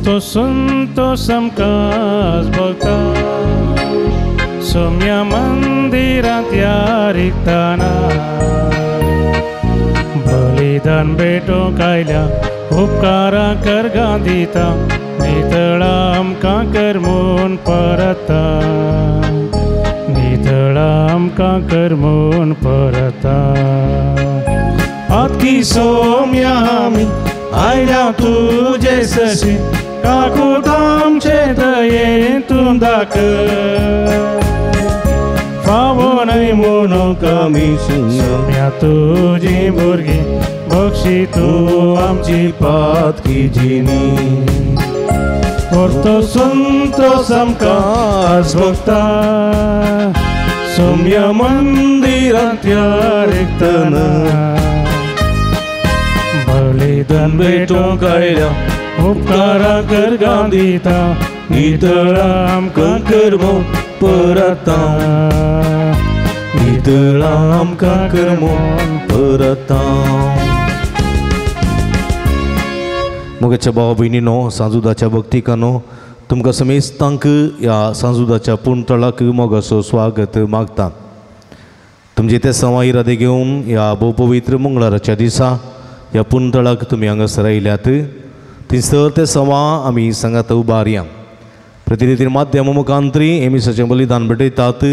परतो संतोष आमकां भोगता सोम्या मंदिरांत ह्या रिगतना बलिदान भेटोवंक आयल्या उपकारां करगां दिता नितळा आमकां कर म्हूण परता नितळा आमकां कर म्हूण परता आतकी सोम्या आमी आयल्या तुजे सशी काकूट आमचे दयेन तूं दाखय फावो न्हय म्हणूंक आमी सोम्या तुजी भुरगीं बक्षी तूं आमची पातकी जिणी परतो संतोष आमकां भोगता सोम्या मंदिरांत ह्या रिगतना बलिदान भेटोवंक आयल्या उपकारां करगां दिता नितळा आमकां कर म्हूण परता नितळा आमकां कर म्हूण परता. मोगाच्या भाव भयणीनो, सांजुदाच्या भक्तिकानो, तुमकां समेस्तांक ह्या सांजुदाच्या पुणतळाक मोगाचो स्वागत मागता. तुमचे ते सवा इरादे घेवन ह्या भोवपवित्र मंगळाराच्या दिसा ह्या पुणतळाक तुमी हांगासर आयल्यात. थंयसर ते सवा आमी सांगात उबारया. प्रतिनिधी माध्यम मुखांतरी हे मिसाचें बलिदान भेटयतात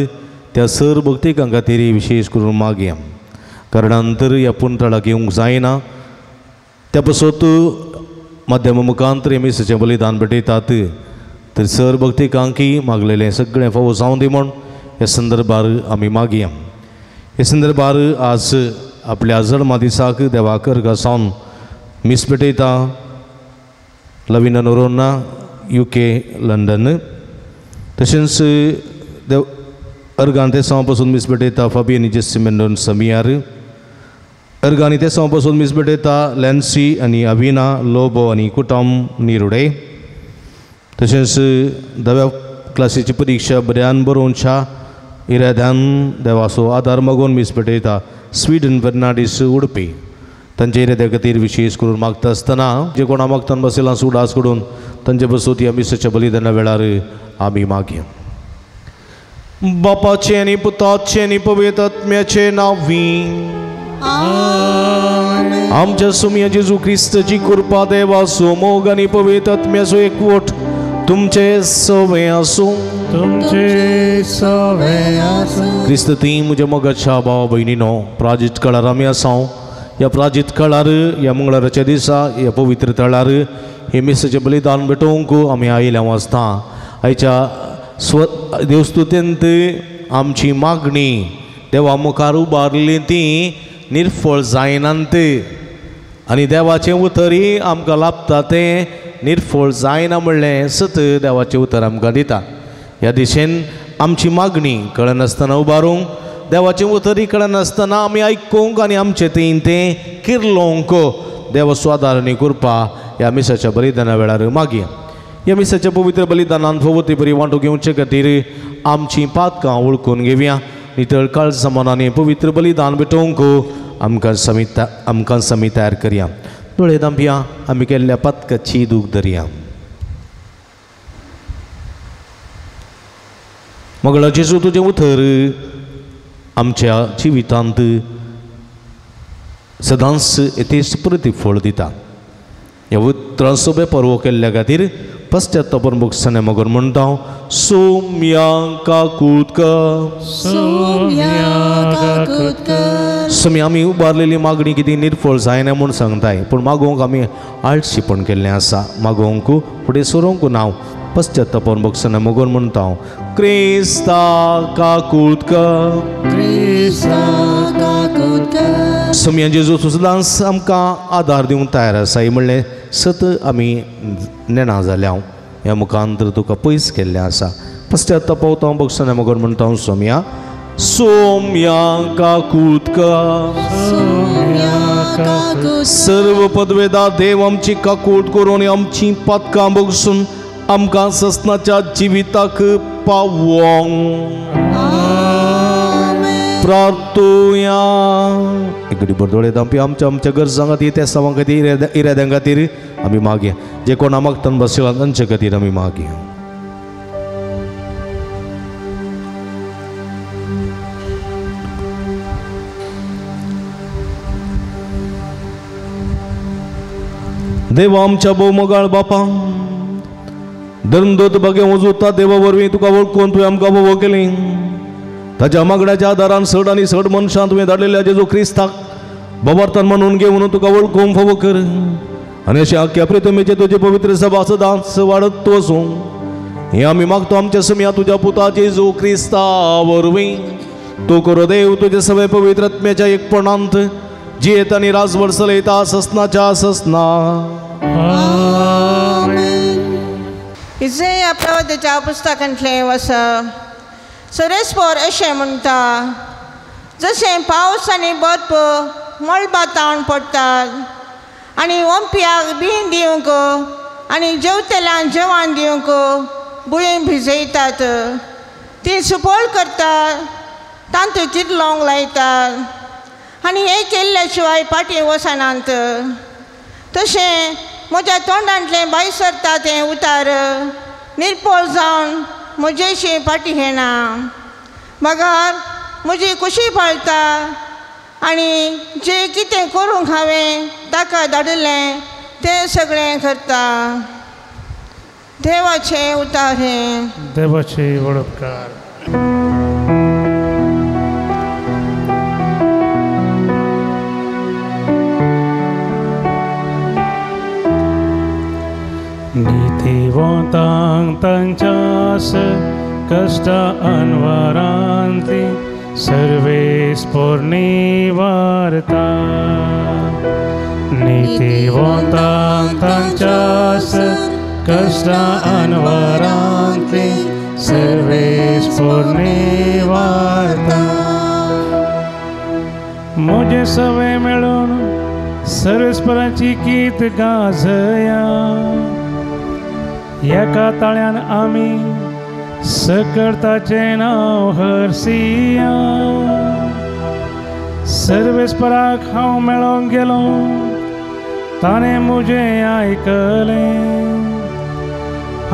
त्या सर भक्तिकां खातीर विशेष करून मागया. कारणांतर ह्या पुणतळाक येवंक जायना त्या पासत माध्यम मुखांतर हे मिसाचें बलिदान भेटयतात तर सर भक्तिकांकी मागलेलें सगळें फावो जावं दी म्हूण ह्या संदर्भार आमी मागया. ह्या संदर्भार आज आपल्या जल्मा दिसाक देवाक सावन मीस भेटयता लविना नोरोन्हा, UK, London. तशेंच देव अर्गान ते सावा पासून मीस भेटयता फाबियन जेसी मेंडोन समियार. अर्गानी ते सावा पासून मीस भेटयता लॅन्सी आनी अविना लोबो आनी कुटुंब निरुडे. तशेंच धाव्या क्लासीची परिक्षा बऱ्यान बरोवच्या इराद्यान देवाचो आदार मागून मीस भेटयता स्वीडन फर्नांडीस उडपी. तांच्या इराद्या खातीर विशेष करून मागता आसतना जे कोणा मागतान बसयलां सुडास करून तांचे बसून ह्या मिसाच्या बलिदाना वेळार आमी मागया. बापाचें आनी पुताचें आनी पवित्र आत्म्याचें नांवी आमच्या सुम्या जेजू क्रिस्ताची कृपा, देवाचो मोग आनी पवित्र आत्म्याचो एकवट तुमचे सवे आसूं. तुमचे सवे आसूं. क्रिस्त ती म्हज्या मोगाच्या भाव भयणीनो, प्राजीत काळार आमी आसा. ह्या प्राजीत काळार ह्या मंगळाराच्या दिसा ह्या पवित्र तळार हे मिसाचें बलिदान भेटोवंक आमी आयिल्ले आसता. आयच्या स्व देवस्तुतेंत आमची मागणी देवा मुखार उबारली ती निर्फळ जायनात आनी देवाचें उतरय आमकां लाभता तें निर्फळ जायना म्हणलें सत देवाचें उतर आमकां दिता. ह्या दिशेन आमची मागणी कळनासतना उबारूंक, देवाचें उतरय कळनासतना आमी आयकूंक आनी आमचें तें तें किर्लोवंक देवाचो आदार आनी कृपा ह्या मिसाच्या बलिदाना वेळार मागया. ह्या मिसाच्या पवित्र बलिदानान फावो ते बरी वांटो घेवचे खातीर आमचीं पातकां वळखून घेवया. नितळ काळजा मनांनी पवित्र बलिदान भेटोवंक आमकां समी तयार करया. दोळे धांपया, आमी केल्ल्या पातकाची दूख धरया. मगळा जेजू, तुजें उतर आमच्या जिवितांत सदांच येतेच प्रतिफळ दिता. ह्या उतरांचो बेपर्व केल्ल्या खातीर पश्चातापान भोगसणे मगोर म्हणटा, सोम्या काकूत कर. सोम्या आमी उबारलेली मागणी कितें निर्फळ जायना म्हूण सांगताय, पूण मागोवंक आमी आळशीपण केल्लें आसा. मागोवंक फुडें सरोवंक ना. पश्चातापान भोगसणे मगोर म्हणटा, क्रिस्ता काकूत कर. सोम्या जेजू सदांच आमकां आदार दिवंक तयार आसा. म्हणलें सत आमी नेणा जाल्या ह्या मुखांतर तुका पयस केल्लें आसा. पश्चाताप पावता भोगसणे मगोर म्हणटा, सोम्या सोम्या काकूत कर. सर्व पदवेदा देव आमची काकूट करून आमची पातकां भोगसून आमकां ससनाच्या जिविताक पावोंक प्रार्थुया. एक घडी दोळे धांपी आमच्या आमच्या गरजां खातीर, त्या सवां खातीर, इराद्यां खातीर आमी मागया. जे कोणा मागतान बसला तांचे खातीर आमी मागया. देवा आमच्या भोवमोगाळ बापा, धर्मदूत बगे उजुता देवा वरवीं तुका वळखून तुवें आमकां भोव केली. ताच्या मागण्याच्या आदारान सड आनी सड मनशां तुवें धाडलेल्या जेजू क्रिस्ताक बोबार्तान म्हणून घेवन तुका वळखूंक फावो कर आनी अशें आख्या प्रितमेचे तुजे पवित्र सभा सदांच वाडत वचूं हें आमी मागतो आमच्या समया तुज्या पुता जेजू क्रिस्ता वरवीं. तूं करो देव तुजे सगळे पवित्र आत्म्याच्या एकपणांत जियेत आनी राजवट चलयता ससनाच्या ससना. इजया प्रवक्त्याच्या पुस्तकांतलें वसा सरेस्पोर अशें म्हणटा, जशें पावस आनी बर्फ मळबा तावन पडटात आनी ओंपयाक बीं दिवंक आनी जेवतल्यांक जेवण दिवंक बुळीं भिजयतात, ती सुपोल करतात, तांतूं चिरलोंक लायतात आनी हें केल्ल्या शिवाय फाटीं वचनात. तशें म्हज्या तोंडांतलें भायर सरता तें उतार निर्पोळ जावन म्हजेशी फाटीं येना, मगर म्हजी खुशी पाळटा आनी जें कितें करूंक हांवें ताका धाडिल्लें तें सगळें करता. देवाचें उतार हें. देवाचे वडपकार. नीतिवंतांक तांच्यास कश्टा अनवरांतली सर्वेस्पोर निवारता. नीतिवंतांक तांच्यास कश्टा अनवरांतली सर्वेस्पोर निवारता. म्हजें सवें मेळून सर्वेस्पराची गीत गाजया, एका ताळ्यान आमी सकर्ताचें नांव हरसिया. सर्वेस्पराक हांव मेळोंक गेलो, ताणें म्हजें आयकलें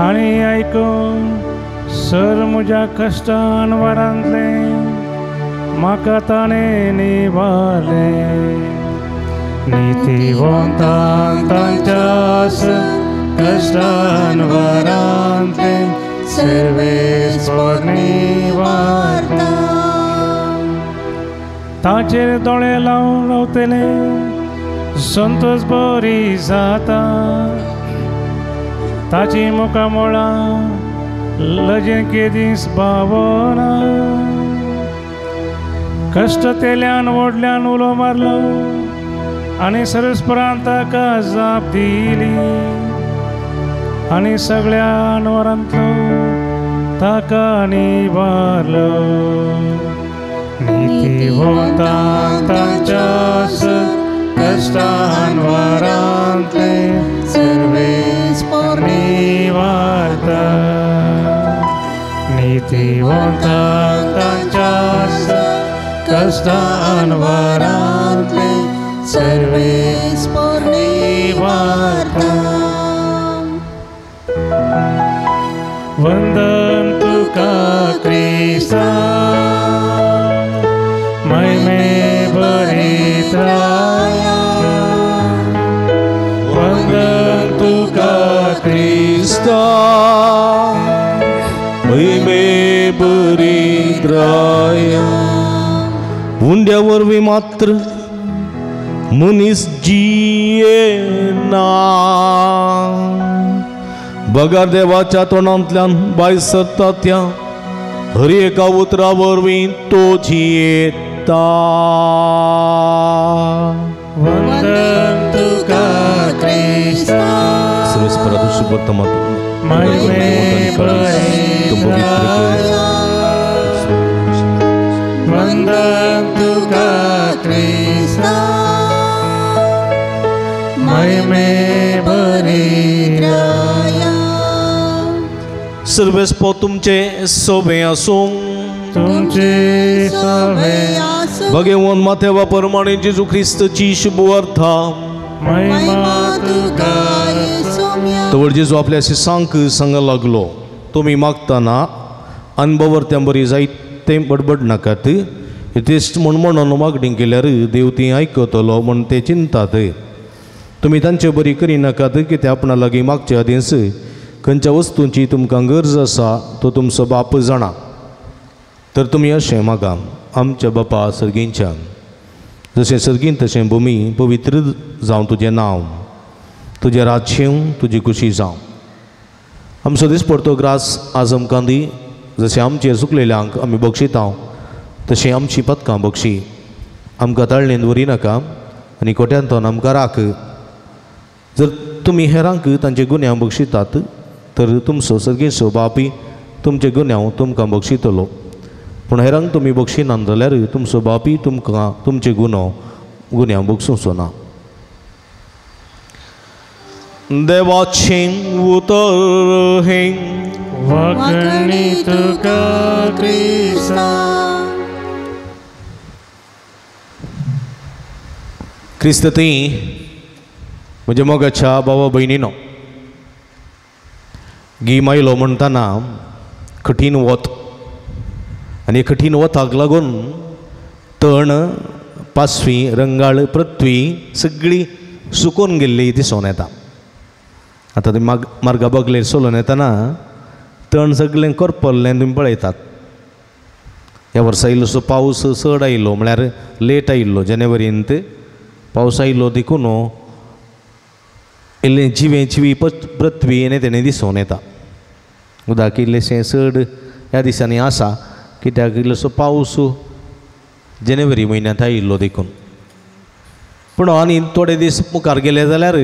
आनी आयकून सर म्हज्या कश्टान वरांतलें म्हाका ताणें निवारलें. नीतिवंतांक तांच्यास कश्टान वरांतलें सर्वेस्पोर निवारता. ताचेर दोळे लावन रावतले संतोष बरी जाता, ताची मुखामळां लजेन केदीस बावना. कश्ट तेल्यान व्हडल्यान उलो मारलो आनी सर्वेस्परान ताका जाप दिली आनी सगळ्या अनवरांतलो ताका निवारलो. नीतिवंतांक तांच्यास कश्टान वरांतलें सर्वेस्पोर निवारता. नीतिवंतांक तांच्यास कश्टान वरांतलें सर्वेस्पोर निवारता. वंदन तुका क्रिस्ता महिमे बरित्राया. वंदन तुका क्रिस्ता महिमे बरित्राया. उंड्या वरवीं मात्र मनीस जियेना, बगर देवाच्या तोंडांतल्यान भायर सरता त्या हर एका उतरा वरवीं तो जियेता. वंदन तुका क्रिस्ता वंदन तुका क्रिस्ता महिमे बरित्राया. सर्वेस्पो तुमचे सोबे आसूं, तुमचे सोबे आसूं. भगवान माथ्या परमाणे जेजू क्रिस्तची शुभ अर्था महिमा तुका येसुम्या. तवळ जेजू आपल्या शिसांक सांग लागलो, तुमी मागतना अनभवर्त्यां बरी जायते बडबड नाकात, तेच म्हूण म्हणून मागणी केल्यार देव ती आयकतलो म्हूण ते चिंतात. तुमी तांचे बरी करिनाकात की ते आपणा लागीं मागचे आदींच खंयच्या वस्तूंची तुमकां गरज आसा तो तुमचो बाप जाणा. तर तुमी अशें मागा, आमच्या बापा सर्गींच्या, जशें सर्गीन तशें भुमी पवित्र जावं तुजें नांव, तुजें राज्य तुजी खुशी जावं. आमचो दिसपडतो ग्रास आज आमकां दी, जशें आमचें चुकलेल्यांक आमी बक्षिता तशें आमची पदकां बक्षी. आमकां ताळणेन व्हरी नाका आनी कोट्यांतून आमकां राख. जर तुमी हेरांक तांचे गुन्यांव बक्षितात तर तुमचो सर्गेचो बापी तुमचे गुन्यांव तुमकां बक्षितलो. पूण हेरांक तुमी बक्षिनात जाल्यार तुमचो बापी तुमकां तुमचे गुन्यांव बक्षुचो ना. देवाचें उतर हें वाखणी तुका क्रिस्ता. क्रिस्त थंय म्हज्या मोगाच्या भावा भयणीनो, गीम आयलो म्हणटना कठीण वत आनी कठीण वताक लागून तण पासवी रंगाळ पृथ्वी सगळी सुकून गेल्ली दिसून येता. आतां तुमी मार्गा बगलेर चलून येतना तण सगळें करपल्लें तुमी पळयतात. ह्या वर्सा इल्लोसो पावस चड आयलो, म्हळ्यार लेट आयिल्लो, जानेवारींत पावस आयलो देखून इल्लें जिवें जिवी पृथ्वी आनी तेणें दिसून येता. उदक इल्लेशें चड ह्या दिसांनी आसा कित्याक इल्लोसो पावस जानेवारी म्हयन्यांत आयिल्लो देखून. पूण आनी थोडे दीस मुखार गेले जाल्यार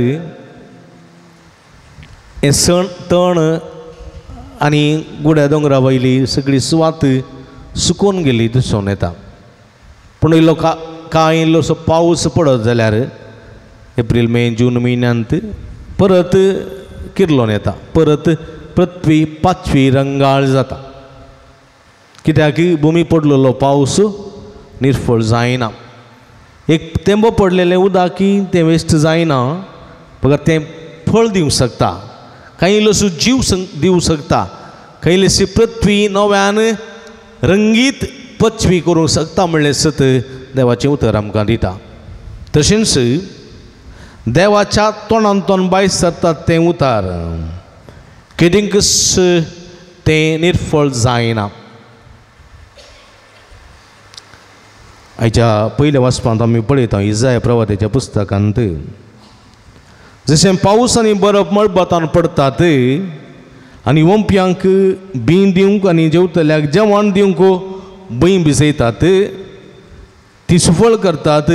हें सण तण आनी गुड्या दोंगरा वयली सगळी सुवात सुकून गेली दिसून येता. पूण इल्लो कांय इल्लोसो पावस पडत जाल्यार एप्रील मे जून म्हयन्यांत परत किर्लोन येता, परत पृथ्वी पाचवी रंगाळ जाता. कित्याक भुमी पडलेलो पावस निर्फळ जायना. एक तेंबो पडलेलें उदक तें वेस्ट जायना, बगर तें फळ दिवंक शकता, कांय इल्लोसो जीव दिवंक शकता, कांय इल्लीशी पृथ्वी नव्यान रंगीत पचवी करूंक शकता म्हणलें सत देवाचें उतर आमकां दिता. तशेंच देवाच्या तोंडांतल्यान भायर सरतात तें उतर केदिंकच तें निर्फळ जायना. आयच्या पयल्या वाचपांत आमी पळयता इजाया प्रवादाच्या पुस्तकांत जशें पावस आनी बरफ मळबांत पडटात आनी वंप्यांक बीं दिवंक आनी जेवतल्याक जेवण दिवंक बीं भिजयतात, ती सुफळ करतात,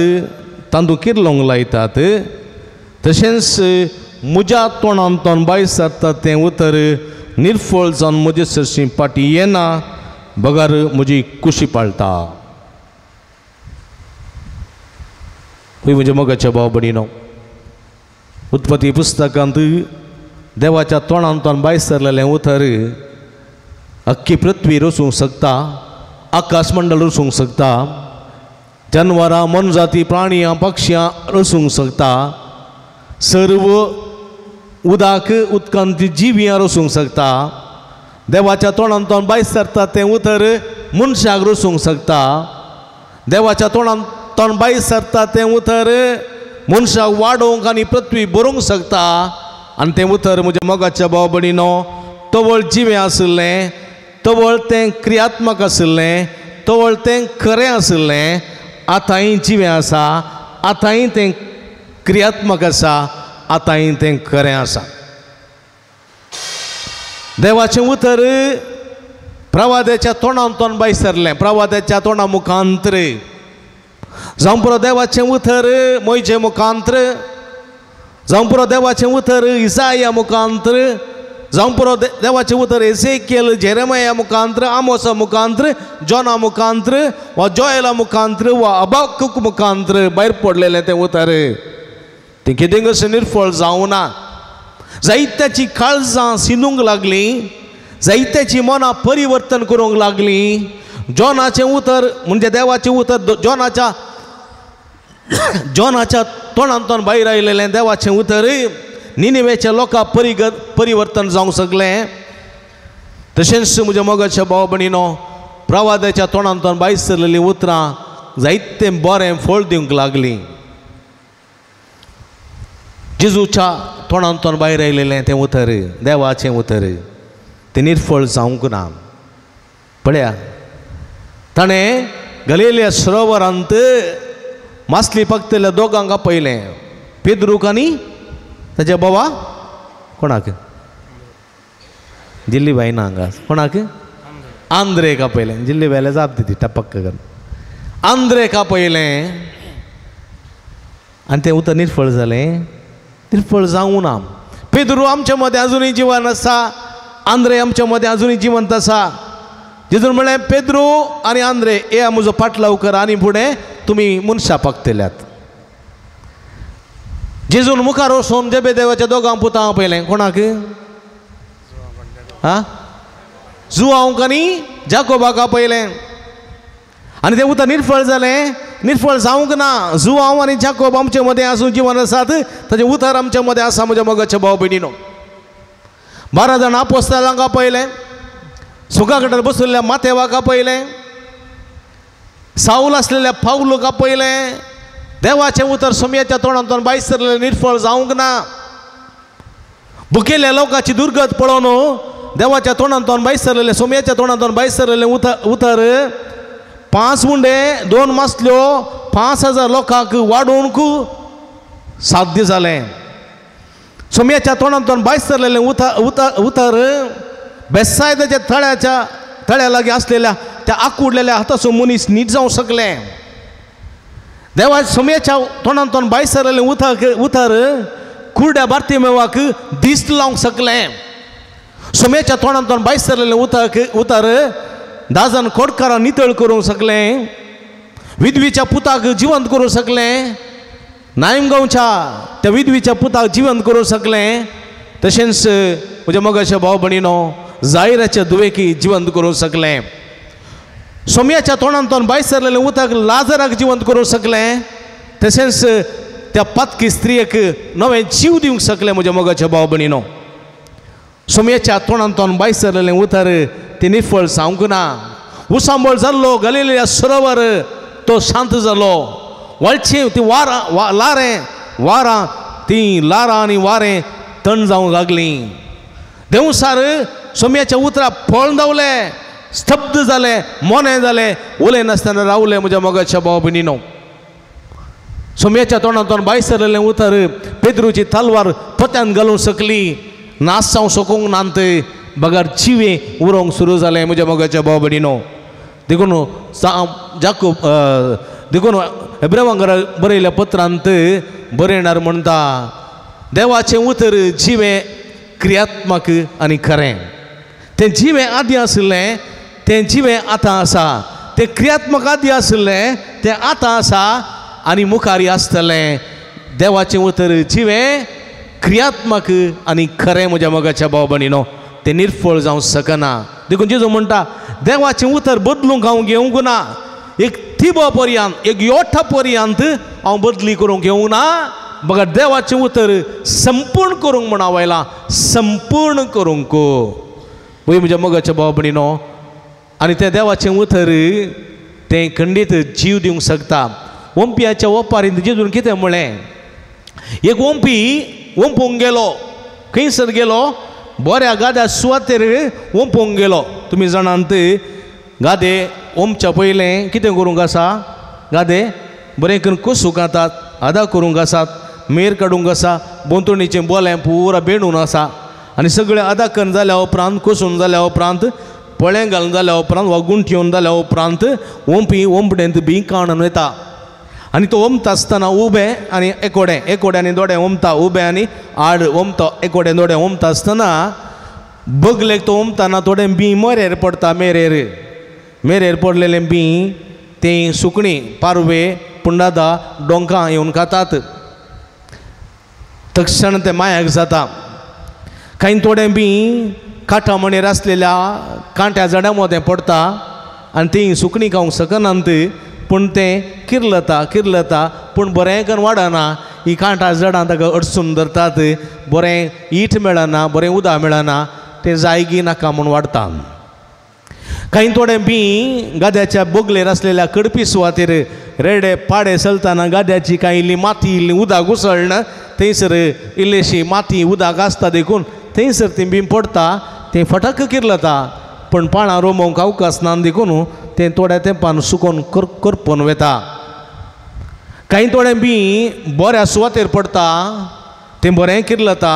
तांदूळ किर्लोंक लायतात, तशेंच म्हज्या तोंडांतल्यान भायर सरता तें उतर निर्फळ जावन म्हजे सरशी फाटीं येना बगर म्हजी कुशी पाळटा. हय म्हज्या मोगाच्या भाव भयणीनो, उत्पत्ती पुस्तकांत देवाच्या तोंडांतल्यान भायर सरलेलें उतर अख्खी पृथ्वी रचूंक शकता, आकाशमंडळ रचूंक शकता, जनवरां मोनजाती प्राणयां पक्षयां रचूंक शकता, सर्व उदक उदकांत जिवियां रचूंक शकता. देवाच्या तोंडांतल्यान भायर सरता तें उतर मनशाक रचूंक शकता. देवाच्या तोंडांतल्यान भायर सरता तें उतर मनशाक वाडोवंक आनी पृथ्वी भरूंक शकता. आनी तें उतर म्हज्या मोगाच्या भाव भयणीनो तवळ जिवें आशिल्लें, तवळ तें क्रियात्मक आशिल्लें, तवळ तें खरें आशिल्लें, आतांय जिवें आसा, आतांय तें क्रियात्मक आसा, आतांय तें खरें आसा. देवाचें उतर प्रवाद्याच्या तोंडांतल्यान भायर सरलें, प्रवाद्याच्या तोंडा मुखांतर जावं पुरो देवाचें उतर मोयजे मुखांतर, जावं पुरो देवाचें उतर इसाया मुखांतर, जावं पुरो देवाचें उतर एझेकियल जेरेमाया मुखांतर, आमोसा मुखांतर, जॉना मुखांतर वा जोयला मुखांतर वा अबाकूक मुखांतर भायर पडलेलें तें उतर तें कितें कशें निर्फळ जावं ना. जायत्याची काळजां सिंदूंक लागलीं, जायत्याची मनां परिवर्तन करूंक लागलीं. जॉनाचें उतर म्हणजे देवाचें उतर जॉनाच्या तोंडांतल्यान भायर आयलेलें देवाचें उतर निनिवेच्या लोकां परिवर्तन जावंक सगलें. तशेंच म्हज्या मोगाच्या भाव भयणीनो, प्रवादाच्या तोंडांतल्यान भायर सरलेलीं उतरां जायतें बरें फळ दिवंक लागलीं. जेजूच्या तोंडांतल्यान भायर आयलेलें तें उतर, देवाचें उतर, तें निर्फळ जावंक ना. पळया, ताणें गलिलिया सरोवरांत मासली पकतल्या दोगांक आपयलें, पेद्रूक आनी ताच्या बाबा कोणाक, जिल्ली बाय ना हांगा, कोणाक, आंद्रेक आपयलें. जिल्ली बायले जाप दिती टपक्क करून, आंद्रेक आपयलें आनी तें उतर निर्फळ जालें, निर्फळ जावूं ना. पेद्रू आमच्या मदें आजुनूय जिवन आसा, आंद्रे आमच्या मदें आजुनूय जिवंत आसा. जेजून म्हणलें, पेद्रू आनी आंद्रे हे म्हजो पाटलाव कर आनी फुडें तुमी मनशां पाकतल्यात. जेजून मुखार वचून जेबेदेवाच्या दोगां पुतां आपयलें, कोणाक, हा, जुआंवक आनी जाकोबाक आपयलें. आनी तें उतर निर्फळ जालें, निर्फळ जावंक ना. जुआंव आनी जाकोब आमचे मदें आसून जिवन आसात, ताचें उतर आमच्या मदें आसा. म्हज्या मोगाच्या भाव भयणीनो, 12 जाणां आपोस्तालांक आपयलें, सुखा कडेन बसलेल्या माथेवाक आपयलें, सावल आसलेल्या पावलूक आपयलें. देवाचें उतर सोमयाच्या तोंडांतल्यान भायर सरलेलें निर्फळ जावंक ना. भुकेल्ल्या लोकांची दुर्गत पळोवन देवाच्या तोंडांतल्यान भायर सरलेलें, सोमयाच्या तोंडांतल्यान भायर सरलेलें उतर 5 उंडे 2 मासल्यो 5000 लोकांक वाडोवंक साध्य जालें. सोमयाच्या तोंडांतल्यान भायर सरलेलें उतर बेसायदाच्या तळ्या लागीं आसलेल्या त्या आकुडलेल्या हाताचो मनीस नीट जावंक शकलें. देवा सोमयाच्या तोंडांतल्यान भायर सरलेलें उतर कुर्ड्या बार्तिमेवाक दिस्त लावंक शकलें. सोमयाच्या तोंडांतल्यान भायर सरलेलें उतर 10 जाण कोटकारां नितळ करूंक शकलें, विधवीच्या पुताक जिवंत करूंक शकलें, नायमगांवच्या त्या विधवीच्या पुताक जिवंत करूंक शकलें. तशेंच म्हज्या मोगाच्या भाव भयणीनो, जायराच्या दुवेकी जिवंत करूंक शकलें. सोमयाच्या तोंडांतल्यान भायर सरलेलें उदक लाजराक जिवंत करूंक शकलें. तशेंच त्या पातकी स्त्रियेक नवें जीव दिवंक शकलें. म्हज्या मोगाच्या भाव भयणीनो, सोमयाच्या तोंडांतल्यान भायर सरलेलें उतर तें निर्फळ जावंक ना. उसांबळ जाल्लो गलिलिया सरोवर तो शांत जालो. वळचे ती वारां लारें वारां ती लारां आनी वारें तण जावंक लागलीं. देंवसार सोमयाच्या उतरां फळ धांवलें, स्तब्ध जालें, मोनें जालें, उलयनासतना रावलें. म्हज्या मोगाच्या भाव भयणीनो, सोमयाच्या तोंडांतल्यान भायर सरलेलें उतर पेद्रूची तलवार पोत्यान घालूंक शकली, नाश जावंक शकूंक नात, बगर जिवें उरोवंक सुरू जालें. म्हज्या मोगाच्या भाव भयणीनो, देखून जाकोब देखून हेब्रेवांक बरयल्या पत्रांत बरयणार म्हणटा, देवाचें उतर जिवें क्रियात्मक आनी खरें. तें जिवें आदीं आशिल्लें, तें जिवें आतां आसा. तें क्रियात्मक आदीं आशिल्लें, तें आतां आसा आनी मुखार आसतलें. देवाचें उतर जिवें क्रियात्मक आनी खरें. म्हज्या मोगाच्या भाव भयणीनो, तें निर्फळ जावंक शकना. देखून जेजू म्हणटा, देवाचें उतर बदलूंक हांव घेवंक ना. एक थिबो पर्यंत, एक योठा पर्यंत हांव बदली करूंक घेवंक ना, बगर देवाचें उतर संपूर्ण करूंक म्हण हांव आयलां, संपूर्ण करूंक. पळय म्हज्या मोगाच्या भाव भयणीनो, आनी तें देवाचें उतर तें खंडीत जीव दिवंक शकता. ओंपयाच्या ओपारींत जेजून कितें म्हणलें, एक ओंपी ओंपूंक गेलो, खंयसर गेलो, बऱ्या गाद्या सुवातेर ओंपूंक गेलो. तुमी जाणांत, गादे ओंपच्या पयलें कितें करूंक आसा, गादे बरें करून कोसूंक आसात, आदा करूंक आसात, मेर काडूंक आसा, भोंवतणीचें बोलें पुरा बेणून आसा. आनी सगळें अदा करून जाल्या उपरांत, कोसून जाल्या उपरांत, पळें घालून जाल्या उपरांत वा गुंठयेवन जाल्या उपरांत ओंपी ओंपडेंत बी काणून वयता. आनी तो ओमता आसतना उबें आनी एकोडें, एकोडें आनी दोडें ओमता, उबें आनी आड ओमता, एकोडें दोडें ओमता आसतना बगलेक तो ओमताना थोडें बी मरेर पडटा. मेरेर मेरेर पडलेलें बी तें सुकणीं, पारवे, पुंडादा, डोंकां येवन खातात. तक्षण तें मायाक जाता. कांय थोडें बी कांटा मणेर आसलेल्या कांट्या झाडां मदें पडटा आनी तीं सुकणीं खावंक शकनात, पूण तें किर्लता किर्लता, पूण बरें करून वाडना. ही कांटा जडां ताका अडसून धरतात, बरें ईट मेळना, बरें उदक मेळना, तें जायगी नाका म्हूण वाडटा. कांय थोडे बी गाद्याच्या बोगलेर आसलेल्या कडपी सुवातेर रेडे पाडे चलतना गाद्याची कांय इल्ली माती इल्ली उदक उसळना, थंयसर इल्लीशी माती उदक आसता देखून थंयसर ती बी पडटा, तें फटक किर्लता, पूण पाळां रोमोवंक अवकाश ना देखून तें थोड्या तेंपान सुकोन करपून वता. कांय थोडे बी बऱ्या सुवातेर पडटा, तें बरें किर्लता,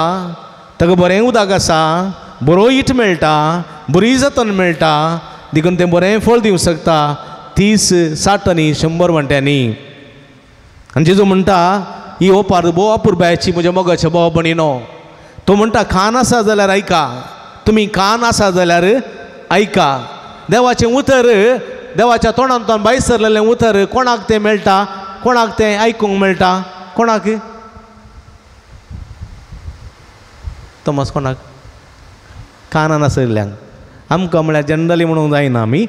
ताका बरें उदक आसा, बरो it मेळटा, बरी जतन मेळटा, देखून तें बरें फळ दिवंक शकता 30, 60 आनी 100 वांट्यांनी. आनी जेजू म्हणटा ही ओपार भोव अपुरबायेची म्हज्या मोगाच्या भाव भयणीनो. तो म्हणटा कान आसा जाल्यार आयका, तुमी कान आसा जाल्यार आयका. देवाचें उतर, देवाच्या तोंडांतल्यान भायर सरलेलें उतर कोणाक तें मेळटा, कोणाक तें आयकूंक मेळटा, कोणाक तोमस, कोणाक कानान आसल्ल्यांक. आमकां म्हळ्यार जनरली म्हणूंक जायना, आमी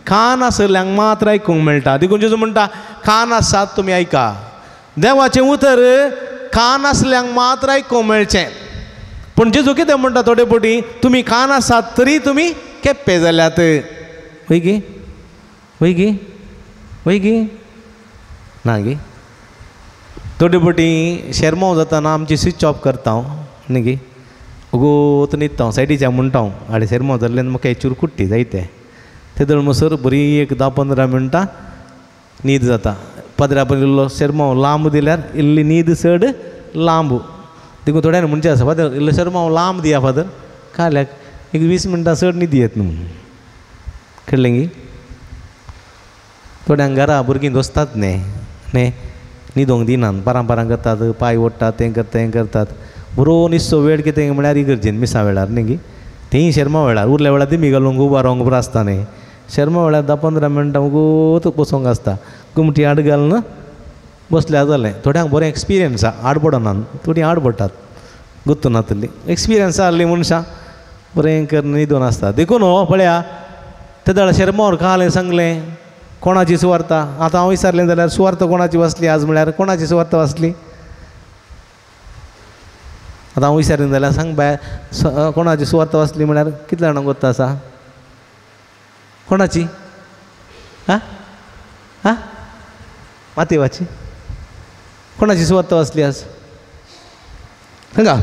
कान आसल्ल्यांक मात्र आयकूंक मेळटा. देखून जेजू म्हणटा कान आसात तुमी आयका. देवाचें उतर कान आसल्ल्यांक मात्र आयकूंक मेळचें. पूण जेजू कितें म्हणटा थोडे फावटी, तुमी कान आसात तरी तुमी केप्पे जाल्यात. वय गी, वय गी, वय गी ना गी. थोडे फावटी शेरमांव जाताना आमची स्विच ऑफ करता हांव न्ही गी, गोत न्हिदता हांव सायडीच्या म्हणटा हांव आडे शेरमांव जाल्ल्यान म्हाका एक चुरकुट्टी जायते तेदळ म्हणसर बरी एक 10-15 मिनटां न्हीद जाता. पदरा पण इल्लो शेरमांव लांब दिल्यार इल्ली न्हीद चड लांब, देखून थोड्यांनी म्हणचें आसा फादर इल्लो शेरमांव लांब दिया फादर, काल्याक एक 20 मिनटां चड न्हीद येत न्हू म्हणून. कळ्ळें गी? थोड्यांक घरा भुरगीं दोसतात न्ही न्ही न्हिदोंक दिनात, पारां पारां करतात, पांय ओडटात, तें करता तें करतात. बरो निसो वेळ कितें म्हळ्यार इगर्जेन मिसा वेळार न्ही गी, तीं शेरमांव वेळार उरल्या वेळार दिमी घालूंक उबो रावंक बरो आसता न्ही. शेरमांव वेळार 10-15 मिनटां वोगोत बसोंक आसता, गुमटी आड घालून बसल्यार जालें. थोड्यांक बरें एक्सपिरियन्स आसा, आड पडनात, थोडीं आड पडटात गुत्तू नातली एक्सपिरियन्स आहली मनशां बरें करून न्हिदून आसता. देखून हो पळया तेदळ शेरमांवर कालें सांगलें कोणाची सुवार्ता. आतां हांव विचारलें जाल्यार सुवार्ता कोणाची वाचली आज म्हळ्यार कोणाची सुवार्ता वाचली? आतां हांव विचारलें जाल्यार सांग बाय कोणाची सुवार्ता वाचली म्हळ्यार कितल्या जाणांक गोत्ता आसा कोणाची? आं आं मातेवाची कोणाची सुवार्ता वाचली आज सांगा?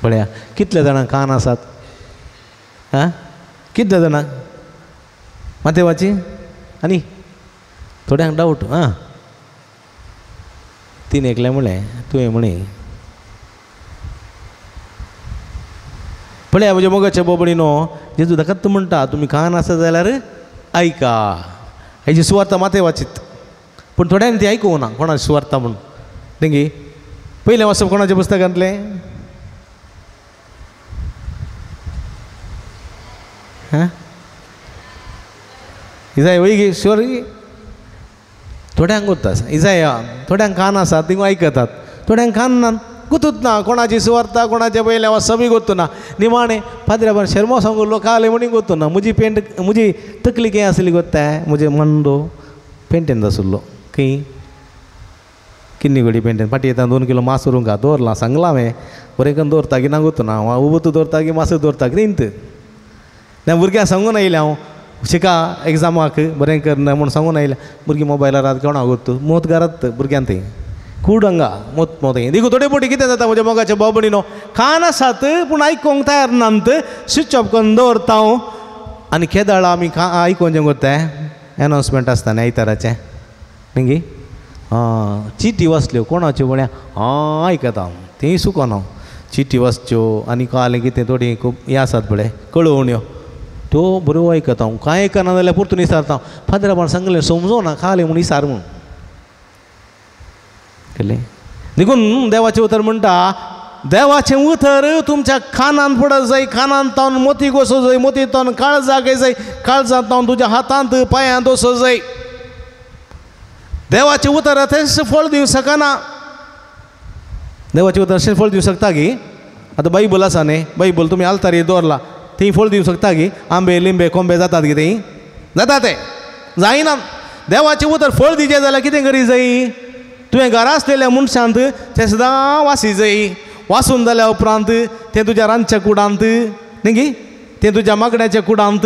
पळया कितल्या जाणांक कान आसात? आं कितल्या जाणांक मातेवाची? आनी थोड्यांक डावट. आं तीन एकलें म्हणलें तुवें म्हणी. पळया म्हज्या मोगाच्या बोबडीनो, जेजू ताकाच म्हणटा तुमी कान आसा जाल्यार आयका. हेजी सुवार्ता माते वाचीत, पूण थोड्यांनी ती आयकूंक ना कोणाची सुवार्ता म्हूण. न्ही पयलें वाचप कोणाच्या पुस्तकांतलें? हां इजाय वय गी शुअर गी? थोड्यांक गोत्ता आसा इजाय, थोड्यांक कान आसा थिंग आयकतात, थोड्यांक कान ना, गुतूच ना कोणाची सुवार्ता कोणाचे पयलें वाचपय गोत्तू ना. निमाणें पाद्र्याबान शेरमांव सांगुल्लो कालें म्हणून गोत्तू ना. म्हजी पेंट म्हजी तकली खंय आसली गोत्ताय, म्हजे मंदो पेंटेन आसलो खंय किन्नी घडी पेंटेन फाटीं येता 2 किलो मास व्हरूंक दवरलां सांगलां हांवें बरें करून दवरता की ना गोत्तू ना, हांव उबोत दवरता की मास दवरता कितें इंत ना. भुरग्यांक सांगून आयलें हांव शिका एग्जामाक बरें करना म्हूण सांगून आयलें. भुरगीं मोबायलार रात कोणाक गोत्तू मोत घरात भुरग्यांक थंय कूड हांगा मोत मोत. देखून थोडे फावटी कितें जाता म्हज्या मोगाच्या भाव भयणीनो, कान आसात पूण आयकूंक तयार नात, स्विच ऑफ करून दवरता हांव. आनी केदाळा आमी आयकूंक जें करता एनावन्समेंट आसता न्ही आयताराचें न्ही गी, आं चिटी वाचल्यो कोणाच्यो म्हळ्यार आं आयकता हांव तीं सुकोन हांव चिटी वाचच्यो. आनी कालें कितें थोडीं खूब हें आसात पळय कळोवण्यो त्यो बऱ्यो आयकता हांव. कांय आयकना जाल्यार परतून विचारता हांव, फादराबान सांगलें समजोना कालें म्हूण विचार म्हूण. कळ्ळें? देखून देवाचें उतर म्हणटा देवाचें उतर तुमच्या कानान पडत जाय, कानान तावन मोतीक वचो जाय, मोती तावन काळजाक जाय, काळजांत तावन तुज्या हातांत पांयांत वचो जाय. देवाचें उतर थंयच फळ दिवंक शकना. देवाचें उतर अशें फळ दिवंक शकता गी? आतां बायबल आसा न्ही, बायबल तुमी आल्तारी दवरला थंय फळ दिवंक शकता गी? आंबे लिंबे कोंबे जातात गी? थंय जाता ते जायना. देवाचें उतर फळ दिचें जाल्यार कितें करी जाय? तुवें घरा आसलेल्या मनशांत तें सदां वासी जाय. वासून जाल्या उपरांत तें तुज्या रांदच्या कुडांत न्ही गी, तें तुज्या मागण्याच्या कुडांत,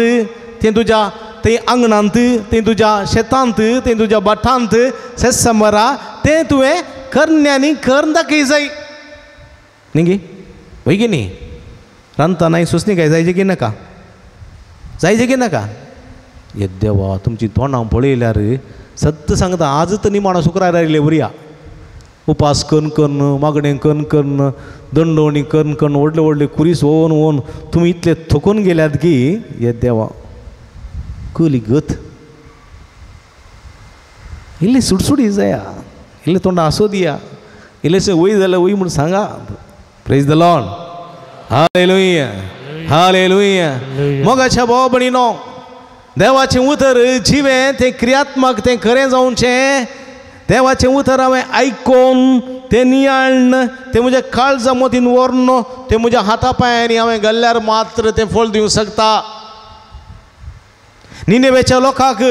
तें तुज्या तें आंगणांत, तें तुज्या शेतांत, तें तुज्या भाटांत सेसमरा तें तुवें करण्यांनी करून दाखय जाय न्ही गी. वय की न्ही? रांदतना सुसणी जायचे की नाका? जायचे की नाका? ये देवा, तुमची तोंडां पळयल्यार सत्य सांगता, आज तर निमाणो शुक्रार आयिल्ले वरया उपास करून करून, मागणें करून करून, दंडवणी करून करून, व्हडले व्हडले कुरीस ओवन ओवन तुमी इतले थकून गेल्यात की ये देवा कली गत इल्ली सुडसुडी जाया, इल्ले तोंडां आसो दिया, इल्लेशें वय जाल्यार वय म्हूण सांगा. Praise the Lord. Hallelujah, hallelujah. मोगाच्या भाव भयणीनो, देवाचें उतर जिवें, तें क्रियात्मक, तें खरें जावचें. देवाचें उतर हांवें आयकोन तें नियाळ्न तें म्हज्या काळजा मतीन व्हरून तें म्हज्या हाता पांयांनी हांवें घाल्यार मात्र तें फळ दिवंक शकता. निनेवेच्या लोकांक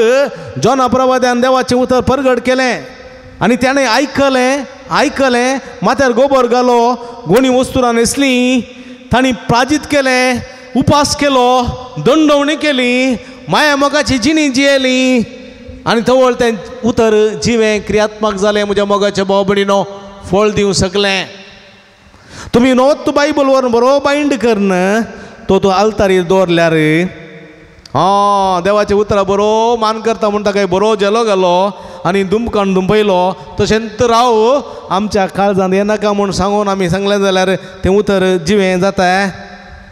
जोना प्रवाद्यान देवाचें उतर परगट केलें आनी ताणें आयकलें, आयकलें, माथ्यार गोबर घालो, गोणी वस्तुरां न्हेसलीं, तांणी प्राजीत केलें, उपास केलो, दंडवणी केली, माया मोगाची जिणी जियेली आनी तवळ तें उतर जिवें क्रियात्मक जालें. म्हज्या मोगाच्या भाव भयणीनो, फळ दिवंक शकलें. तुमी नवोच बायबल व्हरून बरो बायंड करून तो तूं आल्तारीर दवरल्यार आं देवाचें उतरां बरो मान करता म्हणटा काय बरो जेलो घालो आनी दुमकान दुंपयलो तशेंच राव आमच्या काळजांत येनाका म्हूण सांगून आमी सांगलें जाल्यार तें उतर जिवें जाता,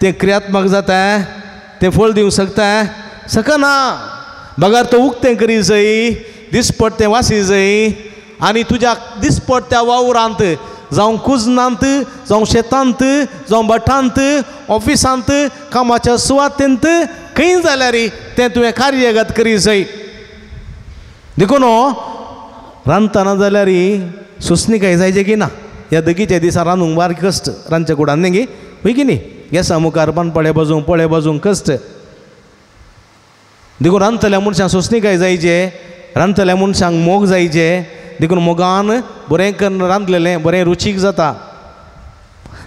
तें क्रियात्मक जाता, तें फळ दिवंक शकता? शकना. बगर तो उक्तें करी जाय, दिसपट्टें वासी जाय आनी तुज्या दिसपट्ट्या वावरांत, जावं कुजनांत, जावं शेतांत, जावं भाटांत, ऑफिसांत, कामाच्या सुवातेंत, खंय जाल्यार तें तुवें कार्यगत करी जाय. देखून रांदतना जाल्यार सुसणीकाय जायचें की ना? ह्या दगीच्या दिसा रांदूंक बारीक कश्ट रांदच्या कुडान न्ही गी, वय की न्ही? गॅसा मुखार पानपळे बाजूंक पळे बाजूंक कश्ट. देखून रांदतल्या मनशांक सोंसणीकाय जायचे, रांदतल्या मनशांक मोग जायचे. देखून मोगान बरें करून रांदलेलें बरें रुचीक जाता.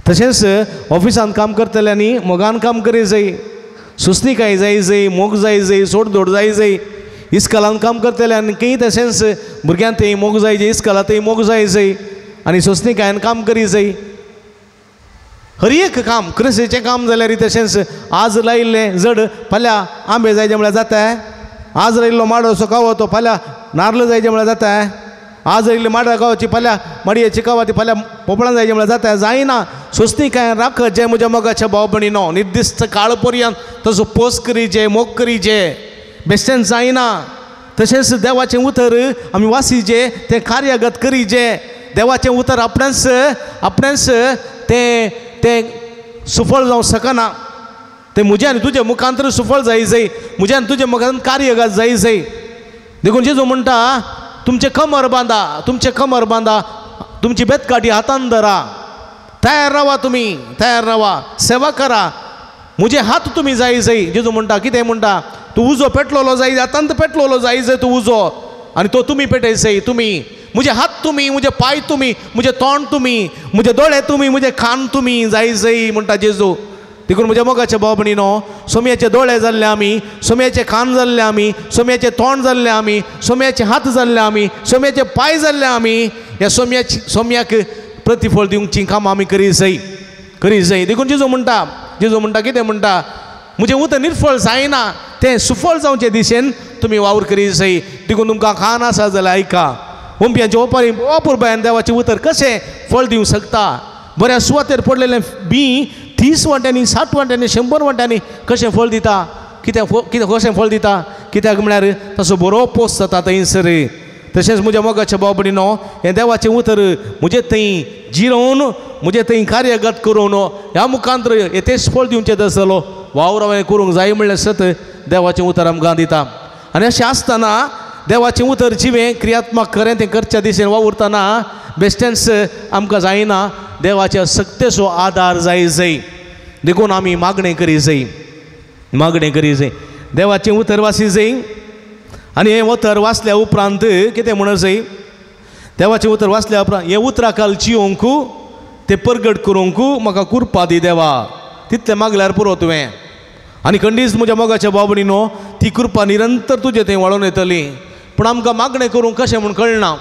तशेंच ऑफिसांत काम करतल्यांनी मोगान काम करी जाय, सोंसणीकाय जाय जाय, मोग जाय जाय, सोडदोड जाय जाय. इस्कॉलांत काम करतल्यांनी तशेंच भुरग्यांक थंय मोग जाय जाय, इस्कॉलांत थंय मोग जाय जाय आनी सोंसणीकायेन काम करी जाय. हर एक काम क्रिस्तीचें काम जाल्यार तशेंच आज लायिल्लें जड फाल्यां आंबे जायचे म्हळ्यार जाता, आज लायिल्लो माडो सकावो तो फाल्यां नार्ल जायचे म्हळ्यार जाता, आज लायिल्ली माडा गांवाची फाल्यां माडयेची कावाची फाल्यां पोपळां जायचे म्हळ्यार जाता, जायना. सोंसणीकायेन राखत जे म्हज्या मोगाच्या भाव भयणीनो, निर्दिश्ट काळ पर्यंत तसो पोस करीचे, मोग करीचे, बेश्टेन जायना. तशेंच देवाचें उतर आमी वासीचें, तें कार्यगत करीचें. देवाचें उतर आपणेंच आपणेंच तें तें सुफळ जावंक शकना. तें म्हजें आनी तुजें मुखांतर सुफळ जाय जाय, म्हजें आनी तुजें मुखांत कार्यगत जाय जाय. देखून जेजू म्हणटा, तुमचें कमर बांदा, तुमचें कमर बांदा, तुमची बेतकाठी हातान धरा, तयार रावा, तुमी तयार रावा, सेवा करा, म्हजे हात तुमी जाय जाय. जेजू म्हणटा कितें म्हणटा, तूं उजो पेटलोलो जाय, हातांत पेटलोलो जाय जाय तूं उजो आनी तो तुमी पेटय जाय. तुमी म्हजे हात तुमी, म्हजे पांय तुमी, म्हजें तोंड तुमी, म्हजे दोळे तुमी, म्हजे कान तुमी जाय जाय म्हणटा जेजू. देखून म्हज्या मोगाच्या भाव भयणीनो, सोम्याचे दोळे जाल्ले आमी, सोम्याचे कान जाल्ले आमी, सोम्याचे तोंड जाल्ले आमी, सोम्याचे हात जाल्ले आमी, सोम्याचे पांय जाल्ले आमी, ह्या सोम्याची सोम्याक प्रतिफळ दिवची कामां आमी करी जाय, करी जाय. देखून जेजू म्हणटा, जेजू म्हणटा कितें म्हणटा, म्हजें उतर निर्फळ जायना, तें सुफळ जावचे दिशेन तुमी वावर करी जाय. देखून तुमकां कान आसा जाल्यार आयका, ओंपयांचे ओपारी अपुरबायेन देवाचें उतर कशें फळ दिवंक शकता. बऱ्या सुवातेर पडलेलें बीं 30 वांट्यांनी, 60 वांट्यांनी, 100 वांट्यांनी कशें फळ दिता, कितें कितें कशें फळ दिता, कित्याक म्हळ्यार तसो बरो पोस जाता थंयसर. तशेंच म्हज्या मोगाच्या भाव भयणीनो, हें देवाचें उतर म्हजे थंय जिरोवन, म्हजे थंय कार्यगत करून ह्या मुखांत हें तेच फळ दिवचें आसतलो वावर हांवें करूंक जाय म्हणलें सत देवाचें उतर आमकां दिता. आनी अशें आसतना देवाचें उतर जिवें क्रियात्मक खरें तें करच्या दिशेन वावुरतना बेश्टेंच आमकां जायना, देवाच्या सक्तेचो आदार जाय जाय. देखून आमी मागणें करी जाय, मागणें करी जाय, देवाचें उतर वासी जाय आनी हें उतर वाचल्या उपरांत कितें म्हणत जाय, देवाचें उतर वाचल्या उपरांत हें उतरा काल जियोंक तें परगट करूंक म्हाका कुरपा दी देवा, तितलें मागल्यार पुरो तुवें. आनी खंडीच म्हज्या मोगाच्या भाव-भयणीनो ती कृपा निरंतर तुजे थंय वाळोवन येतली. पूण आमकां मागणें करूंक कशें म्हूण कळना,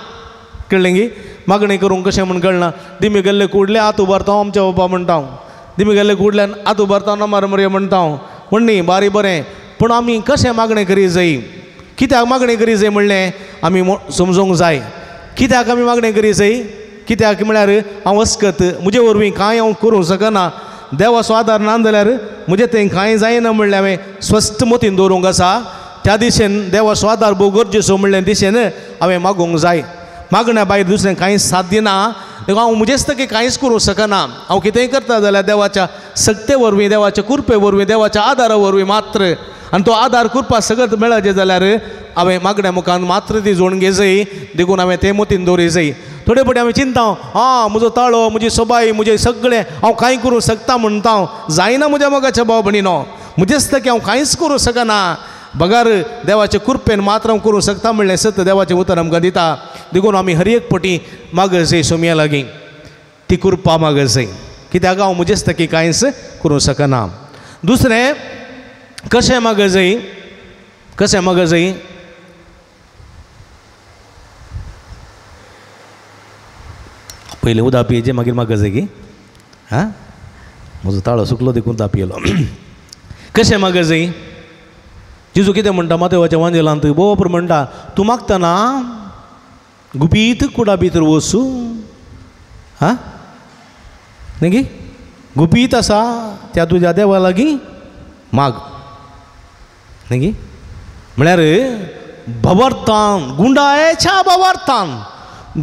कळ्ळें गी? मागणें करूंक कशें म्हूण कळना. दिमी गेल्ले कुडले हात उबारता आमच्या बाबा म्हणटा, दिमी गेल्ले कुडल्यान हात उबारता नमार मरया म्हणटा, म्हण न्ही बारी बरें. पूण आमी कशें मागणें करी जाय, कित्याक मागणें करी जाय म्हणलें आमी समजूंक जाय. कित्याक आमी मागणें करी जाय, कित्याक म्हळ्यार हांव अस्कत, म्हजे वरवीं कांय हांव करूंक शकना, देवाचो आदार ना जाल्यार म्हजें थंय कांय जायना म्हणलें हांवें स्वस्थ मतीन दवरूंक आसा. त्या दिशेन देवाचो आदार भोव गरजेचो म्हणलें दिशेन हांवें मागूंक जाय. मागण्या भायर दुसरें कांय साथ दिना, देखून हांव म्हजेच तकी कांयच करूंक शकना. हांव कितेंय करता जाल्यार देवाच्या सक्ते वरवीं, देवाच्या कृपे वरवीं, देवाच्या आदारा वरवीं मात्र. आनी तो आदार कृपा सगळत मेळचे जाल्यार हांवें मागण्या मुखान मात्र ती जोडून घेजय, देखून हांवें तें मतीन दवरी जाय. थोडे फावटी आमी चिंता, आं म्हजो ताळो, म्हजी सोबाय, म्हजें सगळें हांव कांय करूंक शकता म्हणटा हांव, जायना म्हज्या मोगाच्या भाव भयणीनो, म्हजेच तकी हांव कांयच करूंक शकना, बगर देवाचे कृपेन मात्र हांव करूंक शकता म्हणलें सत देवाचें उतर आमकां दिता. देखून आमी हर एक पटी मागजाय सोमया लागीं, ती कृपा मागजाय, कित्याक हांव म्हजेच तकी कांयच करूंक शकना. दुसरें कशें मागजाय, कशें मागजाय, पयलें उदक पियेचें मागीर मागजाय की, आं म्हजो ताळो सुकलो देखून उदक पियेलो. कशें मागजाय, जेजू कितें म्हणटा मातेवाच्या वांजेलांत बोपर म्हणटा, तूं मागतना गुपीत कुडा भितर वचू, आं न्ही गी, गुपीत आसा त्या तुज्या देवा लागीं माग, न्ही गी. म्हळ्यार भवार्थान गुंडायेच्या भवार्थान,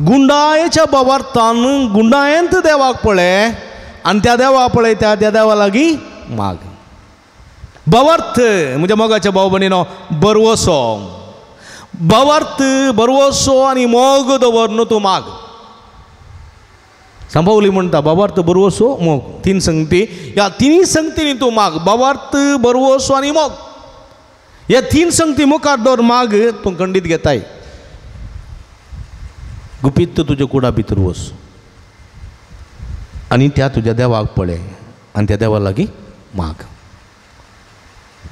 गुंडायेच्या भवार्थान गुंडायेंत देवाक पळय आनी त्या देवा पळय त्या त्या देवा लागीं माग. भवार्थ म्हज्या मोगाच्या भाव भयणीनो बरवसो, भवार्थ बरवसो आनी मोग दवर न्हू तूं माग. संभावली म्हणटा भवार्थ बरवसो मोग, तीन संगती, ह्या तिनूय संगतींनी तूं माग, भवार्थ बरवसो आनी मोग, ह्या तीन संगती मुखार दवर माग, तूं खंडीत घेताय. गुपीत तुज्या कुडा भितर वच आनी त्या तुज्या देवाक पळय आनी त्या देवा लागीं माग.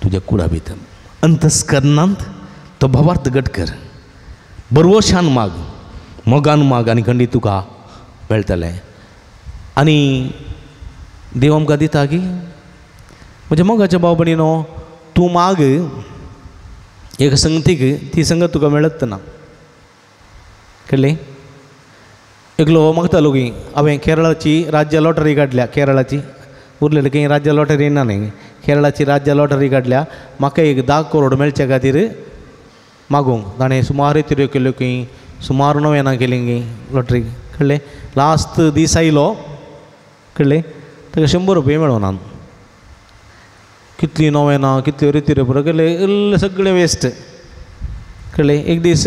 तुज्या कुडा भितर अंतस्करणांत तो भावार्थ घट कर, बरवशान माग, मोगान माग आनी खंडीत तुका मेळटलें. आनी देव आमकां दिता की म्हज्या मोगाच्या भाव भयणीनो तूं माग एक संगतीक, ती संगत तुका मेळत ना, कळ्ळें. एकलो मागतालो की हांवें केरळाची राज्य लॉटरी काडल्या, केरळाची उरलेले खंय राज्य लॉटरी ना न्ही, केरळाची राज्य लॉटरी काडल्या, म्हाका एक 10 करोड मेळचे खातीर मागूंक. ताणें सुमार तिऱ्यो केल्यो खंय, सुमार नवेनां केली खंय लॉटरी, कळ्ळें. लास्ट दीस आयलो, कळ्ळें, ताका 100 रुपये मेळोना. कितली नवेनां, कितल्यो रितिऱ्यो पुरो केले, इल्लें सगळें वेस्ट, कळ्ळें. एक दीस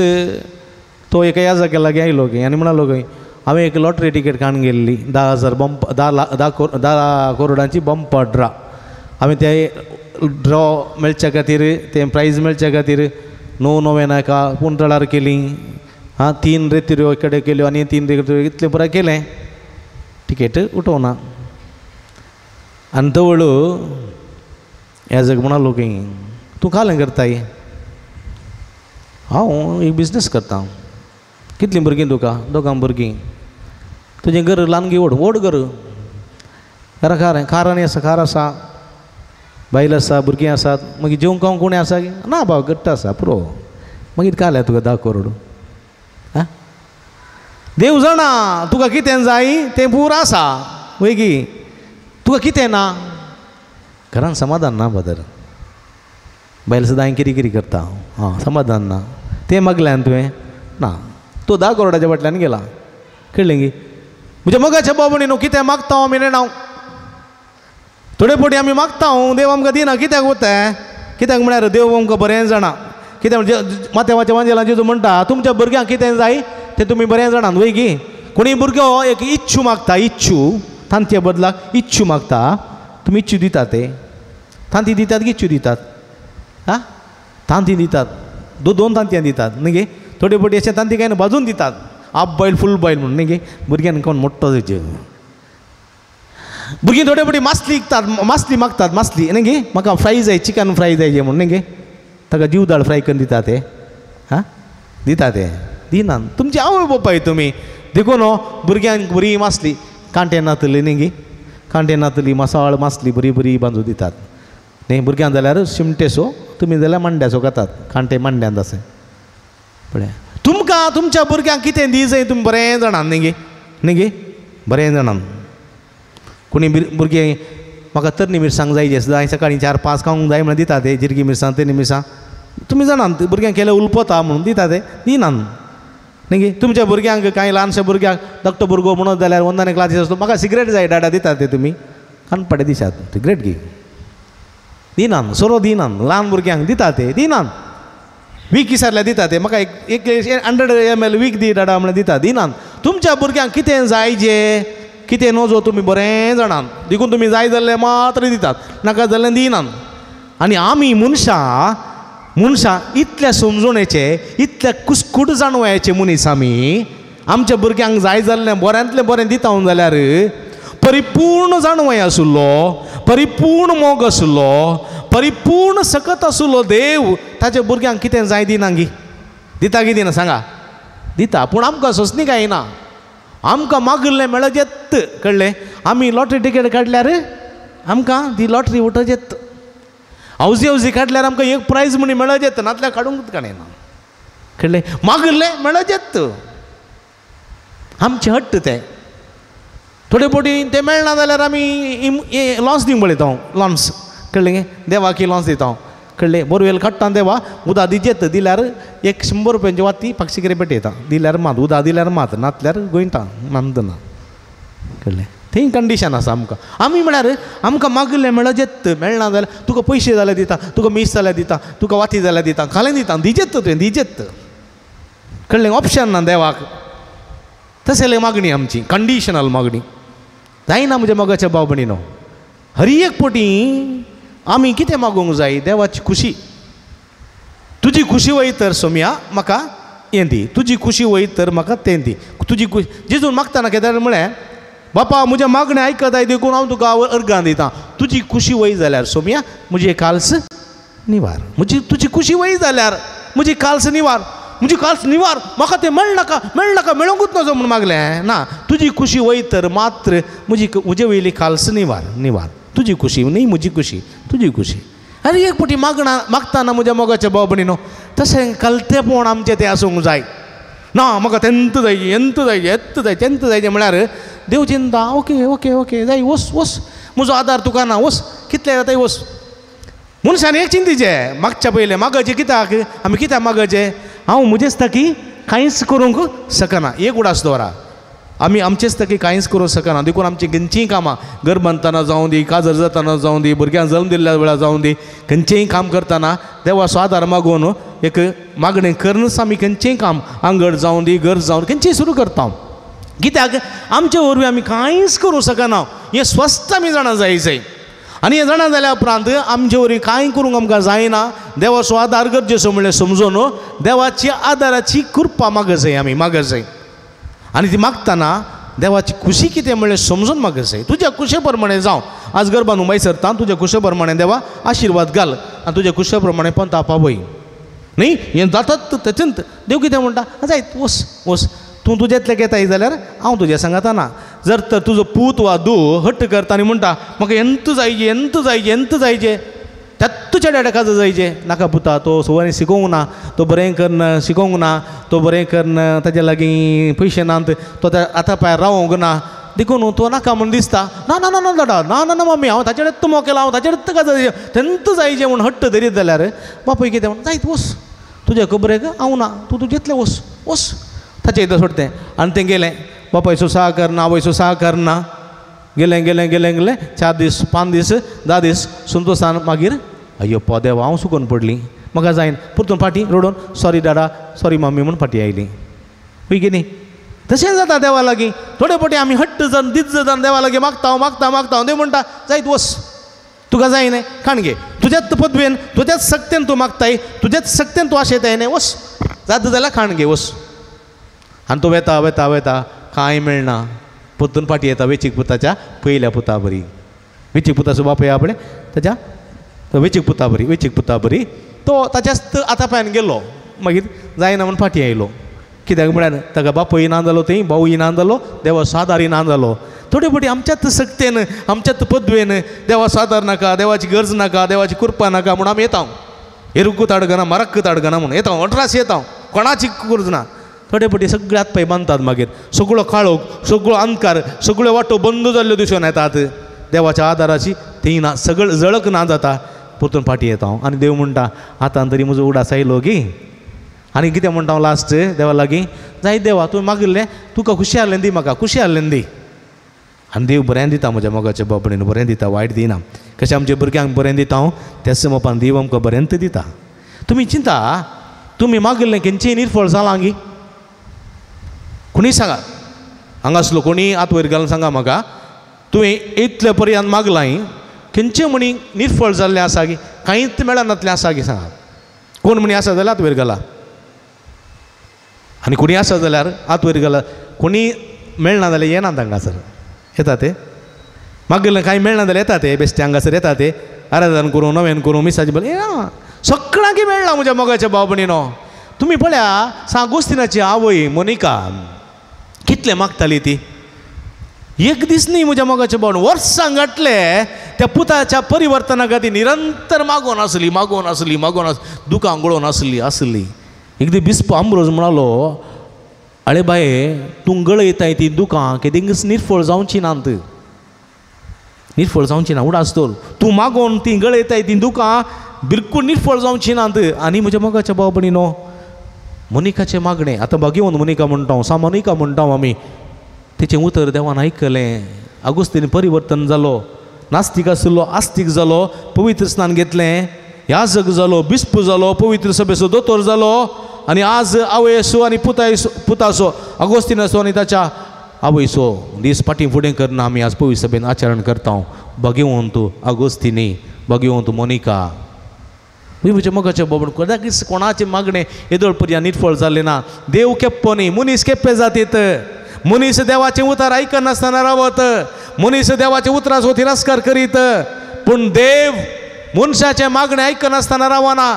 तो एका ह्या जाग्या लागीं आयलो खंय आनी म्हणालो खंय हांवें एक लॉटरी टिकेट काडून गेल्ली 10,000 बंप 10 करोडांची बंपर ड्रा, हांवें ते ड्रॉ मेळच्या खातीर, तें प्रायज मेळच्या खातीर 9 नवेनां एका पुंतळार केली, आं 3 रेतिऱ्यो एक कडेन केल्यो आनी 3 रेतिऱ्यो इतलें पुराय केलें, टिकेट उठोवना. आनी तवळ याजक म्हणालो खंय तूं कालें करताय, हांव एक बिजनस करता. कितलीं भुरगीं तुका? 2 भुरगीं. तुजें घर ल्हान गी व्हड? व्हड घर, घरा खार खार आनी आसा, खार आसा, बायल आसा, भुरगीं आसात, मागीर जेवंक खावंक कोणी आसा? ना बाबा घट्ट आसा पुरो. मागीर काल तुका 10 करोड, आं देव जाणा तुका कितें जाय तें पुरो आसा, वय गी, तुका कितें ना? घरान समाधान ना फादर, बायल सदां किरी किरी करता, आं समाधान ना, तें मागल्यान तुवें ना, तो 10 करोडाच्या फाटल्यान गेला, कळ्ळें गी. म्हज्या मोगाच्या भाव भयणीनो कितें मागता हांव आमी नेणा, थोडे फावटी आमी मागता हांव, देव आमकां दिना. कित्याक वता? कित्याक म्हळ्यार देव आमकां बरें जाणा. कित्याक म्हणजे माथ्यावाच्या वांजेलां जेजू म्हणटा तुमच्या भुरग्यांक कितें जाय तें तुमी बरें जाणात, वय गी. कोणी भुरगो एक इच्छू मागता, इच्छू तांचे बदलाक इच्छू मागता, तुमी इच्छू दितात, ते तांती दितात की इच्छू दितात? आं तांती दितात. दोन तांतयां दितात न्ही गे. थोडे फावटी अशें तांती काय भाजून दितात, हाफ बॉयल फूल बॉयल म्हणून न्ही गे. भुरग्यांक कोण मोठो जायचे भुरगीं थोडे फावटी मासली विकतात, मासली मागतात, मासली न्ही गे, म्हाका फ्राय जाय, चिकन फ्राय जाय म्हणून न्ही गे. ताका जीव दाळ फ्राय करून दिता ते, हां दिता ते दिनात. तुमची आवय बापाय तुमी देखून भुरग्यांक बरी मासली कांटे नातली न्ही गे, कांटे नातली मसाळ मासली बरी बरी बांदून दितात न्ही. भुरग्यांक जाल्यार शिमटेसो, तुमी जाल्यार मांड्यासो खातात, कांटे मांड्यांत आसा पळय. तुमकां तुमच्या भुरग्यांक कितें दी जाय तुमी बरें जाणात न्ही गे, न्ही गे, बरें जाणात. कोणी भुरगें म्हाका तरणी मिरसांग जाय जे सकाळीं 4-5 खावंक जाय म्हणून दिता ते, जिरगी मिरसांग तरणी मिरसांग तुमी जाणात भुरग्यांक केल्यार उलपता म्हणून दिता ते, दिनात न्ही गे. तुमच्या भुरग्यांक कांय ल्हानशा भुरग्यांक धाकटो भुरगो म्हणत जाल्यार वंदाने क्लासीस आसतो, म्हाका सिगरेट जाय डाडा दिता ते, तुमी कानपाटे दिसात सिगरेट घे, दिनात, सोरो दिनात. ल्हान भुरग्यांक दिता ते, दिनात. वीक विसरल्यार दिता ते, म्हाका एक 100 ml week दी डाडा म्हणून दिता, दिनात. तुमच्या भुरग्यांक कितें जाय जे कितें नजो तुमी बरें जाणात, देखून तुमी जाय जाल्यार मात्र दितात, नाका जाल्यार दिनात. आनी आमी मनशां मनशां इतल्या समजणेचे, इतल्या कुस्कूट जाणवयाचे मनीस आमी. आमच्या भुरग्यांक जाय जाल्लें बऱ्यांतलें बरें दिता जाल्यार परिपूर्ण जाणवय आशिल्लो, परिपूर्ण मोग आशिल्लो, परिपूर्ण सकत आशिल्लो देव ताच्या भुरग्यांक कितें जाय दिना गी, दिता गी दिना सांगा? दिता. पूण आमकां सोंसणी काय ना, आमकां मागिल्लें मेळजेत, कळ्ळें? आमी लॉटरी टिकेट काडल्यार आमकां ती लॉटरी उठजेत, हावजी हावजी काडल्यार आमकां एक प्रायज म्हणी मेळजेत, नातल्यार काडूंक कांय ना, कळ्ळें? मागिल्लें मेळजेत, आमचें हट्ट तें. थोडे फावटी तें मेळना जाल्यार आमी लॉन्स दिवंक पळयता, लॉन्स, कळ्ळें? देवाकी लॉन्स दिता, कळ्ळें? बोरवेल काडटा देवा उदक दिजेत, दिल्यार 100 रुपयांची वाती पाक्षिकरे पेटयता, दिल्यार मात उदक दिल्यार मात, नातल्यार गोंयता मानतना, कळ्ळें? थंय कंडिशन आसा आमकां. आमी म्हळ्यार आमकां मागिल्लें मेळजेत, मेळना जाल्यार तुका पयशे जाल्यार दिता, तुका मीस जाल्यार दिता, तुका वाती जाल्यार दिता, खालें दिता, दिजेत तुवें दिजेत, कळ्ळें? ऑप्शन ना देवाक. तशें मागणी आमची कंडिशनल मागणी जायना. म्हज्या मोगाच्या भाव भयणीनो, हर एक पटी आमी कितें मागूंक जाय? देवाची खुशी. तुजी खुशी वय तर सोम्या म्हाका हें दी, तुजी खुशी वय तर म्हाका तें दी, तुजी खुशी. जेजून मागतना केदार म्हळें, बापा म्हज्या मागणें आयकताय देखून हांव तुका अर्गां दिता, तुजी खुशी वय जाल्यार सोम्या म्हजी काल्स निवार, म्हजी तुजी खुशी वय जाल्यार म्हजी काल्स निवार, म्हजी काल्स निवार, म्हाका तें मेळनाका मेळनाका मेळोंकूच नजो म्हूण मागलें ना. तुजी खुशी वय तर मात्र म्हजी म्हजे वयली काल्स निवार, निवार, तुजी खुशी न्ही म्हजी खुशी, तुजी खुशी. आनी एक फावटी मागणा मागतना म्हज्या मोगाच्या भाव भयणीनो तशें कलतेपण आमचें तें आसूंक जाय ना. म्हाका तेंत जाय, हेंत जाय, हेत जाय, तेंत जाय म्हळ्यार देव चिंता, ओके ओके ओके जाय, वस वस, म्हजो आदार तुका ना, वस कितले जाता वस. मनशान एक चिंतीचें मागच्या पयलें मागचें कित्याक, आमी कित्याक मागचें? हांव म्हजेच ताकी कांयच करूंक शकना, एक उडास दवरा, आमी आमचेच ताकी कांयच करूंक शकना. देखून आमचीं खंयचीय कामां, घर बांदतना जावं दी, काजर जातना जावं दी, भुरग्यांक जल्म दिल्ल्या वेळार जावं दी, खंयचेंय काम करतना देवाचो आदार मागून एक मागणें करूनच आमी खंयचेंय काम, आंगण जावं दी, घर जावं, खंयचेंय सुरू करता. कित्याक आमचे वरवीं आमी कांयच करूंक शकना हें स्वस्थ आमी जाणा जाय जाय. आनी हें जाणा जाल्या उपरांत आमचे वरवीं कांय करूंक आमकां जायना, देवाचो आदार गरजेचो म्हणलें समजून देवाची आदाराची कृपा मागत जाय, आमी मागत जाय. आनी ती मागतना देवाची खुशी कितें म्हणलें समजून मागत जाय. तुज्या खुशे प्रमाणें जावं, आज गरबान उमाय सरता, तुज्या खुशे प्रमाणें देवा आशिर्वाद घाल आनी तुज्या खुशे प्रमाणें पंता पावय न्ही, हें जातात तेतूंत देव कितें म्हणटा, जायत वस वस, तूं तुज्यांतलें घेताय जाल्यार हांव तुज्या सांगाता ना. जर तर तुजो पूत वा धूव हट्ट करता आनी म्हणटा म्हाका एंत जायजे, एंत जायजे, एंत जायजे, त्यात चेड्या काज जायजे, नाका पुता, तो सुवानी शिकोवंक ना, तो बरें करून शिकोवंक ना, तो बरें करून ताजे लागीं पयशे नात, तो आतां पांय रावोंक ना, देखून तो नाका म्हूण दिसता. ना ना ना ना दादा, ना ना ना मम्मी, हांव ताचेकडेच मोकेला, हांव ताचेकडेच काज जायजे, तेंत जायजे म्हूण हट्ट धरीत जाल्यार बापूय कितें म्हण, जायत वस, तुज्या खबरेक हांव ना, तूं तुजेंतलें वस वस, ताचें एकदां सोडतें. आनी तें गेलें, बापायचो सहकार ना, आवयचो सहकार ना, गेलें गेलें गेलें गेलें, 4 दीस 5 दीस 10 दीस संतोशान मागीर अय्यो देवा हांव सुकून पडली, म्हाका जायन, परतून फाटीं रडून सॉरी दादा सॉरी मम्मी म्हूण फाटीं आयली. हय की न्ही? तशें जाता देवा लागीं. थोडे फावटी आमी हट्ट जावन दिज्ज जावन देवा लागीं मागता मागता मागता, देव म्हणटा जायत वस, तुका जाय न्ही खाण घे, तुज्याच पदवेन तुज्याच सक्तेन तूं मागताय, तुज्याच सक्तेन तूं आशेताय न्ही, वस जाता जाल्यार खाण घे वस. आनी तो वेता वेता वेता कांय मेळना, परतून फाटीं येता वेचीक पुताच्या पयल्या पुता बरी. वेचीक पुताचो बापूय आपणें ताच्या वेचीक पुता बरी, वेचीक पुता बरी तो ताच्याच आतां पांयान गेलो, मागीर जायना म्हूण फाटीं आयलो. कित्याक म्हळ्यार ताका बापूय ना जालो, थंय भावूय ना जालो, देवाचो आदारय ना जालो. थोडे फावटी आमच्याच सक्तेन आमच्याच पदवेन देवाचो आदार नाका, देवाची गरज नाका, देवाची कृपा नाका म्हूण आमी येता, एरुकू ताडगना मरक्क ताडगना म्हूण येता, अठराशे येता, कोणाची गरज ना. थोडे फावटी सगळे हात पांय बांदतात, मागीर सगळो काळोख सगळो अंधकार सगळ्यो वाटो बंद जाल्ल्यो दिसून येतात, देवाच्या आदाराची ती ना, सगळं जळक ना जाता. परतून फाटीं येता हांव आनी देव म्हणटा आतां तरी म्हजो उडास आयलो गी. आनी कितें म्हणटा हांव लास्ट देवा लागीं, जाय देवा तुवें मागिल्लें तुका खुशी आहलें दी, म्हाका खुशी आहलें दी. आनी देव बरें दिता म्हज्या मोगाच्या बाबणीन, बरें दिता, वायट दिना. कशें आमच्या भुरग्यांक बरें दिता हांव, त्याच मोपान देव आमकां बरेंच दिता. तुमी चिंता तुमी मागिल्लें खंयचें निर्फळ जालां गी? कोणीय सांगा, हांगासलो कोणीय हात वयर घालून सांगा म्हाका, तुवें इतले पर्यंत मागलां खंयचें म्हणी निर्फळ जाल्लें आसा गी, कांयच मेळनातलें आसा गी सांगा. कोण म्हणी आसा जाल्यार हात वयर घाला, आनी कोणी आसा जाल्यार हात वयर घाला. कोणी मेळना जाल्यार येनात हांगासर, येता ते मागिल्लें कांय मेळना जाल्यार येता ते बेश्टे हांगासर येता ते, आराधन करूं नवेन करूं मिसाची बरें येना, सगळ्यांकी मेळ्ळां म्हज्या मोगाच्या भाव भयणीनो. तुमी पळया सांगोस्तिनाची आवय मोनिका कितलें मागताली ती, एक दीस न्ही म्हज्या मोगाच्या भावन वर्सां घातले त्या पुताच्या परिवर्तना खातीर निरंतर मागोन आसली, मागोन आसली, मागोन आसली, दुकां गळोवन आसली आसली. एक दीस बिस्प आंब्रोज म्हणालो, आळे बाये तूं गळयताय ती दुकां केदींच निर्फळ जावची नात, निर्फळ जावची ना, उडास दवर, तूं मागोन ती गळयताय ती दुकां बिलकूल निर्फळ जावची नात. आनी म्हज्या मोगाच्या भाव भयणीनो मोनिकाचें मागणें आतां भाग्यवंत मोनिका म्हणटा हांव, सा मोनिका म्हणटा आमी, तिचें उतर देवान आयकलें, आगुस्तीन परिवर्तन जालो, नास्तीक आशिल्लो आस्तीक जालो, पवित्र स्नान घेतलें, याजक जालो, बिस्प जालो, पवित्र सभेचो दोतोर जालो, आनी आज आवयसो आनी पुतायसो पुताचो आगोस्तिनाचो आनी ताच्या आवयसो दीस फाटीं फुडें करना आमी आज पवित्र सभेन आचरण करता. भाग्यवंत आगोस्तिनी, भाग्यवंत मोनिका. म्हज्या मोगाच्या बाबण कदाचीत कोणाचें मागणें येदोळ पर्यंत निर्फळ जालें ना. देव केप्पो न्ही, मनीस केप्पे जातीत, मनीस देवाचें उतर आयकनासतना रावत, मनीस देवाच्या उतराचो तिरस्कार करीत, पूण देव मनशाचें मागणें आयकनासतना रावना.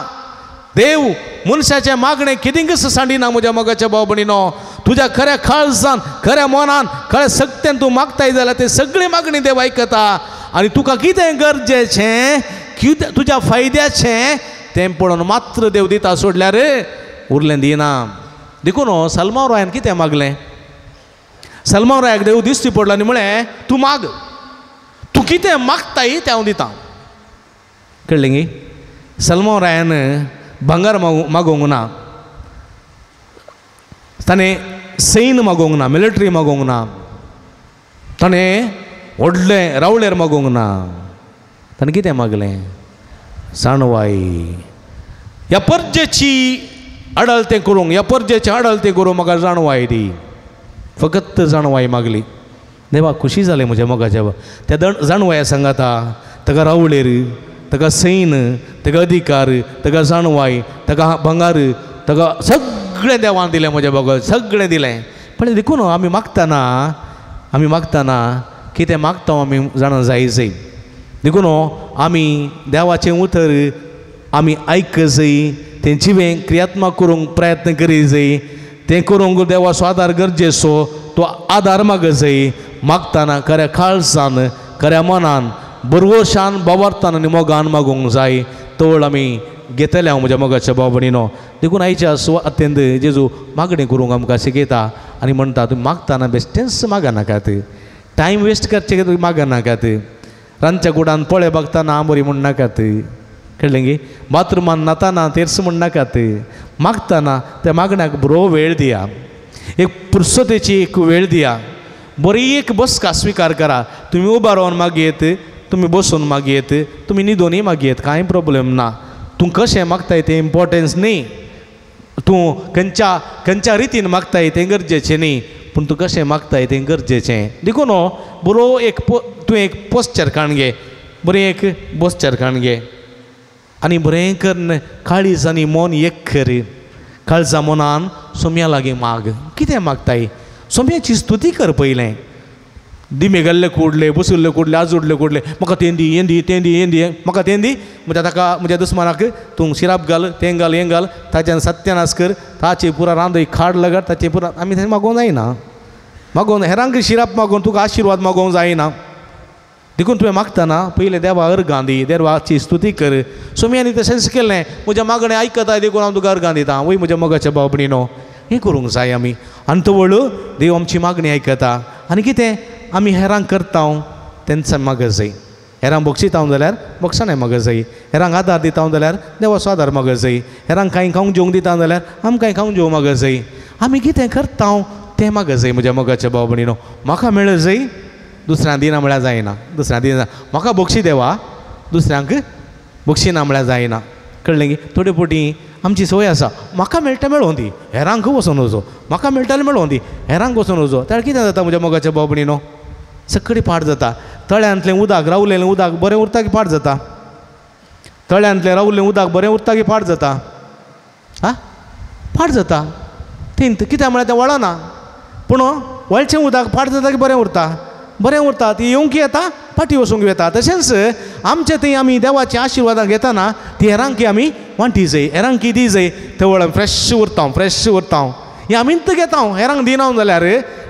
देव मनशाचें मागणें कितेंच सांडिना म्हज्या मोगाच्या भाव भयणीनो. तुज्या खऱ्या काळजान खऱ्या मनान खऱ्या सक्तेन तूं मागताय जाल्यार ते सगळी मागणी देव आयकता. आनी तुका कितें गरजेचें, कितें तुज्या फायद्याचें तें पळोवन मात्र देव दिता, सोडल्यार उरलें दिना. देखून सलमाव रायान कितें मागलें, सलमाव रायाक देव दिश्टी पडलो आनी म्हळें तूं माग, तूं कितें मागताय तें हांव दिता. कळ्ळें गी? सलमाव रायान भांगर मागोवंक ना, ताणें सैन मागोवंक ना, मिलिटरी मागोवंक ना, ताणें व्हडलें रावळेर मागोवंक ना, ताणें कितें मागलें, जाणवाय. ह्या परजेची आडलतें करूंक, ह्या परजेचें आडलतें करूंक म्हाका जाणवाय दी, फकत जाणवाय मागली. देवा खुशी जालें म्हज्या मोगाच्या त्या जाणवाया सांगाता, ताका रावळेर, ताका सैन, ताका अधिकार, ताका जाणवाय, ताका भांगार, ताका सगळें देवान दिलें म्हज्या मोगा, सगळें दिलें. पण देखून आमी मागतना, आमी मागतना कितें मागता आमी जाणा जाय जाय. देखून आमी देवाचें उतर आमी आयक जाय, तें जिवें क्रियात्मक करूंक प्रयत्न करी जाय, तें करूंक देवाचो आदार गरजेचो, तो आदार माग जाय. मागतना खऱ्या काळजान खऱ्या मनान बरवशान बावरतान आनी मोगान मागूंक जाय, तवळ आमी घेतले हांव म्हज्या मोगाच्या भाव भयणीनो. देखून आयच्या अत्यंत जेजू मागणी करूंक आमकां शिकयता आनी म्हणटा तुमी मागतना बेश्टेंच मागनाकात, टायम वेस्ट करचें तुमी मागनाकात, रांदच्या कुडान पळे बगतना आंबोरी म्हणनाकात, कळ्ळें गी? बाथरुमान न्हाताना तेर्स म्हणनाकात, मागतना त्या मागण्याक बरो वेळ दिया, एक पुरसतेची एक वेळ दिया, बरी एक बसका स्विकार करा. तुमी उबा रावन मागयेत, तुमी बसून मागयेत, तुमी न्हिदोनूय मागयेत, कांय प्रोब्लेम ना. तूं कशें मागताय तें इम्पोर्टन्स न्ही, तूं खंयच्या खंयच्या रितीन मागताय तें गरजेचें न्ही, पूण तूं कशें मागताय तें गरजेचें. देखून बरो एक तूं एक पोस्चर काण घे, बरें एक बसचार काण घे आनी बरें करून काळीज आनी मन एक कर. काळजा मनान सोम्या लागीं माग. कितें मागताय? सोम्याची स्तुती कर पयलें. दिमे गेल्ले कुडले बसुल्ले कुडले आजुडले कुडले म्हाका तेंदी येंदी तेंदी येंदी म्हाका तेंदी म्हज्या ताका म्हज्या दुस्मानाक तूं शिराप घाल तें घाल हें घाल ताच्यान सत्यानाश कर ताचे पुरा रांदय खाड लगट ताचे पुरा आमी थंय मागोवंक जायना. मागोवन हेरांक शिराप मागोवन तुका आशिर्वाद मागोवंक जायना. देखून तुवें मागतना पयलें देवा अर्गां दी, देवाची स्तुती कर. सोम्यांनी तशेंच केलें, म्हज्या मागणें आयकता देखून हांव तुका अर्गां दिता. वय म्हज्या मोगाच्या भाव भयणीनो, हें करूंक जाय आमी. आनी तवळ देव आमची मागणी आयकता आनी कितें आमी हेरांक करता तेंच मागत जाय. हेरांक बक्षिता जाल्यार बक्षाणें मागत जाय, हेरांक आदार दिता जाल्यार देवाचो आदार मागत जाय, हेरांक कांय खावंक जेवंक दिता जाल्यार आमकांय खावंक जेवंक मागत जाय. आमी कितें करता तें मागत जाय म्हज्या मोगाच्या भाव भयणीनो. म्हाका मेळत जाय दुसऱ्यांक दिना म्हळ्यार जायना. दुसऱ्यांक दिना म्हाका बक्षी देवा दुसऱ्यांक बक्षी ना म्हळ्यार जायना. कळ्ळें की? थोडे फावटी आमची संवय आसा म्हाका मेळटा मेळों दी हेरांक वचोन वचो, म्हाका मेळटालें मेळों दी हेरांक वचोन वचो. त्या कितें जाता म्हज्या मोगाच्या भाव भयणीनो? सगळी पाड जाता. तळ्यांतलें उदक रावलेलें उदक बरें उरता की पाड जाता? तळ्यांतलें रावलें उदक बरें उरता की पाड जाता? आं, पाड जाता. थंय कित्याक म्हळ्यार तें वळना. पूण वळचें उदक पाड जाता की बरें उरता? बरें उरता. ती येवंक येता फाटीं वचूंक येता. तशेंच आमचे थंय आमी देवाची आशिर्वादां घेतना ती हेरांकी आमी वांटी जाय, हेरांकी दी जाय. तवळ आमी फ्रेश उरता, फ्रेश उरता. हें आमीच घेता हेरांक दिना जाल्यार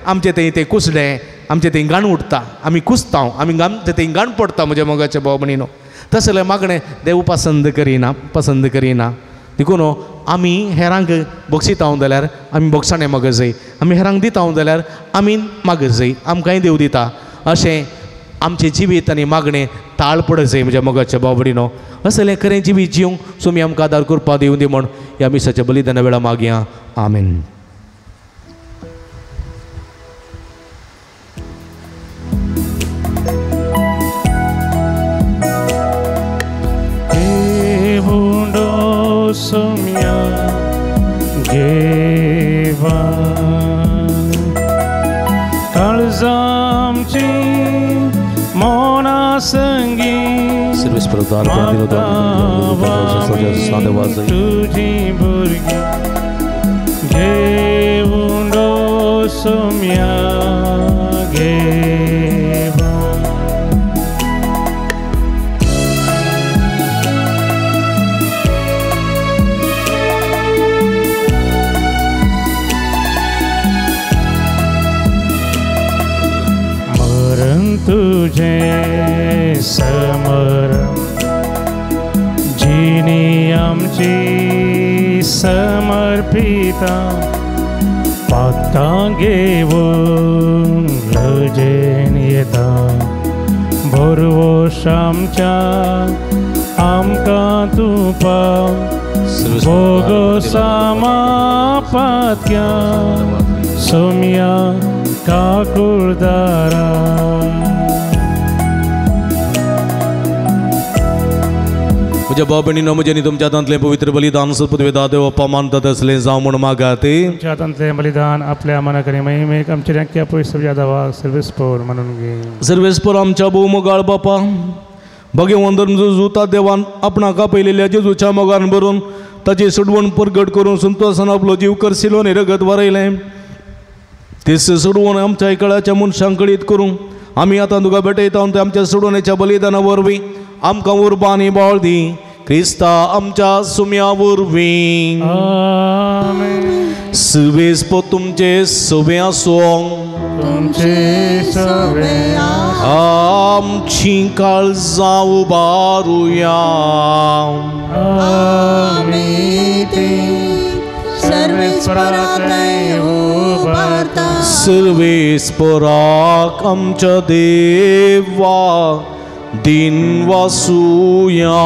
आमचे थंय तें कुसडें आमचे थंय घाण उरता, आमी कुसता, आमी आमचे थंय घाण पडटा म्हज्या मोगाच्या भाव भयणीनो. तसलें मागणें देव पसंद करिना, पसंद करिना. देखून आमी हेरांक बक्षिता जाल्यार आमी बक्षाणें मागत जाय, आमी हेरांक दिता जाल्यार आमी मागत जाय, आमकांय देव दिता. अशें आमचें जिवीत आनी मागणें ताळ पडत जाय म्हज्या मोगाच्या भाव भयणीनो. असलें खरें जिवीत जिवंक सुमी आमकां आदार करपा दिवं दी म्हूण ह्या मिसाच्या बलिदाना वेळा मागया. आमेन. Sumya Geva Kalzamchi Mona Sangi Service Pradhan Tuji Burgi Gevundo Sumya Geva. तुझे समर जिनी आमची समर्पिता पातकां घेवन लजेन येता भरवोश आमच्या आमकां तूं पाव भोगोसामा पातक्या सोम्या काकुळदारा. म्हज्या भाव भयणीनो, म्हजें आनी तुमच्या हातांतलें पवित्र बलिदान सत्पदवेदा देव बाप्पा मानता तसलें जावं म्हूण मागात. तुमच्या हातांतलें बलिदान आपल्या मनाकडे महिमेक आमच्या राखक्या पयस दावा सर्वेस पौर म्हणून घे. सर्वेस पौर आमच्या भोवमोगाळ बापा भगवंत जुता देवान आपणाक आपयलेल्या जेजूच्या मोगान भरून ताची सोडवण परगट करून संतोसान आपलो जीव करसिलो आनी रगत वारयलें. तेच सोडवण आमच्या कळाच्या मनशांक कळीत करूं आमी आतां तुका भेटयता ते आमच्या सोडवणेच्या बलिदाना वरवीं आमकां उर्बा आनी बळ दी. क्रिस्ता आमच्या सुम्या वरवीं. सुवेस पो तुमचे सवे आसूं, आमची काळजां उबारुया. सर्वेस्पराक आमच्या देवा दिन वासुया.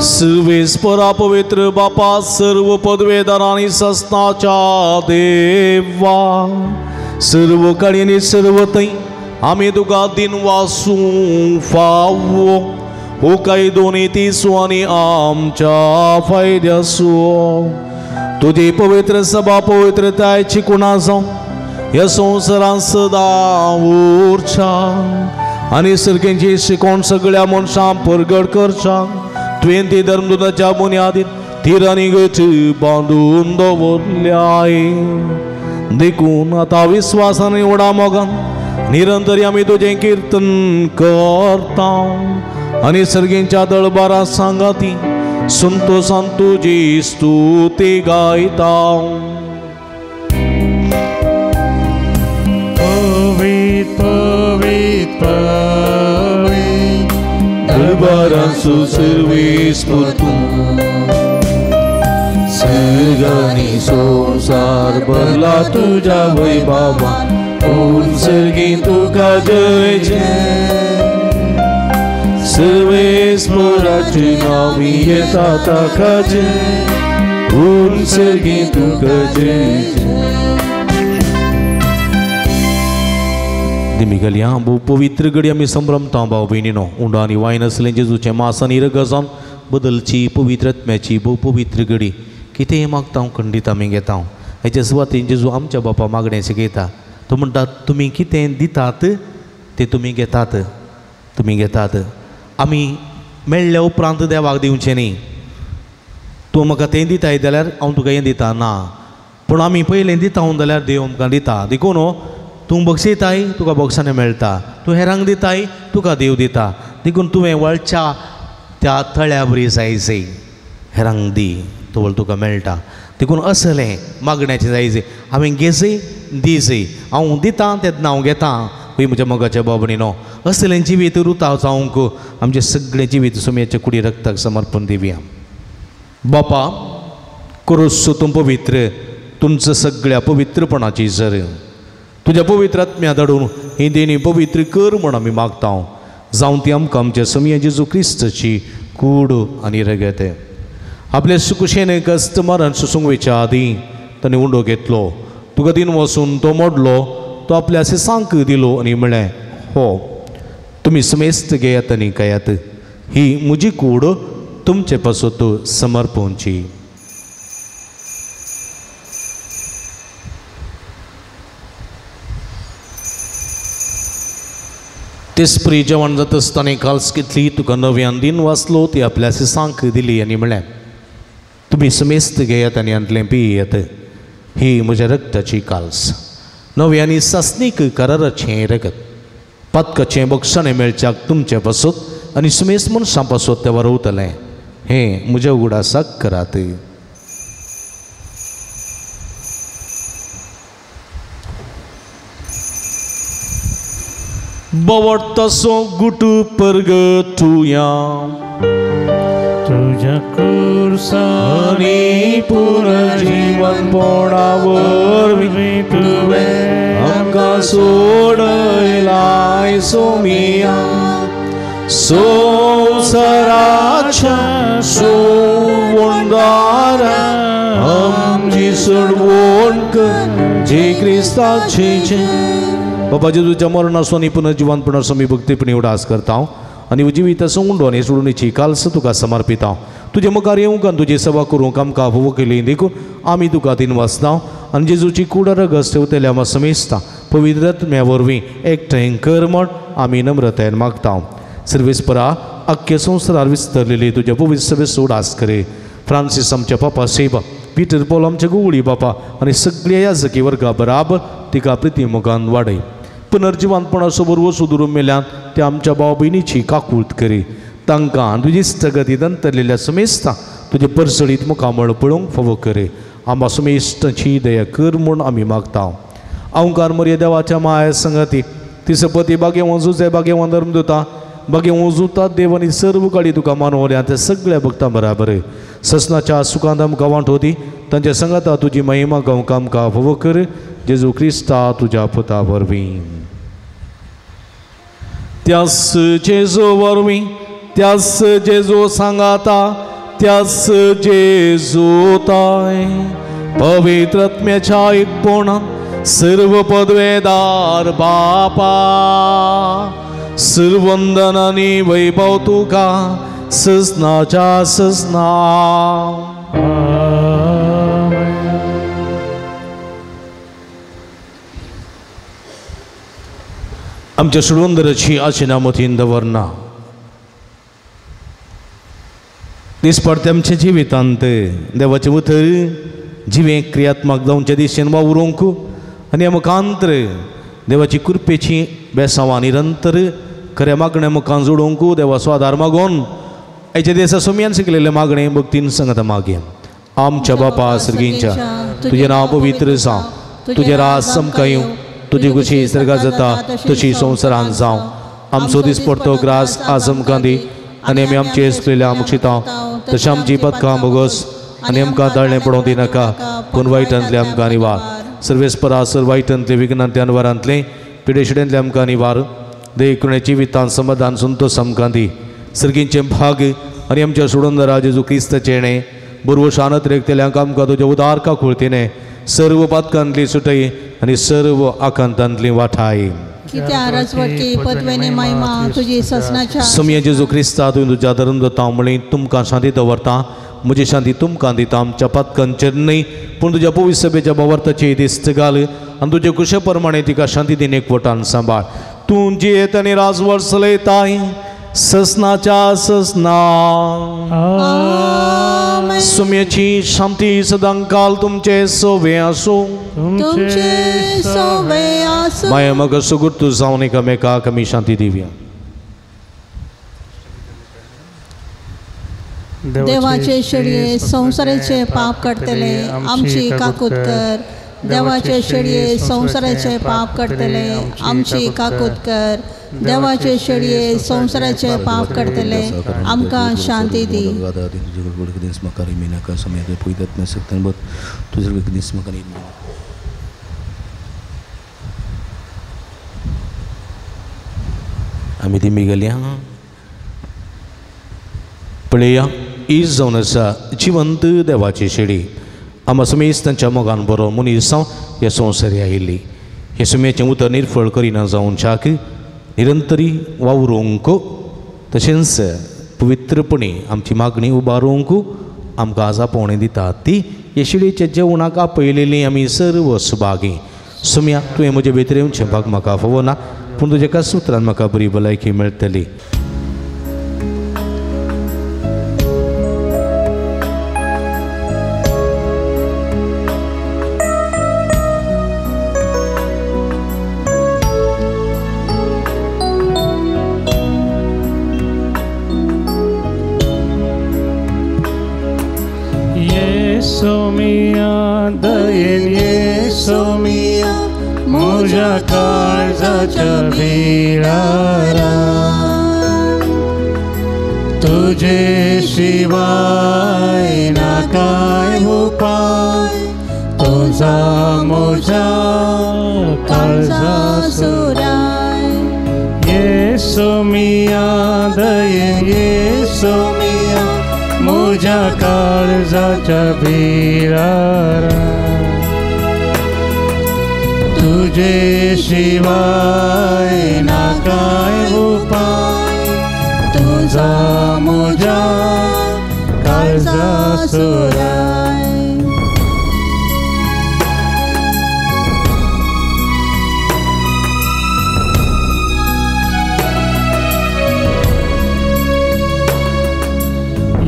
सर्वेस्परा पवित्र बापा सर्व पदवेदार आनी सस्नाच्या देवा सर्व काळी आनी सर्व थंय आमी तुका दिन वासूं फावो हो कायदो नीतीसो आनी आमच्या फायद्यासो. तुजी पवित्र सभा पवित्रतायची कुणा जावं ह्या संवसारांत सदां उरच्या आनी सर्गेंची शिकोण सगळ्या मनशां परगट करच्या तुवें ती धर्मदूताच्या बुन्यादीत तिरांनी गच बांदून दवरल्याय. देखून आतां विस्वासान व्हडा मोगान निरंतर आमी तुजें किर्तन करता आनी सर्गेंच्या दळबारा सांगाती संतोसान तुजी स्तुती गायता. पवित्र पवित्र पवित्र दरबारांचो सर्वेस्पर तूं सर्गांनी संवसार भरला तुज्या वैभवान पूण सर्गीं तुका जय जय. सर्वेस्पराचे नांव येता ताका जय पूण सर्गीं तुका जय जय. दिमिगलया भोव पवित्र घडी आमी संभ्रमता भाव भयणीनो. उंडो आनी वायन आसलें जेजूचें मास आनी रगजान बदलची पवित्र आत्म्याची भोव पवित्र घडी. कितेंय मागता हांव खंडीत आमी घेता. हेच्या सुवातेन जेजू आमच्या बापा मागणें शिकयता. तो म्हणटा तुमी कितें दितात तें तुमी घेतात, तुमी घेतात. आमी मेळ्ळ्या उपरांत देवाक दिवचें न्ही. तूं म्हाका तें दिताय जाल्यार हांव तुका हें दिता ना, पूण आमी पयलें दिता जाल्यार देव आमकां दिता. देखून तूं बक्षयताय तुका बक्षाणें मेळटा, तूं हेरांक दिताय तुका देव दिता. देखून तुवें वळच्या त्या तळ्या बरी जायजय, हेरांक दी तवळ तुका मेळटा. देखून असलें मागण्याचें जायजय, हांवें घेजय दिजय, हांव दितां तेन्ना हांव घेतां. हय म्हज्या मोगाच्या बाबणीनो, असलें जिवीत रुताव जावंक आमचें सगळें जिवीत सुमयाच्या कुडी रक्ताक समर्पण दिवया. बापा क्रूस तूं पवित्र, तुमचं सगळ्या पवित्रपणाची जर तुज्या पवित्र आत्म्या धाडून ही देणी पवित्र कर म्हण आमी मागता. जावं ती आमकां आमच्या समया जेजू क्रिस्ताची कूड आनी रगत. आपले सुकुशेन कस्त मरण सुसुंगवेच्या आदीं ताणें उंडो घेतलो, तुका दिन वसून तो मोडलो, तो आपल्या सिसांक दिलो आनी म्हळें, हो तुमी समेस्त घेयात आनी खायात, ही म्हजी कूड तुमचे पासत समर्पणची. तेसपरी जेवण जाता आसतना काल्स घेतली, तुका नव्यान दिन वाचलो, ती आपल्या सिसांक दिली आनी म्हळें, तुमी समेस्त घेयात आनी हांतलें पियेत, ही म्हज्या रक्ताची काल्स, नवी आनी सासणीक कराराचें रगत, पातकाचें बक्षाणें मेळच्याक तुमचे पासत आनी समेस्त मनशां पासत तें वरवतलें. हें म्हज्या उगडासाक करात. बवडतसो गुट परगटुया तुझ्या कुर्सानी पुनर्जीवन पोणावरवीं तुवें आमकां सोडयलाय सोमिया. संवसाराच्या सोवणदारा आमची सोडवण कर जे क्रिस्ताची. बाबा जेजूच्या मरणाचो आनी पुनर्जिवनपणाचो आमी भक्तीपणी उडास करता आनी जिविताचो उंडो आनी सोडणीची काल्स तुका समर्पिता. तुजे मुखार येवंक आनी तुजी सेवा करूंक आमकां फावो केली देखून आमी तुका दिन वाचता आनी जेजूची कूड रगस ठेवतल्या आमकां समेस्ता पवित्र आत्म्या वरवीं एकठांय कर म्हण आमी नम्रतायेन मागता. सर्वेस्परा आख्खे संवसारार विस्तरलेली तुज्या पवित्र सभेचो उडास करे. फ्रांसीस आमच्या पापा सेवा, पिटर पॉल आमच्या गुवळी बापा आनी सगळ्या याजकी वर्गा बराबर तिका प्रिती मुखान वाडय. पुनर्जिवनपणाचो बरोबर सुदरून मेल्यान ते आमच्या भाव भयणीची काकूत करी. तांकां तुजी स्थगती दंतरलेल्या समेस्ता तुजे परसळीत मुखामळ पळोवंक फावो करे. आमकां समेस्तांची दया कर म्हूण आमी मागता. अवंकार मर्या देवाच्या माया संगती ती सपती बागेवन जुजे बागेवन धर्मदुता बागेवन जुता देव आनी सर्व काळी तुका मानवल्या त्या सगळ्या भक्तां बराबर ससनाच्या सुखांत आमकां वांट होती तांच्या संगाता तुजी महिमा गावंक आमकां फावो कर. जेजू क्रिस्ता तुज्या पुता वरवीं. त्यास जेजू वरवीं, त्यास जेजू सांगाता, त्यास जेजू ताय पवित्र आत्म्याच्या एकपणान सर्व पदवेदार बापा सर्वंदन आनी वैभव तुका ससनाच्या ससना. आमच्या सुडवंदराची आशिना मतीन दवरना. दिसपडते आमच्या जिवितांत देवाचें उतर जिवें क्रियात्मक जावच्या दिशेन वावरूंक आनी मुखांतर देवाची कृपेची बेसांवां निरंतर खऱ्या मागण्या मुखान जोडूंक देवाचो आदार मागोवन आयच्या दिसा सोम्यान शिकलेलें मागणें भक्तीन सांगता मागीर. आमच्या बापा सर्गींच्या, तुजें नांव पवित्र जावं, तुजें राज आमकां येवं, तुजी खुशी सर्गात जाता तशी संवसारांत जावं. आमचो दिसपडतो ग्रास आज आमकां दी आनी आमी आमचे चुकलेल्या मुक्षिता तशें आमची पदकां भोगोस आनी आमकां ताळणें पडोवंक दिनाका, पूण वायटांतलें आमकां निवार. सर्वेस्परा सर वायटांतलें विघ्नांतलें अनवरांतलें पिडेशिडेंतलें आमकां निवार. देकुणे जिवितान समाधान संतोष आमकां दी. सर्गींचें भाग आनी आमच्या सोडून जेजू क्रिस्ताचें येणें बरवो शानत रेखतल्यांक आमकां तुज्या उदार काकुळतीने सर्व पातकांतली सुटय आनी सर्व आकांतांतली वाठाय. सम्या जेजू क्रिस्ता तुवें तुज्या धर्म दत्ता म्हळी तुमकां शांती दवरता, म्हजी शांती तुमकां दिता. आमच्या पातकांचेर न्हय पूण तुज्या पवित्र सभेच्या भावार्थाची दिस्त घाल आनी तुजे कुशे प्रमाणे तिका शांती दिन एकवटान सांबाळ. तूं जियेत आनी राजवट चलयताय ससनाच्या ससना. सुम्याची शांती सदांकाल तुमचे सोवे आसूं. माया मग सुगुर्तू जावन एकामेकाक आमी शांती दिवया. देवाचे शेळये संवसाराचे पाप काडटले आमची काकूत कर. देवाचे शेळये संवसाराचे पाप काडटले आमची काकूत कर. देवाचे शेळये संवसाराचे पाप काडटले आमकां शांती दी. आमी ती मिगल्या पळया is जावन आसा जिवंत देवाची शेळी. आमा समेज तांच्या मोगान बरो मनीस जावं ह्या संवसारी आयिल्ली. हे सुम्याचें उतर निर्फळ करिना जावच्याक निरंतरी वावरूंक तशेंच पवित्रपणी आमची मागणी उबारूंक आमकां आज आपोवणें दितात ती हे शेळयेच्या जेवणाक आपयलेली आमी सर्व सुभागी. सुम्या तुवें म्हजे भितर येवचें भाग म्हाका फावो ना, पूण तुज्या एका सुत्रान म्हाका बरी भलायकी मेळटली. म्हज्या काळजाच्या बिळारा तुजे शिवाय ना काय उपाय, तुझा म्हज्या काळजा सुराय. येसू मिया दयेन येसू मिया म्हज्या काळजाच्या बिळारा तुझे शिवाय ना काय उपाय, तुझा म्हज्या काळजा सुराय.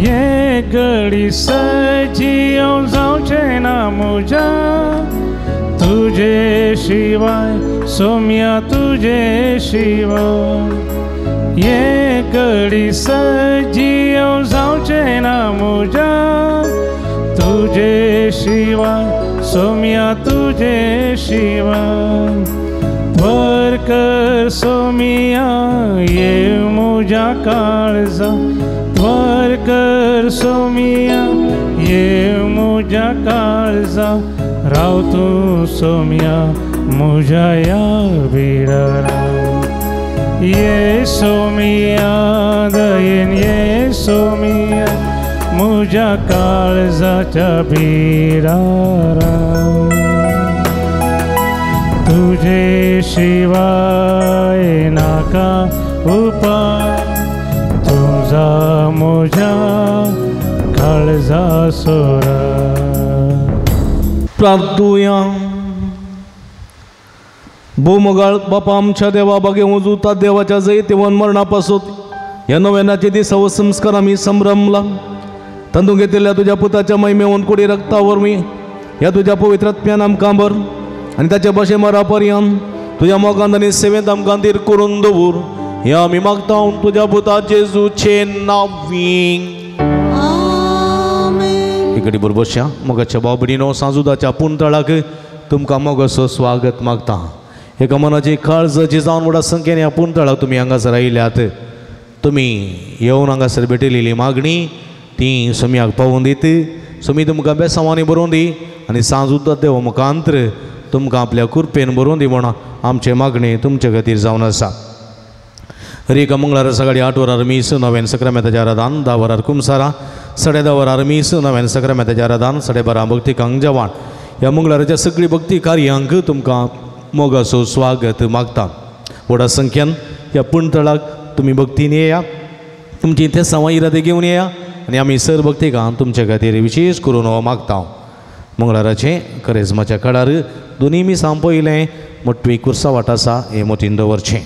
ये घडी सजियो जावचें ना म्हज्या तुझे शिवाय सोम्या तुझे शिवाय. ये घडी सजियो जावचें ना म्हज्या तुझे शिवाय सोम्या तुझे शिवाय. वर कर सोमिया ये म्हज्या काळजा, वर कर सोमिया ये म्हज्या काळजा. राव तूं सोम्या म्हज्या ह्या बिळारा. ये सोमिया दयेन ये सोमिया म्हज्या काळजाच्या बिळारा तुझे शिवाय नाका उपाय, तुझा म्हज्या काळजा सोरा. प्रार्थुया. भोवमोगाळ बापा आमच्या देवा बागे वजुता देवाच्या जैतेवन मरणा पासून ह्या नव्यानाचे दिसा हो संस्कार आमी संभ्रमला तांतूंत घेतिल्ल्या तुज्या पुताच्या महिमेवन कुडी रक्ता वरवीं ह्या तुज्या पवित्र आत्म्यान आमकां भर आनी ताच्या भाशे मरा पर्यंत तुज्या मोगान आनी सेवेंत आमकां धीर करून दवर ह्या आमी मागता तुज्या पुता जेजूचे नांवी. इकडे बरोबरच्या मोगाच्या भाव भयणीनो सांजुदाच्या पुनतळाक तुमकां मोगाचो स्वागत मागता. एका मनाची काळजाची जावन व्हडा संख्येन ह्या पुनतळाक तुमी हांगासर आयल्यात. तुमी येवन हांगासर भेटयलेली मागणी ती सोम्याक पावोवन दीत. सोमी तुमकां बेसांवांनी बरोवन दी आनी सांजुदा देव मुखांत्र तुमकां आपल्या कृपेन बरोवन दी म्हण आमचे मागणी तुमचे खातीर जावन आसा. हर एका मंगळारा सकाळी 8 वरार मीस, नव्यान सक्रामेताच्या आराधन, 10 वरार कुमसारा, 10:30 वरार मीस, नव्यान सक्रामेताच्या आराधन, 12:30 भक्तिकांक जेवण. ह्या मंगळाराच्या सगळी भक्ती कार्यांक तुमकां मोगाचो स्वागत मागता. व्हडा संख्येन ह्या पुणतळाक तुमी भक्तीन येया, तुमची तेसांवां इरादे घेवन येया आनी आमी सर भक्तिकां तुमचे खातीर विशेश करून हो मागता. मंगळाराचें करेजमाच्या काळार दोनी मिसां पयलें मोटवी कुर्सा वाट आसा हें मोतीन दवरचें.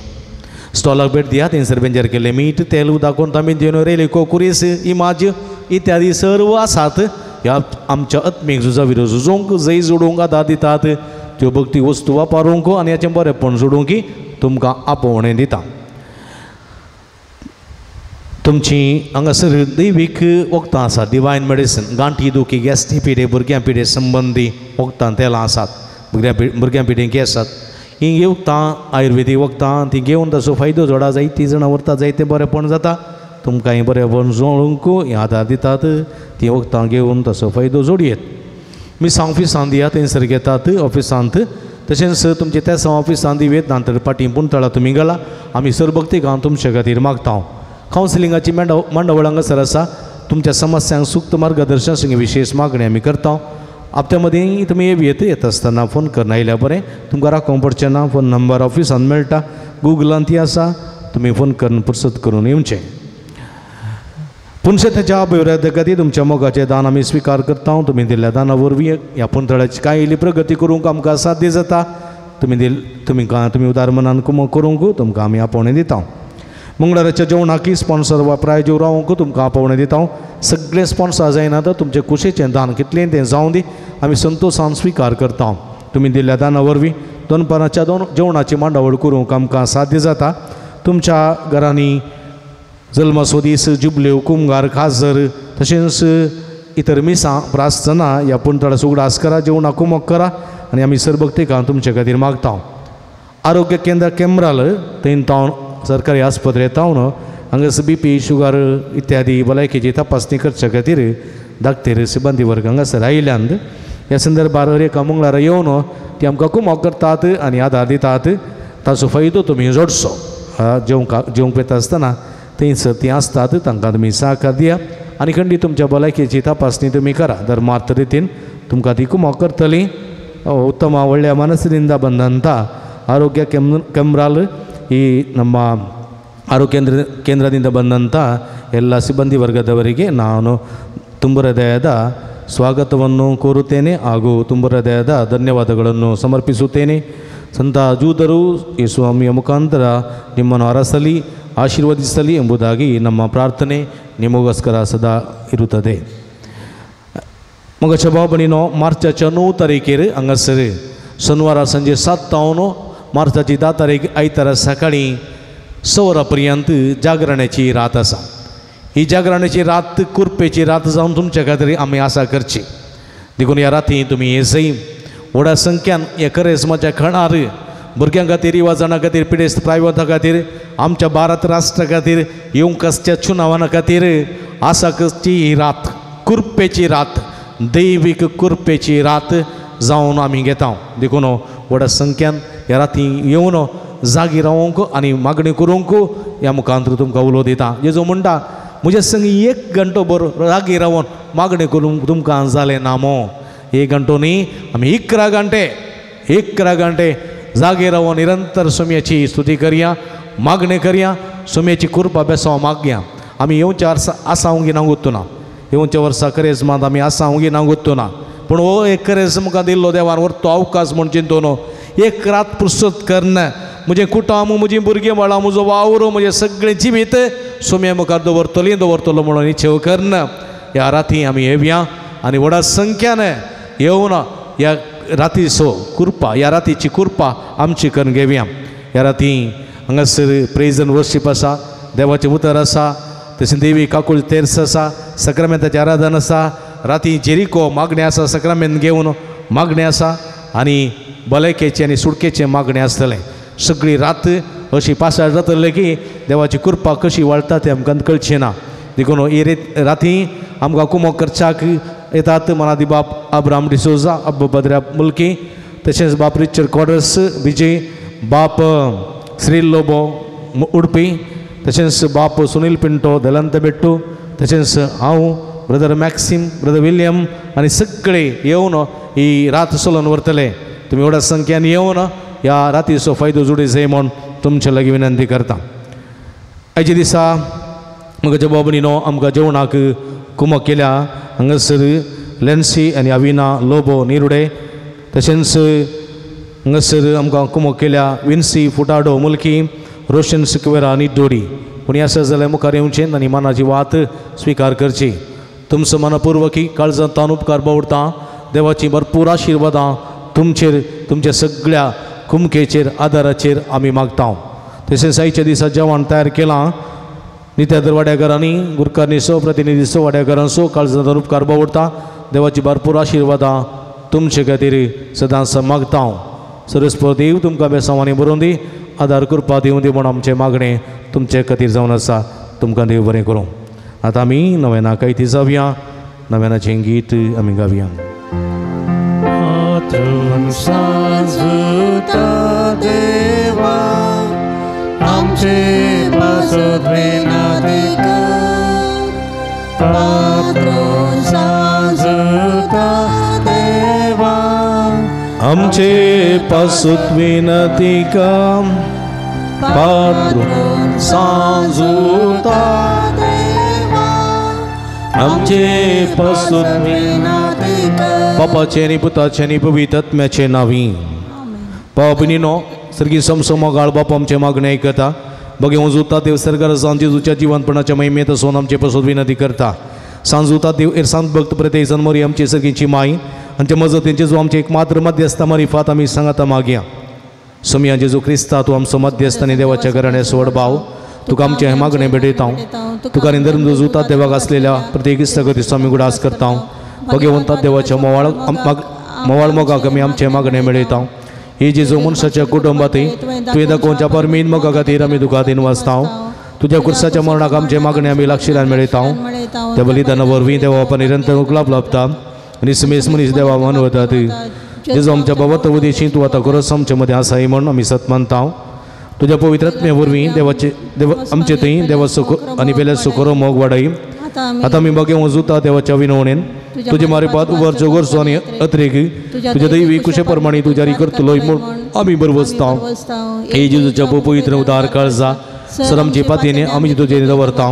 स्टॉलाक भेट दिया. थंयसर बेंजर केल्लें मीठ, तेल, उदक, तांबी, रेलिको, कुरीस, इमाज इत्यादी सर्व आसात. ह्या आमच्या आत्मीक झुजा विरोध झुजोवंक जैत जोडूंक आदार दितात. त्यो भक्ती वस्तू वापरूंक आनी हाचें बरेंपण जोडूंक तुमकां आपोवणें दिता. तुमची हांगासर दैवीक वखदां आसात, डिवायन मेडिसन, गांठी दुखी, गॅस्ट्री पिडे, भुरग्यां पिडे संबंदी वखदां तेलां आसात, भुरग्यां पिडे आसात. ही वखदां आयुर्वेदीक वखदां ती घेवन ताचो फायदो जोडा. जायतीं जाणां व्हरता, जायतें बरेंपण जाता. तुमकां हें बरेंपण जोडूंक हें आदार दितात. तीं वखदां घेवन ताचो फायदो जोडयेत. मिसां ऑफिसांत दिया, थंयसर घेतात ऑफिसांत. तशेंच तुमचें तेसांव ऑफिसांत दिवेत नातर पाटी पुणतळा तुमी गेला. आमी सर भक्तिकां तुमचे खातीर मागता. कावन्सिलिंगाची मांडावळ हांगासर आसा. तुमच्या समस्यांक सुक्त मार्गदर्शन संग विशेष मागणी आमी करता. आपत्या मदीं तुमी येत येत आसतना फोन करून आयल्यार बरें, तुमकां राखोवंक पडचें ना. फोन नंबर ऑफिसांत मेळटा, गुगलांत ती आसा. तुमी फोन करून पुरसत करून येवचें. पुनशेताच्या अभिवृद्धी खातीर तुमच्या मोगाचें दान आमी स्विकार करता. तुमी दिल्ल्या दाना वरवीं ह्या पुनतळाची कांय इल्ली प्रगती करूंक आमकां साध्य जाता. तुमी उदार मनान कुमक करूंक तुमकां आमी आपोवणें दिता. मंगळाराच्या जेवणाकी स्पॉन्सर वा प्रायोजक रावंक तुमकां आपोवणें दिता. सगळे स्पॉन्सर जायना तर तुमचें कुशीचें दान कितलें तें जावं दी, आमी संतोशान स्विकार करता. तुमी दिल्ल्या दाना वरवीं दनपाराच्या जेवणाची मांडावळ करूंक आमकां साध्य जाता. तुमच्या घरांनी जल्माचो दीस, जुबल्यो, कुमगार, खाजर तशेंच इतर मिसां प्रार्थना ह्या पुणतळाचो उगडास करा, जेवणाक कुमक करा आनी आमी सरभक्तिकां तुमचे खातीर मागता. आरोग्य केंद्र केम्राल थंय तावन सरकारी आस्पत्रे तावन हांगासर बीपी, शुगर इत्यादी भलायकेची तपासणी करचे खातीर धाकतेर सिबंदी वर्ग हांगासर आयल्यान. ह्या संदर्भार हर एका मंगळारा येवन ती आमकां कुमक करतात आनी आदार दितात. ताचो फायदो तुमी जोडचो. जेवंक वता आसतना थंयसर तीं आसतात, तांकां तुमी सहकार दिया आनी खंडीत तुमच्या भलायकेची तपासणी तुमी करा. धर्मार्थ रितीन तुमकां ती कुमक करतली. उत्तम व्हडल्या मनसनिंदा बंधनता ಆರೋಗ್ಯ ಕೆಮ್ರಾಲ್ ಈ ನಮ್ಮ ಆರೋಗ್ಯ ಕೇಂದ್ರದಿಂದ ಬಂದಂಥ ಎಲ್ಲ ಸಿಬ್ಬಂದಿ ವರ್ಗದವರಿಗೆ ನಾನು ತುಂಬ ಹೃದಯದ ಸ್ವಾಗತವನ್ನು ಕೋರುತ್ತೇನೆ ಹಾಗೂ ತುಂಬ ಹೃದಯದ ಧನ್ಯವಾದಗಳನ್ನು ಸಮರ್ಪಿಸುತ್ತೇನೆ. ಸಂತ ಜೂದರು ಯೇಸುಸ್ವಾಮಿಯ ಮುಖಾಂತರ ನಿಮ್ಮನ್ನು ಅರಸಲಿ ಆಶೀರ್ವದಿಸಲಿ ಎಂಬುದಾಗಿ ನಮ್ಮ ಪ್ರಾರ್ಥನೆ ನಿಮಗೋಸ್ಕರ ಸದಾ ಇರುತ್ತದೆ. मग भाव मार्चाच्या 9 तारखेर हांगासर शनिवारा संजे 7 तावन मार्चाची 10 तारीख आयतारा सकाळी 6 वरां पर्यंत जागरणाची रात आसा. ही जागरणाची रात कुरपेची रात जावन तुमच्या खातीर आमी आसा करची. देखून ह्या राती तुमी येसय व्हडा संख्यान ह्या करेजमाच्या खणार भुरग्यां खातीर, युवा खातीर, पिडेस्त प्रायवता खातीर, आमच्या भारत राष्ट्रा खातीर, येवंक आसच्या चुनावाना खातीर आसा करची ही रात कुरपेची रात, दैवीक कुरपेची रात जावन आमी घेता. देखून व्हडा संख्यान ह्या राती येवन जागी रावंक आनी मागणी करूंक ह्या मुखांत तुमकां उलो दिता. जेजू म्हणटा म्हज्या संग 1 घंटो बरो जागी रावन मागणी करूंक तुमकां जालें ना मो. 1 घंटो न्ही, आमी 11 घंटे 11 घंटे जागे रावन निरंतर सोम्याची स्तुती करया, मागणी करया, सोम्याची कृपा बेसांव मागया. आमी येवच्या वर्सा आसावंगी ना गुत्तुना, येवच्या वर्सा करेजमांत आमी आसावंगी ना गुत्तुना, पूण हो एक करेज मुखार दिल्लो देवान व्हरतो अवकाश म्हूण चिंतून एक रात पुरसत करना म्हजें कुटुंब म्हजीं भुरगीं बाळां म्हजो वावर म्हजें सगळें जिवीत सोम्या मुखार दवरतली दवरतलो म्हणून निश्चय करना ह्या राती आमी येवया आनी व्हडा संख्यान येवन ह्या रातीचो कृपा ह्या रातीची कृपा आमची करून घेवया. ह्या राती हांगासर प्रेज एंड वर्शीप आसा, देवाचें उतर आसा, तशें देवी काकूळ तेर्स आसा, सक्रामेंताचें आराधन आसा, राती जेरिको मागणें आसा, सक्रामेंत घेवन मागणें आसा आनी भलायकेचें आनी सुटकेचें मागणें आसतलें. सगळी रात अशी पासार जातले की देवाची कृपा कशी वाळटा तें आमकां कळचें ना. देखून ही राती आमकां कुमोक करच्याक येतात मनादी बाप अब्राम डिसोजा, अब्ब बद्रा मुल्की, तशेंच बाप रिचर्ड क्वाड्रस विजय, बाप श्री लोबो उडपी, तशेंच बाप सुनील पिंटो दलंतबेट्टू, तशेंच हांव ब्रदर मॅक्सिम, ब्रदर विल्यम आनी सगळे येवन ही रात सोलोवन व्हरतले. तुमी व्हडा संख्यान येवन ह्या रातीचो फायदो जोडी जाय म्हूण तुमचे लागीं विनंती करता. आयच्या दिसा म्हज्या बाबणीनो आमकां जेवणाक कुमक केल्या हांगासर लेन्सी आनी अविना लोबो निरुडे, तशेंच हांगासर आमकां कुमक केल्या विन्सी फुटाडो मुल्की, रोशन सिक्वेरा आनी डोरी. पूण आसा जाल्यार मुखार येवचें आनी मनाची वात स्विकार करची. तुमचो मनपूर्वकी काळजांत उपकार बावडता. देवाची भरपूर आशिर्वादां तुमचेर तुमच्या सगळ्या कुमकेचेर आदाराचेर आमी मागता. तशेंच आयच्या दिसा जेवण तयार केलां नित्यादर वाड्याघरांनी गुरकारनीचो प्रतिनिधीचो वाड्याघरांचो काळजांत उपकार बावडता. देवाची भरपूर आशिर्वादां तुमचे खातीर सदांच मागता. सरस्पत देव तुमकां बेसांवांनी बरोवन दी, आदार कृपा दिवं दी म्हूण आमचें मागणें तुमचे खातीर जावन आसा. तुमकां देव बरें करूं. आतां आमी नव्याना कायती जावया, नव्यानाचें गीत आमी गावया. देवा आमचे पासत विनंती कर, पात्रून सांजुता देवा आमचे पासत विनंती कर, पात्रून सांजुता देवा आमचे पासत विनंती कर. बापाचे आनी पुताचे आनी पवित्र आत्म्याचे नांवी. बाबा सर्गी समसमोगाळ बाप आमचे मागणें आयकता. बगे उजुता देव सरकार सांजेजूच्या जिवनपणाच्या महिमेत सोन आमचे पासत विनंती करता. सांजुता देव एरसांत भक्त प्रत्येक जनमोरी आमची सर्गीची माई आमच्या मजतींचे जो आमचे एक मात्र मध्यस्थ मारिफात आमी सांगाता मागया. सोमया जेजू क्रिस्ता तूं आमचो मध्यस्थ आनी देवाच्या घराण्या सोड भाव तुका आमचें मागणें भेटयता. तुका आनी धर्म जुता देवाक आसलेल्या प्रत्येक इश्टागतीचो आमी उगडास करता. भगवंता देवाच्या मोवाळ मोवाळ मोगाक आमी आमचें मागणें मेळयता. ही जेजू मनशाच्या कुटुंबांतय तुवें दाखोवच्या परमीन मोगा खातीर आमी तुका दिन वाचता. तुज्या कुर्साच्या मरणाक आमचें मागणें आमी लागशिल्ल्यान मेळयता. त्या बलिदाना वरवीं देवा बापा निरंतर उखलाप लाभता आनी समेस मनीस देवा मान वतात. जेजू आमच्या बाबा उदेशी तूं आतां खरोच आमचे मदें आसाय म्हूण आमी सत मानता. तुज्या पवित्र आत्म्या वरवीं देवाचे देव आमचे थंय देवाचो आनी पेल्याचो खरो मोग वाडय. आतां आमी बगे वजुता देवाच्या विनवणेन तुजे मारिपात उबरचो गरजो आनी अत्रेक तुज्या दैवी कुशे प्रमाणे तूं जारी करतलो म्हूण आमी बरवसता. हे जेजूच्या पवित्र उदार काळजा सर आमची पातयेने आमी तुजेर दवरता.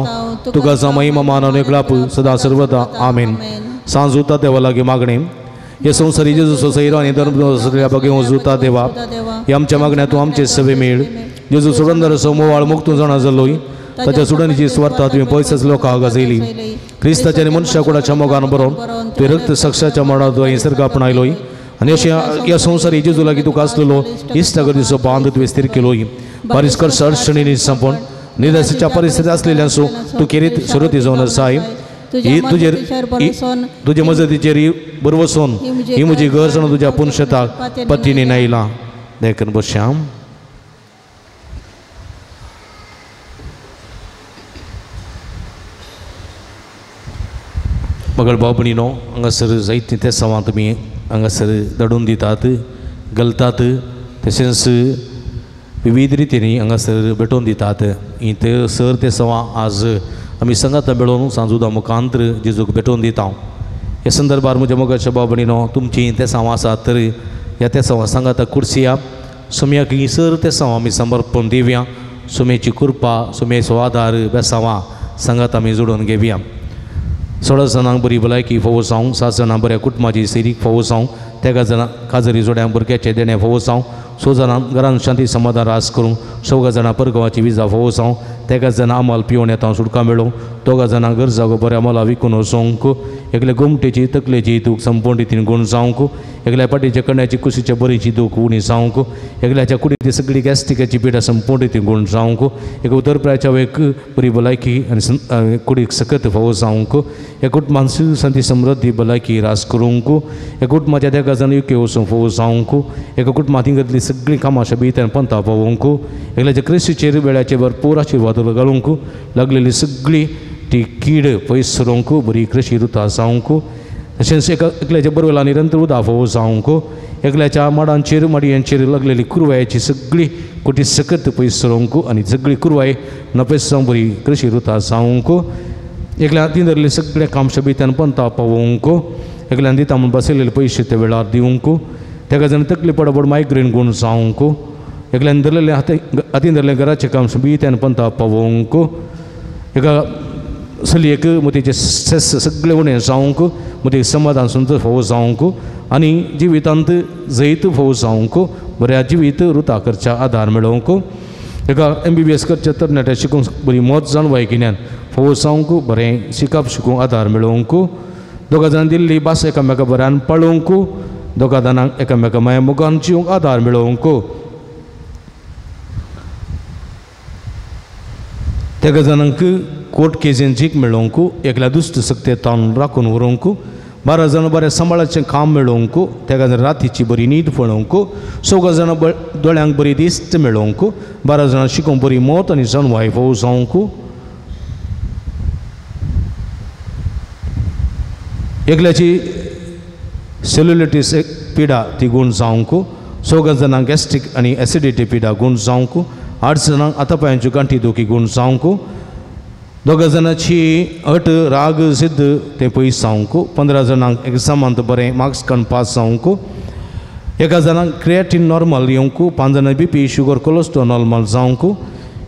तुका महिमा मान आनी एकलाप सदा सर्वदा. आमेन. सांज उता देवा लागीं मागणें. हे संवसारी जेजूचो सैरो आनी धर्म सगळ्या बगे वजुता देवा हे आमच्या मागण्या तूं आमचे सवे मेळ. जेजू सोडंदराचो मोवाळ मुक्त जाणा जालोय ताच्या सुडणीची स्वार्था तुवें पयसच लोकांक गाजयली. क्रिस्ताच्या आनी मनशा कुडाच्या मोगान बरोवन तुवें रक्त साक्षाच्या मरणात तुवें सर्ग आपणायलोय आनी अशें ह्या संवसारी जेजू लागीं तुका आसलेलो इश्टागतीचो बांद तुवें स्थीर केलोय. बारीस करसा अडचणींनी संपूर्ण निराशेच्या परिस्थिती आसलेल्यांचो तूं खेरीत सुरती जावन आसाय. ही तुजेर तुजे मजतीचेर बरवसून ही म्हजी गरज तुज्या पुनशताक पतीने नायला. देखून बसया. मगळ बाबणीनो हांगासर जायतीं तेसांवां तुमी हांगासर धाडून दितात, घालतात, तशेंच विविध रितींनी हांगासर भेटोवन दितात. ही ते सर तेसांवां आज आमी सांगाता मेळोवन सांजुदा मुखांतर जेजूक भेटोवन दिता. ह्या संदर्भार म्हज्या मोगाच्या बाबणीनो तुमचीं तेसांवां आसात तर ह्या तेसांवां सांगाता कुर्सिया सोम्याक ही सर तेसांवां आमी समर्पण दिवया. सोम्याची कृपा सोम्याचो आदार बेसांवां सांगात आमी जोडून घेवया. 16 जाणांक बरी भलायकी फावो जावं, 7 जाणां बऱ्या कुटुंबाची सैरीक फावो जावं, 13 जाणां काजरी जोड्यांक भुरग्याचें देणें फावो जावं, 6 जाणां घरान शांती समाधान रास करूंक 4 जाणां परगांवाची विजा फोव जावं 3 जाणां आमाल पिवन येता सुटका मेळूं 2 जाणां घर जागो बऱ्या मोला विकून वचोंक एकले गोमटेची तकलेची दूख संपूर्ण रितीन गुण जावंक एकल्या पाटीच्या कण्याची कुशीच्या बरीची दूख उणी जावंक एकल्याच्या कुडीची सगळी गॅस्ट्रिकाची पिडा संपूर्ण रितीन गुण जावंक एक उदरप्रायाच्या वेक बरी भलायकी आनी कुडीक सकत फावो जावंक एक कुटुंबान शांती समृद्धी भलायकी रास करूंक एक कुटुंबाच्या 3 जाण युके वचूंक फावो जावंक एका कुटुंबांत घातली सगळीं कामां शबीत पंथा पावोवंक एकल्याच्या क्रिस्तीचेर वेळाचेर भरपूर आशिर्वाद घालूंक लागलेली सगळी ती कीड पयस सरोवंक बरी कृशी रुता जावंक तशेंच एकल्याच्या बरवेला निरंतर उदा फावो जावंक एकल्याच्या माडांचेर माडयांचेर लागलेली कुरवायेची सगळी कोटी सकत पयस सरोवंक आनी सगळी कुरवाय नपेस जावंक बरी कृशी रुता जावंक एकल्या हातीन धरलें सगळें काम शबीत्यान पंथा पावोवंक एकल्यान दिता म्हूण बसयलेले पयशे त्या वेळार दिवंक 3 जाण तकली पडबड मायग्रेन गुण जावंक एकल्यान धरलेलें हातीन धरलें घराचें काम शबीत्यान पंथा पावोवंक एका चलयेक मोतीचें स्ट्रेस सगळें उणें जावंक मोतीक समाधान सुंदर फावो जावंक आनी जिवितांत जैत फावो जावंक बऱ्या जिवीत रुता करच्या आदार मेळोवंक एका MBBS करच्या तरणाट्या शिकूंक बरी मौत जाणवाय गिन्यान फावो जावंक बरें शिकप शिकूंक आदार मेळोवंक 2 जाणां दिल्ली भास एकामेका बऱ्यान पळोवंक 2 जाणांक एकामेका माया मोगान जिवंक आदार मेळोवंक 3 जाणांक कोर्ट केजीन जीक मेळोवंक एकल्या दुश्ट सक्ते तावन राखून व्हरूंक 12 जाणां बरें सांबाळाचें काम मेळोवंक 3 जाणां रातीची बरी न्हीद पळोवंक 4 जाणां दोळ्यांक बरी दिश्ट मेळोवंक 12 जाणां शिकूंक बरी मौत आनी जाणवाय फावो जावंक एकल्याची सेल्युलिटीस एक पिडा ती गुण जावंक 4 जाणांक गॅस्ट्रीक आनी एसिडिटी पिडा गुण जावंक 8 जाणांक आतापायांच्यो गांठी दुखी गुण जावंक 2 जाणांची अट राग जिद्द तें पयस जावंक 15 जाणांक एग्जामांत बरें मार्क्स काडून पास जावंक 1 जाणांक क्रिएटीन नॉर्मल येवंक 5 जाणांक BP sugar cholesterol normal जावंक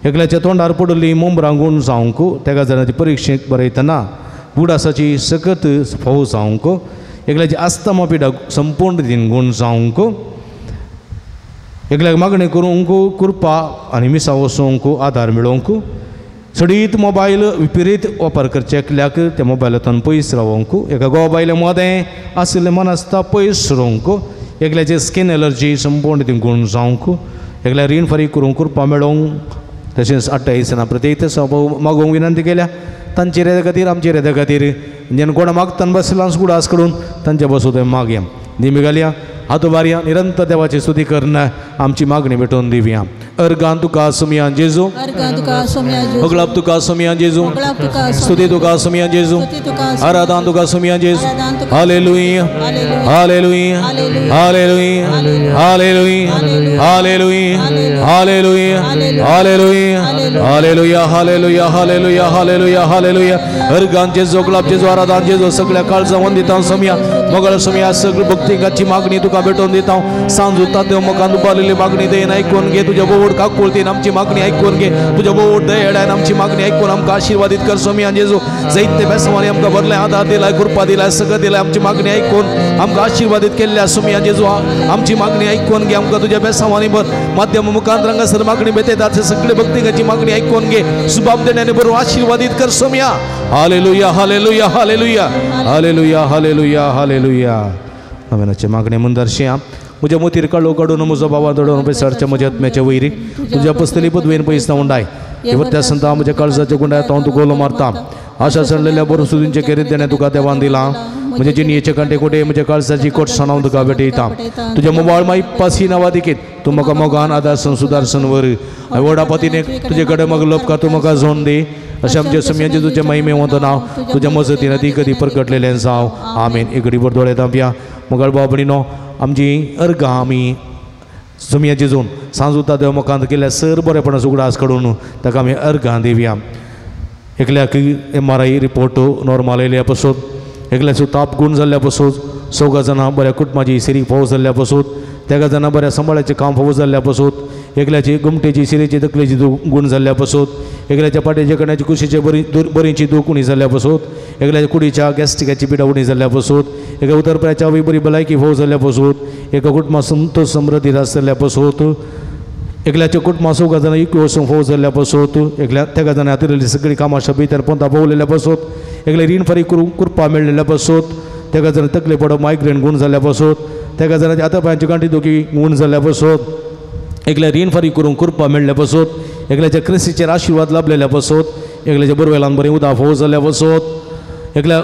एकल्याच्या तोंडार पडली मुंबरां गुण जावंक 3 जाणांची परिक्षेक बरयतना गुडासाची सकत फावो जावंक एकल्याची आस्तमा पिडा संपूर्ण रितीन गुण जावंक एकल्याक मागणी करूंक कृपा आनी मिसां वचोवंक आदार मेळोवंक चडीत मोबायल विपरीत वापर करचे एकल्याक त्या मोबायलांतल्यान पयस रावोवंक एका गोवा बायले मदें आशिल्लें मनस्ता पयस रावंक एकल्याचे स्कीन एलर्जी संपूर्ण रितीन गुण जावंक एकल्या रीण फारीक करूंक कृपा मेळोवंक तशेंच 28 जाणां प्रत्येक मागोवंक विनंती केल्या तांचे रेद्या खातीर आमचे रेद्या खातीर जेन्ना कोणा मागतान बसला उडास कडून तांचे बसून थंय मागया निमी घालया हात उबारया निरंतर देवाची स्तुती करना आमची मागणी भेटोवन दिवया. अर्गान तुका सोमया जेजू, होगळाप तुका सोमया जेजू, स्तुती तुका सोमया जेजू, आराधन तुका सोमया जेजू. Hallelujah, hallelujah, hallelujah, hallelujah, hallelujah, hallelujah, hallelujah, hallelujah, hallelujah, hallelujah, hallelujah, hallelujah. Organ जेजू, होगळाप जेजू, आराधन जेजू, सगळ्या काळजा वंदिता सोमया मोगळ सोमया. सगळी भक्तिकाची मागणी तुका भेटोवन दिता. सांजू तात्यो मुखान उबारलेली मागणी देन ऐकून घे. तुज्या बोवड काकुळतीन आमची मागणी ऐकून घे. तुज्या बोवड दयेळ्यान आमची मागणी ऐकून आमकां आशीर्वादीत कर सोमया जेजू. जैत्य बेसवानी आमकां भरलें, आदार दिलाय, कृपा दिलाय, सगळं दिलाय. आमची मागणी ऐकून आमकां आशीर्वादीत केल्ल्या सोमया जेजू. आमची मागणी ऐकून घे. आमकां तुज्या बेसवानी भर माध्यम मुखान रंगासर मागणी भेटयतात. सगळे भक्तिकाची मागणी ऐकून घे. सुबाब देण्याने बरोबर आशीर्वादीत कर Somaiya. Hallelujah, hallelujah, hallelujah, hallelujah, hallelujah, hallelujah. नव्यानाचे मागणे मुंदर्शिया म्हज्या मोतीर काळो काडून म्हजो बाबा दडोवन पैसारच्या म्हज्या आत्म्याच्या वैरी तुज्या पसतली पदवेन पैस उंडाय त्या संता म्हज्या काळजाच्या गुंडाय हांव तुका उलो मारता. आशा सणलेल्या बरो सुदींचे केरीत देणें तुका देवान दिलां. म्हज्या जिणयेचे कांटे कोटे म्हज्या काळजाची कोटसाण हांव तुका भेटयता. तुज्या मोबायल माई पासी नांवा दिकेत तूं म्हाका मोगान आदार सुदारसन वर व्हडा पतीने तुजे कडेन म्हाका लपका तूं म्हाका जोन दी. अशें आमच्या सोमया जेजूच्या महिमे वंदो नांव तुज्या मजतीन ती कधी परगटलेलें जावं. आमेन. एक घडी भर दोळे धांपया. मोगाळ भाव भयणीनो, आमची अर्गां आमी सोमया जेजून सांजुता देव मुखांत केल्या सर बरेपणा उगडास काडून ताका आमी अर्गां दिवया. एकल्याक MRI report normal आयल्या पासून, एकल्याचो ताप गुण जाल्ल्या पासून, 4 जाणां बऱ्या कुटुंबाची सिरी फावो जाल्ल्या पासून, 3 जाणां बऱ्या सांबाळाचें काम फावो जाल्ल्या पासून, एकल्याची गुमटेची शिरेची तकलेची दूख गुण जाल्ल्या पासत एकल्याच्या पाट्याच्या कण्याची कुशीचे बरी बरीची दूख उणी जाल्ल्या पासत एकल्याच्या कुडीच्या गॅस्ट्रिकाची पिडा उणी जाल्ल्या पासत एका उतरप्याच्या बरी भलायकी फोव जाल्ल्या पासत एका कुटुंबा संतोष समृद्धी आसल्या पासत एकल्याच्या कुटुंबा चौगा जाणां इकू वचूंक फोव जाल्ल्या पासत एकल्या तेगा जाणां हातिरली सगळीं कामां शबीतर पोंता भोवलेल्या पासत एकले रीण फारीक करूंक कृपा मेळ्ळेल्या पासत तेगा जाणां तकले पडप मायग्रेन गूण जाल्ल्या पासत तेगा जाणांच्या हाता पांयांची गांठी दुखी गूण जाल्ल्या पासत एकल्या रीण फारीक करूंक कृपा मेळ्ळ्या पासत एकल्याच्या क्रिस्तीचेर आशिर्वाद लाभलेल्या पासत एकल्याच्या बरवेलान बरें उदक फोव जाल्ल्या पासत एकल्या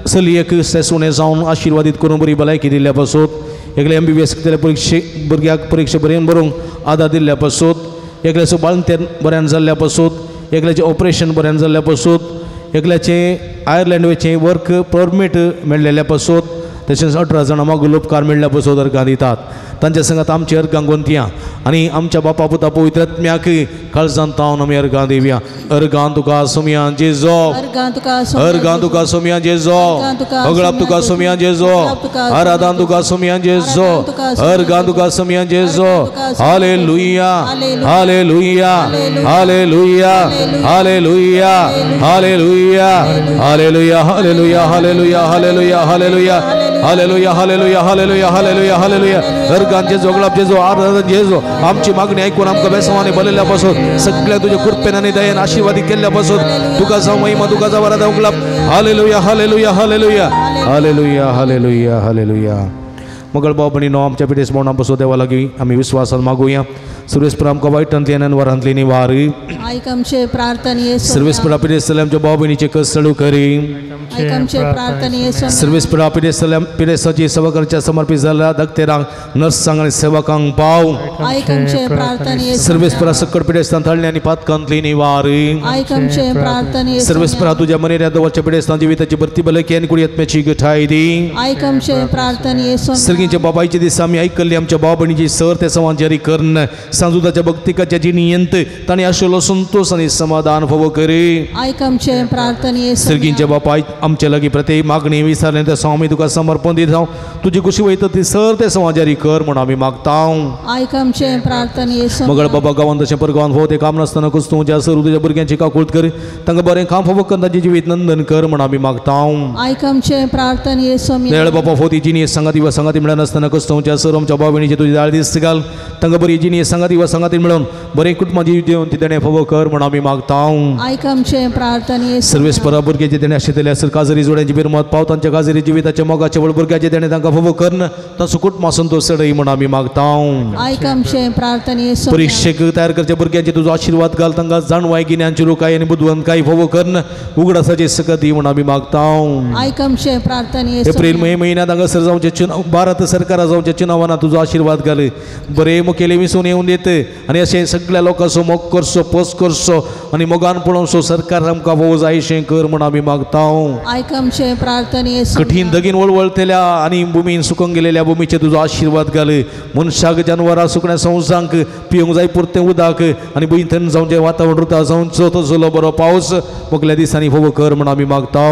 चलयेक सेसुणें जावन आशिर्वादीत करून बरी भलायकी दिल्ल्या पासत एकले MBBS केल्ल्या परिक्षे भुरग्याक परिक्षा बरें बरोवंक आदार दिल्ल्या पासत एकल्याचो बाळंतेर बऱ्यान जाल्ल्या पासत एकल्याचें ऑपरेशन बऱ्यान जाल्ल्या पासत एकल्याचें आयर्लंड वयचें वर्क परमीट मेळ्ळेल्या पासत तशेंच 18 जाणां मागूल उपकार मेळ्ळ्या पासत अर्गां दितात तांच्या संगात आमची अर्गां गोंतया आनी आमच्या बापा पुता पवित्र आत्म्याक काळजांत तावन आमी अर्गां दिवया. अर्गां तुका सोमया जेजो अर्गां तुका सोमया जेजो अगळाप तुका सोमया जेजो आराधान तुका सोमया जेजो अर्गां तुका Somaiya Jeju. Hallelujah hallelujah hallelujah hallelujah hallelujah hallelujah hallelujah hallelujah hallelujah hallelujah hallelujah hallelujah hallelujah hallelujah hallelujah. अर्गां जेजो अगळाप जेजो आराधन जेजो आमची मागणी ऐकून आमकां बेसवानी बरयल्ल्या पासून सगळ्या तुज्या कृपेन आनी दयेन आशिर्वादीत केल्ल्या पासून तुका जावं महिमा तुका जावं आराधन उगळाप. Hallelujah hallelujah hallelujah hallelujah hallelujah hallelujah. मगळ भाव भयणीनो आमच्या पिडेस भोवणां पासून देवा लागीं आमी विस्वासान मागुया. सर्वेस्पर आमकां वायटांतली आनी अनवरांतली निवार. आयक आमचे प्रार्थने. सर्वेस्पर पिडेस्ताले आमच्या भाव भयणीचे कसळू करी. आयक आमचे प्रार्थने. सर्वेस्पर पिडेस्ताले पिडेस्ताची सेवा समर्पित जाल्ल्या दक्तेरांक नर्सांक आनी सेवकांक पाव. आयक आमचे प्रार्थने. सर्वेस्परा सकट पिडेस्तान थळणे आनी पातकांतली निवार. आयक आमचे प्रार्थने. सर्वेस्परा तुज्या मनेऱ्या दवरच्या पिडेस्तान जिविताची भरती भलायकी आनी कुडी आत्म्याची गठाय दी. आयक आमचे प्रार्थने. सर्गीच्या बाबाईचे दिसा आमी आयकल्ली आमच्या भाव भयणीची सर ते सवांजारी करून सांजुदाच्या भक्तिकाच्या जिणयेंत तांणी आशिल्लो संतोष आनी समाधान फावो करी. आयक आमचे प्रार्थने. सर्गींच्या बापाय आमच्या लागीं प्रत्येक मागणी विचारलें ते सव आमी तुका समर्पण दिता. तुजी कुशी वयता ती सर ते सवाजारी कर म्हूण आमी मागता. आयक आमचे प्रार्थने. मगळ बाबा गांवांत तशें परगांवांत फावो तें काम नासतना कुस्तू ज्या सर तुज्या भुरग्यांची काकूळत कर तांकां बरें काम फावो कर तांचें जिवीत नंदन कर म्हूण आमी मागता. आयक आमचे प्रार्थने. दयाळ बाबा फावो ती जिणी सांगाती वा सांगाती मेळनासतना कुस्तू ज्या सर आमच्या भाव भयणीचे तुजी दाळ दिस्त घाल तांकां बरी जिणी सांगाती वा सांगाती मेळोवन बरें कुटुंबाची दिवन ती देणें फावो कर म्हूण आमी मागता. आयक आमचे प्रार्थने. सर्वेस्परा भुरग्याचे देणें आशिल्ले आसत काजरी जोड्यांची बिरमत पाव तांच्या काजरी जिविताच्या मोगाच्या वळ भुरग्याचे देणें तांकां फावो करून तांचो कुटुंबा संतोष चडय म्हूण आमी मागता. आयक आमचे प्रार्थने. परिक्षेक तयार करच्या भुरग्यांचे तुजो आशिर्वाद घाल तांकां जाणवाय गिन्यानची रोकाय आनी बुदवंतकाय फावो करून उगडासाची सकत दी म्हूण आमी मागता. आयक आमचे प्रार्थने. एप्रिल मे म्हयन्यांत हांगासर जावचे चुनाव भारत सरकारा जावच्या चुनावान तुजो आशिर्वाद घाल बरें मुखेली विसून येवन देत आनी अशें सगळ्या लोकांचो मोग करचो पोस करचो आनी मोगान पळोवचो सरकार आमकां फावो जायशें कर म्हूण आमी मागता. आयक आमचे प्रार्थने. कठीण दगीन वळवळतल्या आनी भुमीन सुकून गेलेल्या भुमीचेर तुजो आशिर्वाद घाल मनशाक जानवरां सुकण्या संवसांक पिवंक जाय पुरतें उदक आनी भूंय थंड जावचें वातावरण रुता जावचो तसलो बरो पावस मुखल्या दिसांनी फावो कर म्हूण आमी मागता.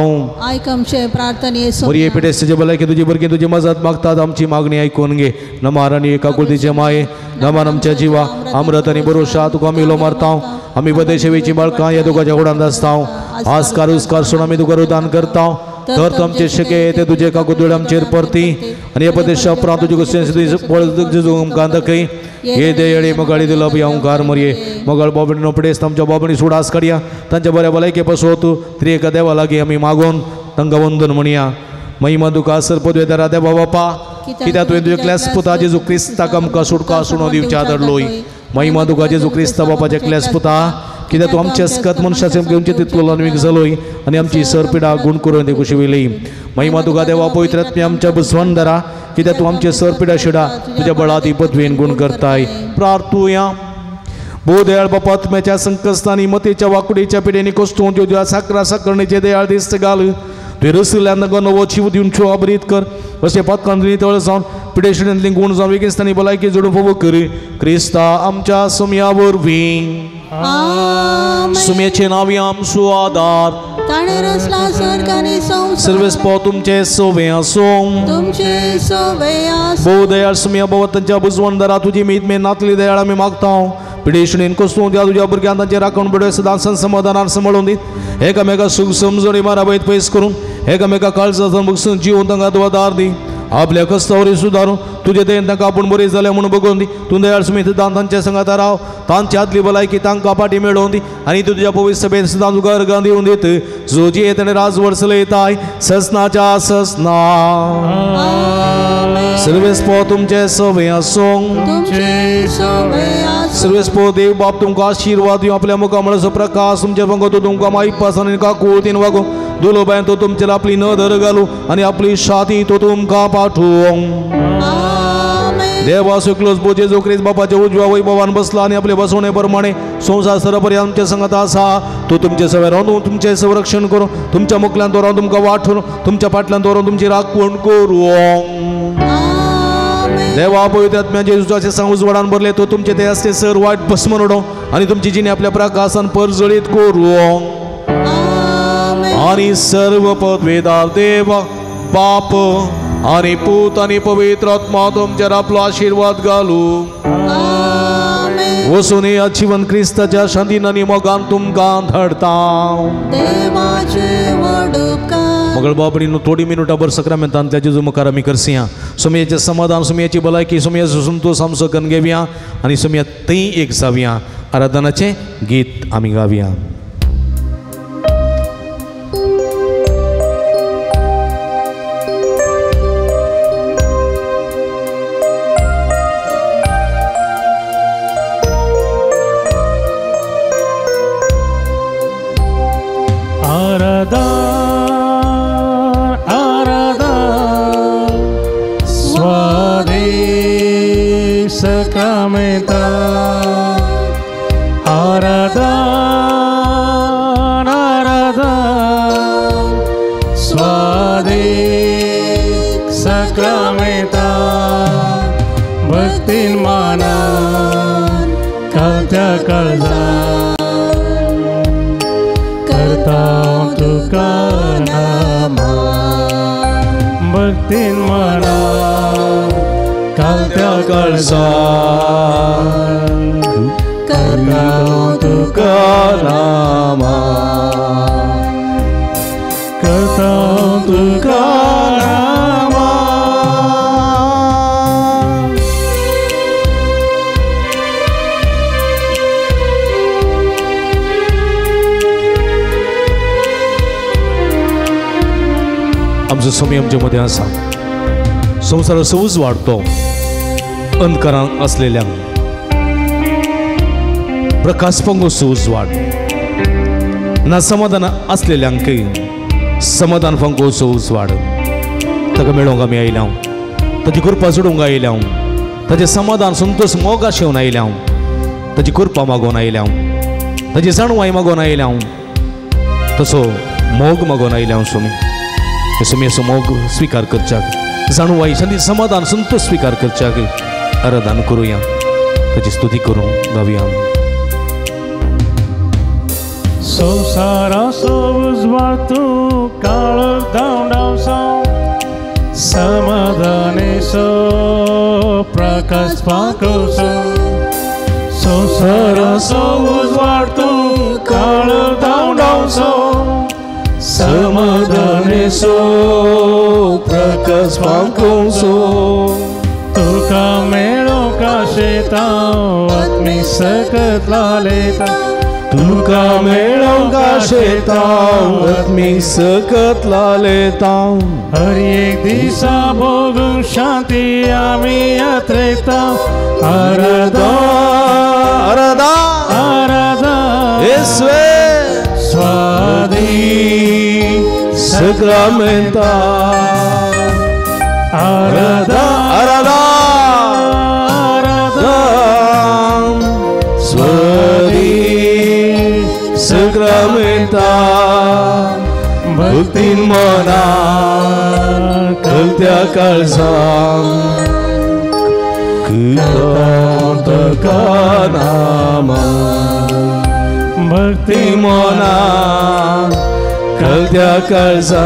आयक आमचे प्रार्थने. बरी पिडेस्ताचे भलायकी तुजी भुरगीं तुजी मजत मागतात आमची मागणी आयकून घे. नमार आनी एकाकुलतीचे माये नमान आमच्या जिवा अमृत आनी बरोशा तुका आमी उलो मारता. आमी बदेशेवेची बाळकां ह्या तुकाच्या हुडांत आसता. आस्कार उस्कार सोड आमी तुका रुदान करता. तर आमचे शके ते तुजे काकुदुळ आमचेर परती आनी ह्या प्रदेशा उपरांत तुजे कुशीन आमकां दाखय. हे देयळे मगाळी दिलो अंकार मरये मगळ बाबणी नोपडेस आमच्या बाबणी सुडास काडया तांच्या बऱ्या भलायके पासत त्रिएका देवा लागीं आमी मागोवन तांकां वंदन म्हणया. महिमा तुका सर पदवेदारा देवा बापा कित्याक तुवें तुज्या क्लास पुता जेजू क्रिस्ताक आमकां सुटका सुणो दिवच्या धाडलोय. महिमा तुका जेजू क्रिस्ता बापाच्या क्लास पुता कित्याक तूं आमच्या अस्कत मनशाचे घेवचे तितलो लानवीक जालोय आनी आमची सर पिडा गुण करून ते कुशी वयली. महिमा तुका देवा पवित्र आत्म्या आमच्या बसवंदरा कित्याक तूं आमचे सर पिडा शिडा तुज्या बळाती पदवेन गुण करताय. प्रार्थुया. भोव दयाळ बापा आत्म्याच्या संकस्तानी मतेच्या वाकुडीच्या पिडेनी कोस्तून तुज्या साकरा साकरणीचे दयाळ दिस्त घाल तुवें रसिल्ल्यान नवो जीव दिवचो अबरीत कर अशें पातकांतली तळ जावन पिडेशिणेंतली गुण जावन वेगेस्तानी भलायकी जोडून फावो कर क्रिस्ता आमच्या सुम्या वरवीं. सुम्याचे नांव आमचो आदार ताणें रचला स्वर्ग आनी संवसार. सर्वेस्पो तुमचे सोवे आसूं तुमचे सोवे आसूं. भोव दयाळ सुम्या बाबा तांच्या बुजवणदारा तुजी मीत मे नातली दयाळ आमी मागता. पिडेशणीन कोसतूं त्या तुज्या भुरग्यान तांचे राखण बडवे सदां समाधानान सांबाळून दी एकामेका सूख समजणी माराबयत पयस करून एकामेका काळजान बगसून जिवन तांकां तूं आदार दी आपल्या कस्तावरी सुदारून तुजे देन तांकां आपूण बरी जालें म्हणून बगोवन दी तूं दयाळ सुमीत दान तांच्या संगाता राव तांची आदली भलायकी तांकां पाटी मेळोवन दी आनी तूं तुज्या पवित्र सभेत सदां तुका अर्गां दिवन दीत जो जी ताणें राजवड चलयताय ससनाच्या ससना सर्वेस्पो तुमचे सवे आसूं सर्वेस्पो देव बाप तुमकां आशिर्वाद दिवं आपल्या मुखामळाचो प्रकाश तुमच्या पंगतो तुमकां मायपास आनी काकुळतीन वागोवं दुलोबायन तो तुमचेर आपली नदर घालूं आनी आपली शाती तो तुमकां पाठोवं देवा सुकलोस बोजे जो क्रिस्त बापाच्या उजव्या वैभवान बसला आनी आपले बसवणे प्रमाणे संवसार सरपर्यंत आमच्या संगत आसा तो तुमचे सवे रावन तुमचें संरक्षण करूं तुमच्या मुखल्यान दवरून तुमकां वाटून तुमच्या फाटल्यान दवरून तुमची राखवण करूं देवा पवित्र आत्म्याचे जेजूचे सांग उजवाडान भरले तो तुमचे ते असते सर वायट भस्म उडोवं आनी तुमची जिणे आपल्या प्रकाशान परजळीत करूं आनी सर्व पदवेदार देव बाप आनी पूत आनी पवित्र आत्मा तुमचेर आपलो आशिर्वाद घालू वसून ह्या जिवन क्रिस्ताच्या शांतीन आनी मोगान तुमकां धाडता मगळ बाबडीनो थोडी मिनुटां भर सक्रामेंतांतल्या जेजू मुखार आमी करसया सुमयेचें समाधान सुमयेची भलायकी सुमयेचो संतोश आमचो करून घेवया आनी सुमया थंय एक जावया आराधनाचें गीत आमी गावया. आमचो स्वामी आमच्या मदें आसा संवसाराचो उजवाड तो अंधकारान आसलेल्यांक प्रकाश पंगोचो उजवाड ना समाधान आसलेल्यांकय समाधान पंगोचो उजवाड ताका मेळोवंक आमी आयल्या ताची कृपा जोडूंक आयल्या ताचें समाधान संतोश मोग आशेवन आयल्या ताची कृपा मागोवन आयल्या ताची जाणवाय मागोवन आयल्या तसो मोग मागोवन आयल्या स्वामी सुमी मोग स्वीकार करच्याक जाणवाय शांती समाधान संतोष स्वीकार करच्याक आराधन करुया ताची स्तुती करूं गावया. संवसाराचो उजवाड तूं काळोख धांवडावसो समाधानेचो प्रकाश फांकोवचो संवसाराचो उजवाड तूं काळोख धांवडावचो समाधानेचो प्रकाश फांकोवचो तुका मेळोवंक आशेता आत्मी सकत लालेता तुका मेळोवंक आशेता आत्मी सकत लालेता हर एक दिसा भोगूंक शांती आमी यात्रेता आराधा आराधा आराधा येसवे स्वादी सक्रामेंता आराधा आराधा आराधा स्वादी सक्रामेंता भक्तीन मनान कलत्या काळजान तुका नामा भक्ती मनान कलत्या काळजान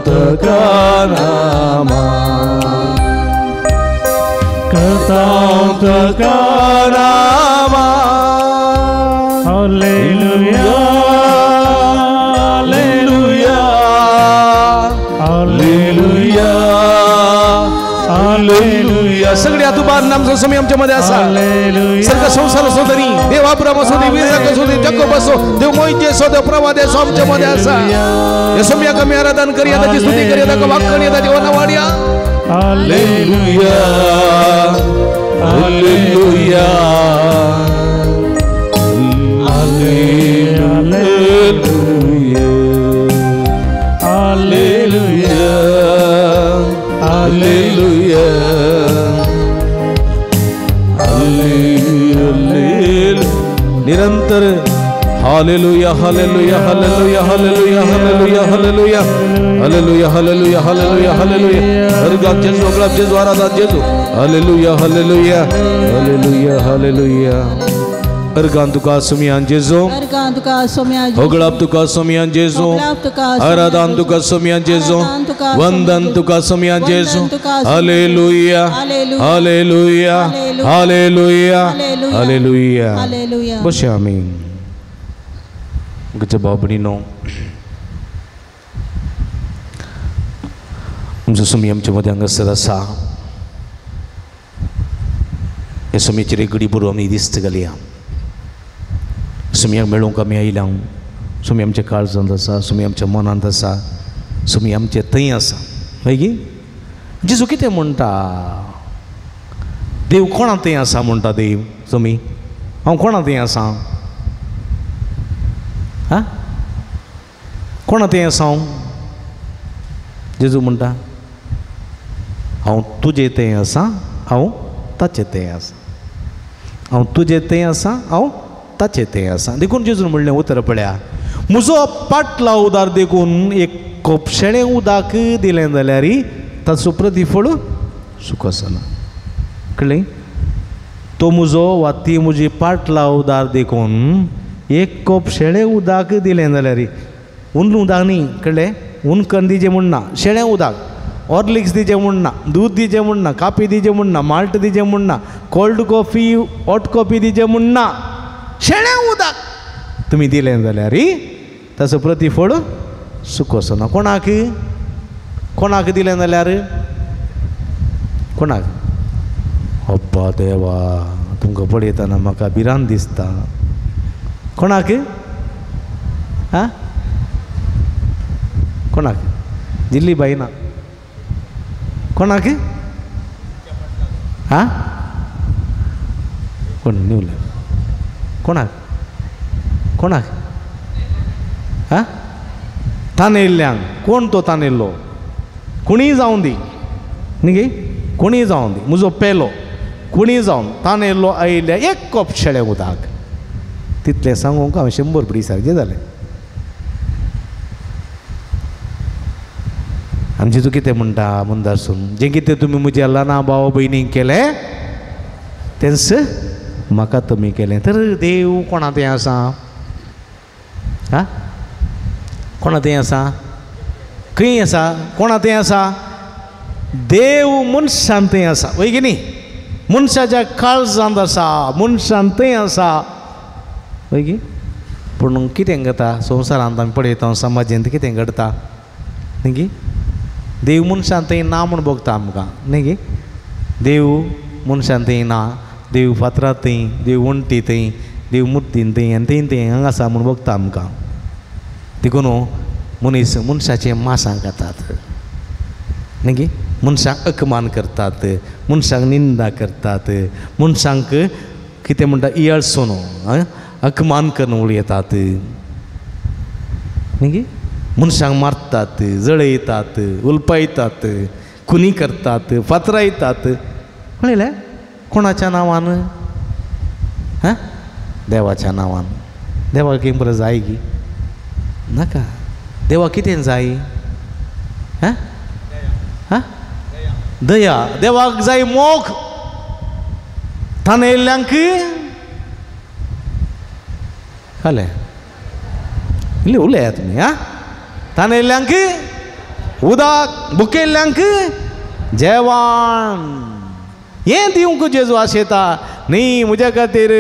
तुका नामा करता गातां तुका नामा. Hallelujah, hallelujah, hallelujah, hallelujah. सगळे हात उबारून आमचो स्वामी आमच्या मध्ये आसा. सर्ग संसार असो तरी देव अब्राम असो देव इसाक असो देव जाकोब असो देव मोहिते असो देव प्रवाद असो आमच्या मध्ये आसा. या स्वामीक आमी आराधन करूया, ताची स्तुती करूया, ताका वाक्कण ताची वनावाडया. Hallelujah, hallelujah, hallelujah, hallelujah, hallelujah, hallelujah. निरंतर hallelujah, hallelujah, hallelujah, hallelujah, hallelujah, hallelujah, hallelujah, hallelujah, hallelujah, hallelujah. हरगात जेजू, अगलाब जेजू, आराधात जेजू. Hallelujah, hallelujah, hallelujah, hallelujah. Organ तुका सोमियान जेजू, अर्गान तुका सोमियान, होगळाप तुका सोमियान जेजू, आराधान तुका सोमियान जेजू, वंदन तुका सोमियान जेजू. Hallelujah, hallelujah, hallelujah, hallelujah. बस आमी म्हज्या भाव भयणीनो, आमचो सोमी आमच्या मदें हांगासर आसा. हे सोमयेचेर एक घडी बरोवन आमी दिस्त घालया. सोमयाक मेळोवंक आमी आयल्या. सोमी आमच्या काळजांत आसा, सोमी आमच्या मनांत आसा, सोमी आमचे थंय आसा. मागीर जेजू कितें म्हणटा? देव कोणा थंय आसा म्हणटा देव सोमी? हांव कोणा थंय आसा? आं, कोणा थंय आसा हांव? जेजू म्हणटा हांव तुजे थंय आसा, हांव ताचे थंय आसा. हांव तुजे थंय आसा, हांव ताचे थंय आसा. देखून जेजून म्हणलें उतर पळया, म्हजो पाटला उदार देखून एक कोपशेणें उदक दिलें जाल्यार ताचो प्रतिफळ सुख आसना. कळ्ळें? तो म्हजो वा ती म्हजी पाटला उदार देखून एक कोप शेळें उदक दिलें जाल्यार, उन उदक न्ही, कळ्ळें? ऊन कन्न दिजें म्हूण ना, शेळें उदक, हॉर्लिक्स दिजें म्हूण ना, दूद दिजें म्हूण ना, कापी दिजें म्हूण ना, माल्ट दिजें म्हूण ना, कोल्ड कॉफी हॉट कॉफी दिजें म्हूण ना, शेळें उदक तुमी दिलें जाल्यार ताचो प्रतिफळ सुख आसना. कोणाक? कोणाक दिलें जाल्यार? कोणाक? अब्बा देवा, तुमकां पळयतना म्हाका भिरांत दिसता. कोणाक? आं, कोणाक? जिल्ली बाई ना. कोणाक? आं, कोण न्ही? कोणाक? कोणाक? आं, तानेल्ल्यांक. कोण तो तानेल्लो? कोणीय जावं दी न्ही गे, कोणीय जावं दी, म्हजो पेलो कोणीय जावन तानेल्लो आयिल्ल्या एक कोप शेळें उदक तितलें सांगूंक हांवें 100 बडी सारकें जालें. आनी जेजू कितें म्हणटा मुंदासून, जें कितें तुमी म्हज्या ल्हाना भाव भयणींक केलें तेंच म्हाका तुमी केलें. तर देव कोणा थंय आसा? आं, कोणा थंय आसा? खंय आसा? कोणा थंय आसा? देव मनशान थंय आसा, वय की न्ही? मनशाच्या काळजांत आसा, मनशान थंय आसा, वय की? पूण कितें घडटा संवसारांत आमी पळयता, समाजांत कितें घडटा न्ही गी? देव मनशान थंय ना म्हूण भोगता आमकां न्ही गी? देव मनशान थंय ना, देव फातरां थंय, देव वण्टी थंय, देव मुर्तीन थंय आनी थंय थंय हांगा आसा म्हूण भोगता आमकां. देखून मनीस मनशाचें मासां खातात न्ही गी? मनशांक अपमान करतात, मनशांक निंदा करतात, मनशांक कितें म्हणटा इयळसोन अपमान करून उलयतात न्ही गी? मनशांक मारतात, जळयतात, उलपायतात, खुनी करतात, फातरायतात. कळ्ळें? कोणाच्या नांवान? हां, देवाच्या नांवान. देवाक कितें बरें जाय गी? नाका. देवाक कितें जाय? हां हां, दया. देवाक जाय मोग. तानेल्ल्यांक कळ्ळें? इल्लें उलयात तुमी. आं, तानेल्ल्यांक उदक, भुकेल्ल्यांक जेवण. हें दिवंक जेजू आशेता न्ही म्हज्या खातीर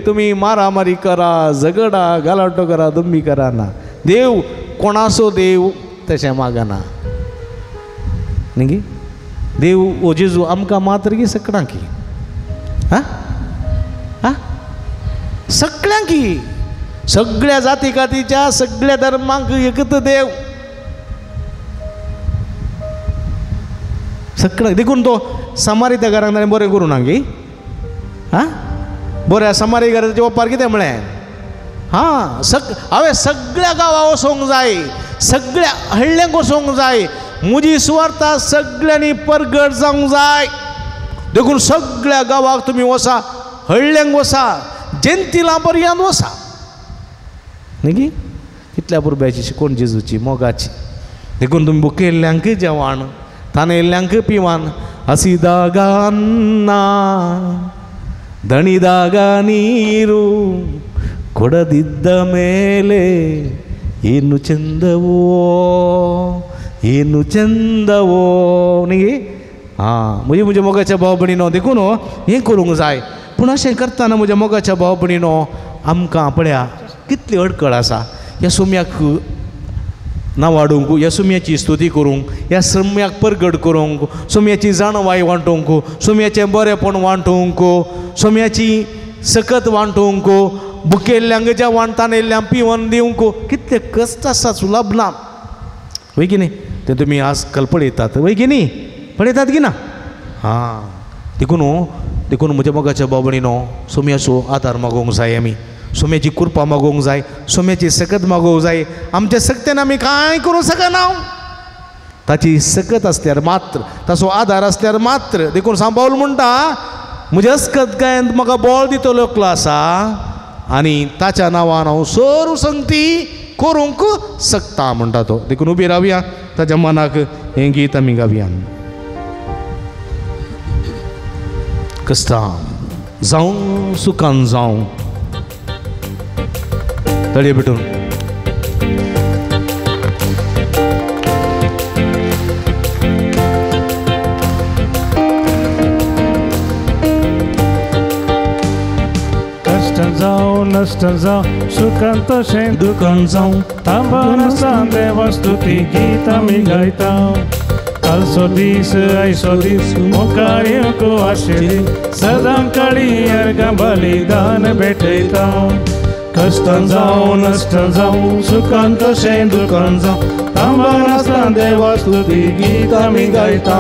तुमी मारामारी करा, झगडा, गालाटो करा, दंबी करा ना. देव कोणाचो देव तशें मागना न्ही गी. देव ओ जेजू आमकां मात्र की सगळ्यांकी, हां हां सगळ्यांकी, सगळ्या जाती कातीच्या सगळ्या धर्मांक एकच देव सगळ्यांक. देखून तो समारी त्या घरांक ताणें बरें करूं ना गी, हां बरें समारी घराचें ओपार कितें म्हळें, हां हांवें सगळ्या गांवां वचोंक जाय, सगळ्या हळ्ळ्यांक वचोंक जाय, म्हजी सुवार्ता सगळ्यांनी परगट जावंक जाय. देखून सगळ्या गांवाक तुमी वसा, हळ्ळ्यांक वसा, जंतिलां पर्यंत वसा न्ही गी. कितल्या पुरब्याची शिकवण जेजूची मोगाची. देखून तुमी भुकेल्ल्यांक जेवण, तानेल्ल्यांक पिवान, ಹಸಿದಾಗನ್ನ ದಣಿದಾಗ ನೀರು ಕೊಡದಿದ್ದ ಮೇಲೆ ಏನು ಚಂದವೋ ಏನು चंदवो न्ही. आं म्हजे म्हज्या मोगाच्या भाव भयणीनो, देखून हें करूंक जाय. पूण अशें करतना म्हज्या मोगाच्या भाव भयणीनो आमकां पळया कितली अडकळ आसा. ह्या सोम्याक नांवाडूंक, ह्या सोम्याची स्तुती करूंक, ह्या सोम्याक परगट करूंक, सोम्याची जाणवाय वांटूंक, सोम्याचें बरेंपण वांटूंक, सोम्याची सकत वांटूंक, भुकेल्ल्यांक जेवण तानेल्ल्यांक पिवन दिवंक कितले कश्ट आसा, सुलभ ना वय की न्ही. तें तुमी आज काल पळयतात वय की न्ही, पळयतात की ना. हां देखून देखून म्हज्या मोगाच्या भाव भयणीनो, सोम्याचो आदार मागोवंक जाय, आमी सोम्याची कृपा मागोवंक जाय, सोम्याची सकत मागोवंक जाय. आमच्या सक्तेन आमी कांय करूंक शकना, ताची सकत आसल्यार मात्र, ताचो आदार आसल्यार मात्र. देखून सांबावल म्हणटा म्हज्या अस्कत गायन म्हाका बळ दितलो एकलो आसा आनी ताच्या नांवान हांव सर्व संगती करूंक शकता म्हणटा तो. देखून उबी रावया, ताच्या मनाक हें गीत आमी गावया. कश्टान जावं सुखान जावं तळये भेटून. कश्टान जावं नश्टान जावं सुखान तशें दुखान जावं थांबनासतना देवा स्तुती गीत आमी गायता. कालचो दीस आयचो दीस मुखार येवंक आशिल्ली सदां काळी अर्घां बलिदान भेटयता. कश्टान जावं नश्टान जावं सुखान तशें दुखान जावं थांबनासतना देवा स्तुती गीत आमी गायता.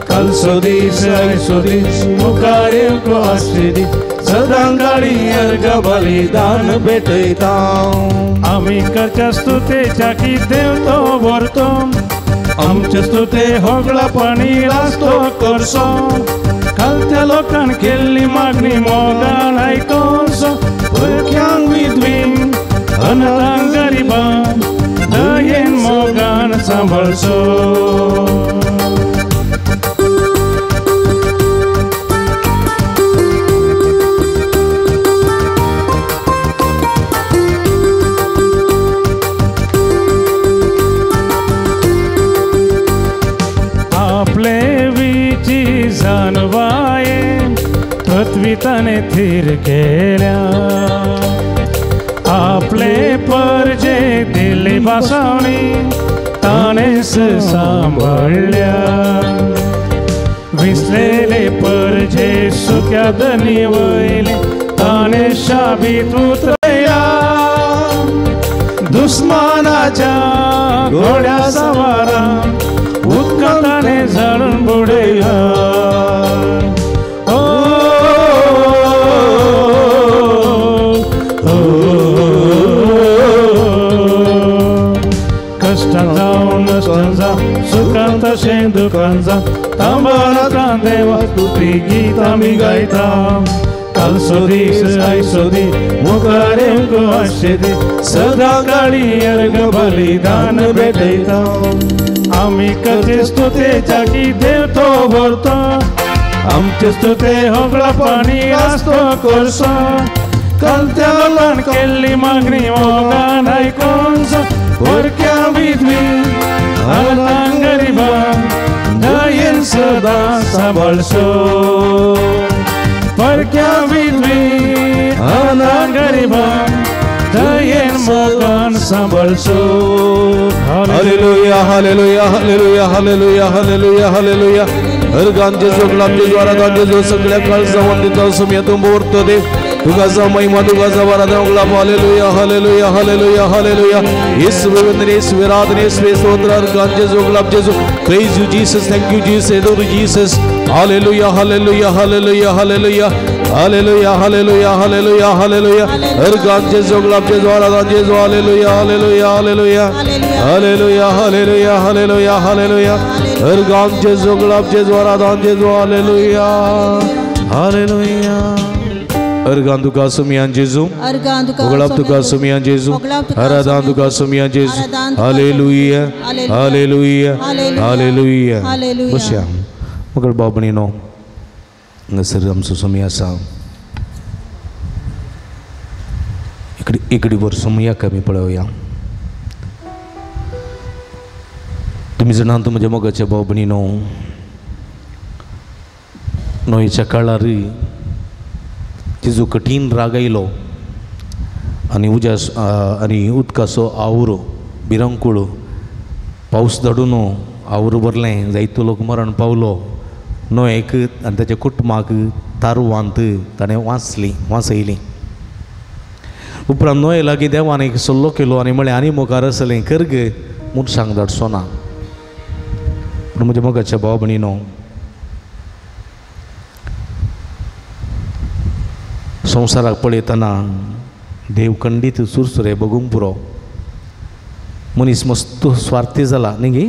कालचो दीस आयचो दीस मुखार येवंक आशिल्ली सदां काळी अर्घां बलिदान भेटयता. आमी करच्या स्तुतेच्या की देव तो व्हरतो, आमचे स्तुते होगळा पाणी रास्तो करसो. कालच्या लोकान केल्ली मागणी मोगान आयकोसो, भुरग्यांक विधवींक अनाथांक गरिबांक दयेन मोगान सांबाळचो. पृथ्वी ताणे थीर केल्या, आपले परजे दिली भासावणी ताणेच सांभाळल्या. विसलेले परजे सुक्या धनी वयले ताणे शाबीत उतरल्या. दुस्मानाच्या घोड्या सवारा उदका ताणे झाडून बुडयला. कश्टान जावं नश्टान जावं सुखान तशें दुखान जावं थांबनासतना देवा स्तुती गीत आमी गायता. कालचो दीस आयचो दीस मुखार येवंक आशिल्ली सदां काळी अर्घ बलिदान भेटयता. आमी करचे स्तुतेच्या की देव तो व्हरतो, आमचे स्तुते होगळा पाणी रास्तो करसो. कालच्या लोकान केल्ली मागणी मोगान आयकोसो, भुरग्यां विधवींक अनाथांक गरिबांक दयेन दयेन सदां सांबाळचो परक्या विधवी अनाथ गरिबांक दयेन मोगान सांबाळचो. Hallelujah hallelujah hallelujah hallelujah hallelujah hallelujah. हरगान जेजू गुलाब जेजू आराधन जेजू सगळ्या काळजा वंदिता सुम्या तूं बोरतो देव तुका जा महिमा तुका जा आराधन गुलाब. Hallelujah hallelujah hallelujah hallelujah. येशूवे वंदन येशूवे आराधन येशूवे स्तोत्र. हरगान जेजू गुलाब जेजू. Praise you Jesus, thank you Jesus, adore Jesus. Hallelujah hallelujah hallelujah hallelujah hallelujah hallelujah hallelujah hallelujah. हरगान जेजू गुलाब जेजू आराधन जेजू. Hallelujah hallelujah hallelujah hallelujah hallelujah hallelujah hallelujah. हरगान जेजू गुलाब जेजू आराधन जेजू. Hallelujah hallelujah. अर्गान तुका सुमियान जेजू, गुलाब तुका सुमियान जेजू, आराधन तुका सुमियान जेजू. Hallelujah hallelujah hallelujah. बसया मगर बाबणीनो हांगासर आमचो सुमी आसा. इकडे इकडे वर सुमयाक आमी पळोवया. तुमी जाणात म्हज्या मोगाच्या भाव भयणीनो, न्हंयच्या काळार तिजो कठीण राग आयलो आनी उज्या आनी उदकाचो आवरो भिरंकूळ पावस धाडून आवरो भरलें, जायतो लोक मरण पावलो. न्हंयेक आनी ताच्या कुटुंबाक तारवांत ताणें वाचली वाचयली. उपरांत न्हंये लागीं देवान एक सल्लो केलो आनी म्हळें आनी मुखार आसलें करग मनशांक धाडचो ना. पूण म्हज्या मोगाच्या भाव भयणीनो, संवसाराक पळयतना देव खंडीत सुरसुरे बगूंक पुरो. मनीस मस्त स्वार्थी जाला न्ही गे.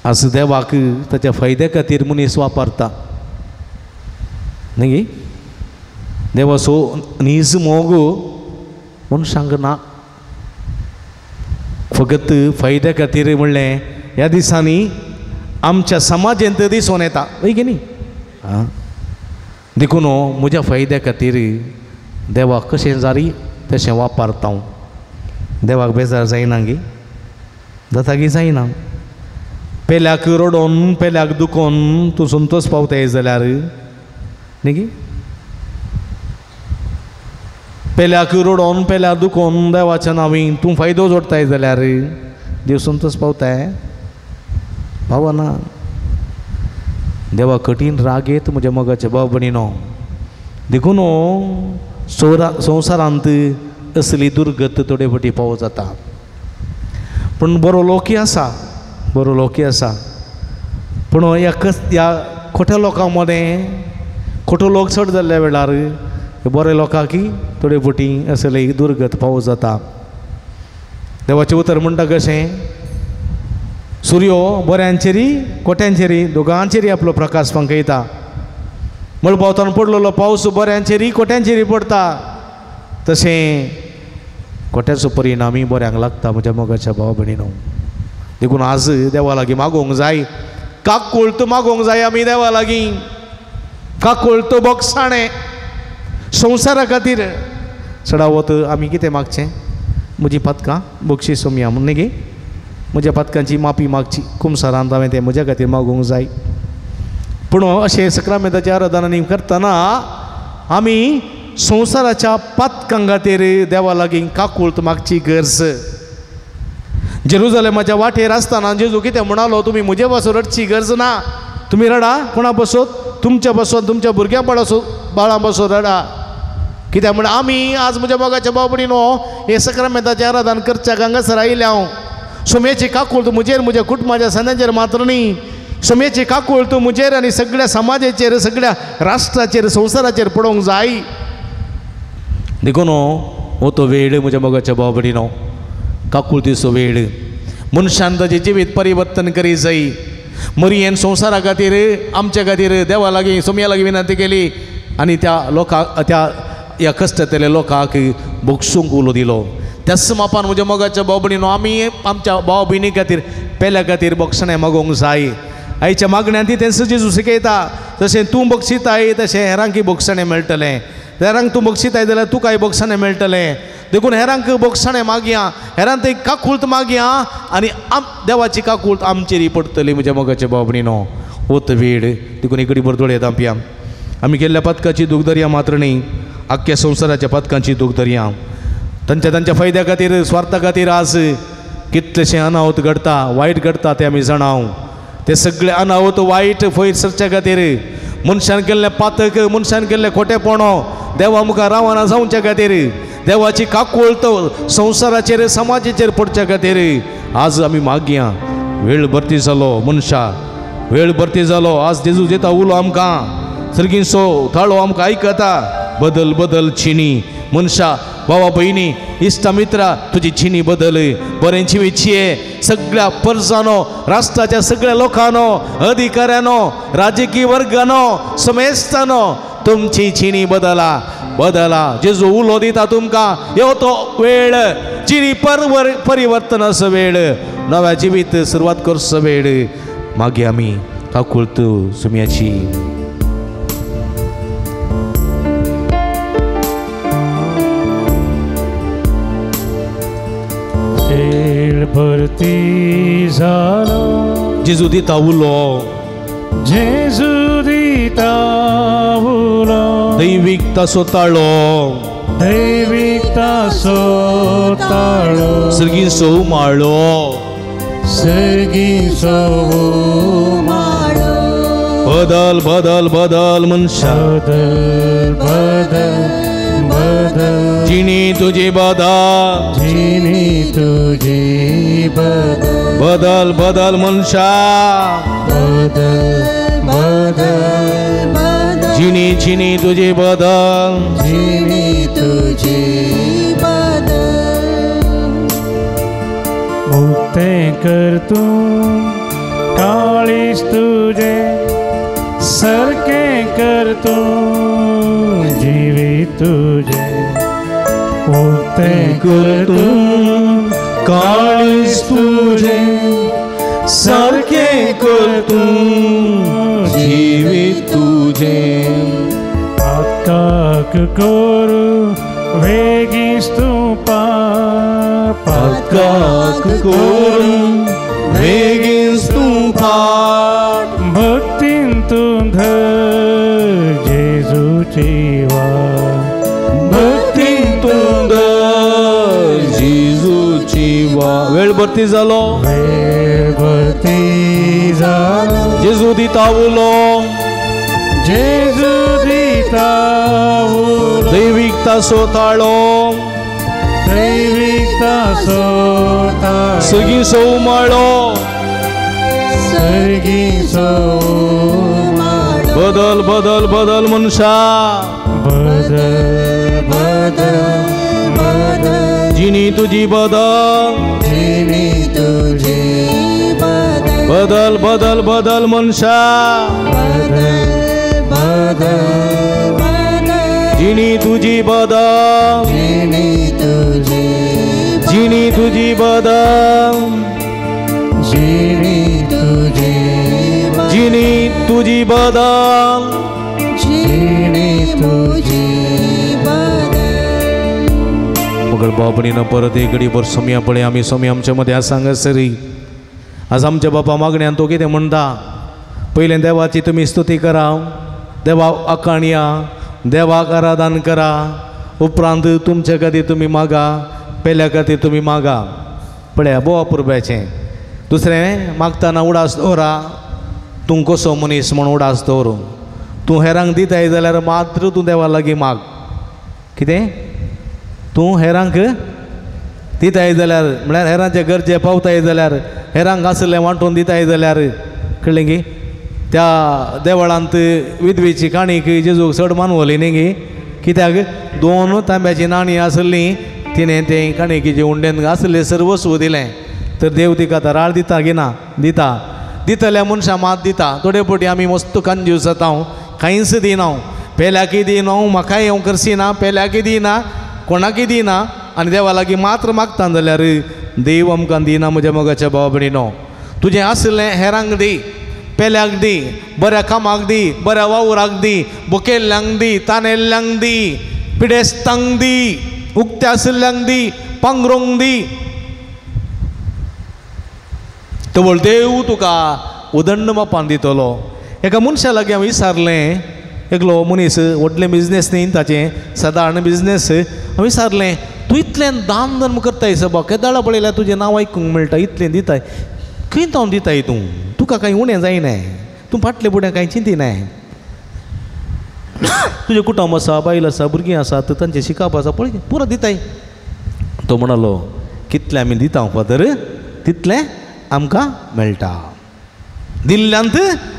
आज देवाक ताच्या फायद्या खातीर मनीस वापरता न्ही गे. देवाचो नीज मोग मनशांक ना, फकत फायद्या खातीर म्हणलें ह्या दिसांनी आमच्या समाजेंत दिसून येता हय की न्ही. आं देखून म्हज्या फायद्या खातीर देवाक कशें जारी तशें वापरता हांव. देवाक बेजार जायना गे, जाता गी जायना. पेल्याक रडोन पेल्याक दुखोन तूं संतोष पावताय जाल्यार न्ही गे. पेल्याक रडोन पेल्याक दुखोन देवाच्या नांवी तूं फायदो जोडताय जाल्यार देव संतोष पावताय पावना. देवा कठीण राग येत म्हज्या मोगाच्या भाव भयणीनो. देखून संवसारांत असली दुर्गत थोडे फावटी पावो जाता. पूण बरो लोकय आसा, बरो लोकय आसा. पूण ह्या ह्या खोट्या लोकां मदें खोटो लोक चड जाल्ल्या वेळार बरे लोकांक थोडे फावटी असली दुर्गत पावो जाता. देवाचें उतर म्हणटा कशें, सुर्यो बऱ्यांचेरी कोट्यांचेरी दोगांचेरी आपलो प्रकाश फांकयता. मळबावतान पडलेलो पावस बऱ्यांचेरी कोट्यांचेरी पडटा, तशें कोट्याचो परिणामी बऱ्यांक लागता म्हज्या मोगाच्या भाव भयणीनो. देखून आज देवा लागीं मागोवंक जाय, काकुळट मागोवंक जाय आमी देवा लागीं. काकुळट बोगसाणें संवसारा खातीर चडावत आमी कितें मागचें, म्हजी पातकां बक्षीस सोमया म्हूण न्ही गे, म्हज्या पातकांची माफी मागची कुमसारांत हांवें तें म्हज्या खातीर मागूंक जाय. पूण अशें सक्रामेंताच्या आराधनांनी करतना आमी संवसाराच्या पातकां खातीर देवा लागीं काकुळट मागची गरज. जेरुजलेमाच्या वाटेर आसतना जेजू कितें म्हणालो, तुमी म्हजे पासून रडची गरज ना, तुमी रडा कोणा पासून, तुमच्या पासून, तुमच्या भुरग्यां बाळां पासून रडा. कित्याक म्हण आमी आज म्हज्या मोगाच्या भाव भयणीनो हे सक्रामेंताचें आराधन करच्याक हांगासर आयिल्ले हांव. सोम्याची काकुळट म्हजेर म्हज्या कुटुंबाच्या संद्यांचेर मात्र न्ही, सोम्याची काकुळट म्हजेर आनी सगळ्या समाजाचेर, सगळ्या राष्ट्राचेर, संवसाराचेर पडोवंक जाय. देखून हो तो वेळ म्हज्या मोगाच्या भाव भयणीनो, काकुळटीचो वेळ. मनशान ताजें जिवीत परिवर्तन करी जाय. मरियेन संवसारा खातीर आमच्या खातीर देवा लागीं सोम्या लागीं विनंती केली आनी त्या लोकांक त्या ह्या कश्टांतल्या लोकांक भोगसूंक उलो दिलो. त्याच मापान म्हज्या मोगाच्या भाव भयणीनो आमी आमच्या भाव भयणी खातीर पेल्या खातीर बक्षणें मागोवंक जाय. आयच्या मागण्यांत तेंच जेजू शिकयता, जशें तूं बक्षिताय तशें हेरांकय बक्षणें मेळटलें, हेरांक तूं बक्षिताय जाल्यार तुकाय बक्षणें मेळटलें. देखून हेरांक बोगसाणें मागया, हेरांक ते काकूळत मागया आनी देवाची काकूळत आमचेर पडटली म्हज्या मोगाच्या भाव भयणीनो. होत वेळ देखून इकडे बरदोळ येता पिया. आमी केल्ल्या पथकाची दूख मात्र न्ही, आख्ख्या संवसाराच्या पथकांची दूख धरया. तांच्या तांच्या फायद्या खातीर, स्वार्था खातीर आज कितलेशें अनावत घडता, वायट घडता तें आमी जाणाव. ते सगळे अनावत वायट फयर सरच्या खातीर मनशान केल्लें पातक, मनशान केल्लें खोटेपणो देवा मुखार रावना जावच्या खातीर, देवाची काकूळत संवसाराचेर समाजाचेर पडच्या खातीर आज आमी मागया. वेळ भरती जालो मनशा, वेळ भरती जालो. आज जेजू दिता उलो आमकां, सर्गींचो थाळो आमकां आयकता. बदल बदल चिनी मनशा, भावा भयणी, इश्टा मित्रा, तुजी चिनी बदल, बरें जिविचये. सगळ्या परजानो, राष्ट्राच्या सगळ्या लोकांनो, अधिकाऱ्यांनो, राजकीय वर्गानो, समेस्तानो, तुमची चिनी बदला बदला. जेजू उलो दिता तुमकां, यो तो वेळ चिनी परिवर्तनाचो वेळ, नव्या जिवीत सुरवात करचो वेळ. मागीर आमी काकुळत सुम्याची. भरती झालो जेजू दिता उलो, जेजू दिता उलो, दैवीक तासो ताळो, दैवीक तासो ताळो, सर्गींचो उमाळो, सर्गींचो उमाळो. बदल बदल बदल मनशा, बदल बदल बदल, जिणी तुझी बदल, जिणी तुझी बदल, बदल बदल मनशा, बदल बदल बदल, जिणी जिणी तुझी बदल, जिणी तुझी बदल. मुक्ते कर तूं काळीज तुझे, सारकें कर तूं जिवीत तुझे. उक्ते कर तूं काळीज तुझे, सारकें कर तूं जिवीत तुझे. पातकाक करू वेगींच तूं पार, पातकाक करू वेगींच तूं पार, भक्तीन तूं धर जेजूची वाट, भक्तीन तूं धर जेजूची वाट. वेळ भरती जालो, वेळ भरती जालो, जेजू दिता उलो, जेजू दिता उलो, दैवीक तासो ताळो, दैवीक तासो ताळो, सर्गींचो उमाळो, सर्गींचो उमाळो. बदल बदल बदल मनशा, बदल बदल बदल, जिणी तुझी बदल, जिणी तुझी बदल, बदल बदल बदल मनशा, बदल बदल बदल, जिणी तुझी बदल, जिणी तुझी, जिणी तुझी बदल, जिणी तुझी, जिणी तुझी बदल, जिणी तुझी बदल. मगळ बाबणीनं परत एक घडीभर सोमया पळय. आमी सोमया आमच्या मध्ये आज सांगत सरी. आज आमच्या बापा मागण्यान तो कितें म्हणटा, पयलें देवाची तुमी स्तुती करा, देवा आकाणया, देवाक आराधन करा, उपरांत तुमच्या खातीर तुमी मागा, पेल्या खातीर तुमी मागा. पळया बोवा पुरब्याचें. दुसरें मागतना उडास दवरा, तूं कसो मनीस म्हूण उडास दवर. तूं हेरांक दिताय जाल्यार मात्र तूं देवा लागीं माग. कितें तूं हेरांक दिताय जाल्यार, म्हळ्यार हेरांचे गरजे पावताय जाल्यार, हेरांक आसलें वांटून दिताय जाल्यार, कळ्ळें गी? त्या देवळांत विधवेची काणीक जेजूक चड मानवली न्ही गी, कित्याक दोन तांब्याची नाणीं आसलीं, तिणें तें काणयेचे उंडेन आसलें सर्वस्व दिलें. तर देव तिका आतां राळ दिता गी ना? दिता. दितल्या मनशां मात दिता. थोडे फावटी आमी मस्त कंजूस जाता, कांयच दिना, पेल्याकय दिना, म्हाकाय हांव करसिना, पेल्याकय दिना, कोणाकय दिना, आनी देवा लागीं मात्र मागता जाल्यार देव आमकां दिना. म्हज्या मोगाच्या भावा भयणीनो, तुजें आसलें हेरांक दी, पेल्याक दी, बऱ्या कामाक दी, बऱ्या वावराक दी, बुकेल्ल्यांक दी, तानेल्ल्यांक दी, पिडेस्तांक दी. उक्त्या आशिल्ल्यांक दी, पांगरूंक दी. तवळ देव तुका उदंड मापान दितलो. एका मनशा लागीं हांवें विचारलें, एकलो मनीस व्हडलें बिजनेस न्ही ताचें, सादारण बिजनेस. हांवें विचारलें, तूं इतलें दान धर्म करताय सभा, केदाळा पळयल्यार तुजें नांव आयकूंक मेळटा, इतलें दिताय, खंय तावन दिताय तूं, तुका कांय उणें जायना, तूं फाटले फुडें कांय चिंतिनाय, तुजें कुटुंब आसा, बायल आसा, भुरगीं आसा, तांचें शिकप आसा, पळय पुरो दिताय. तो म्हणालो, कितलें आमी दिता फादर तितलें आमकां मेळटा, दिल्ल्यांत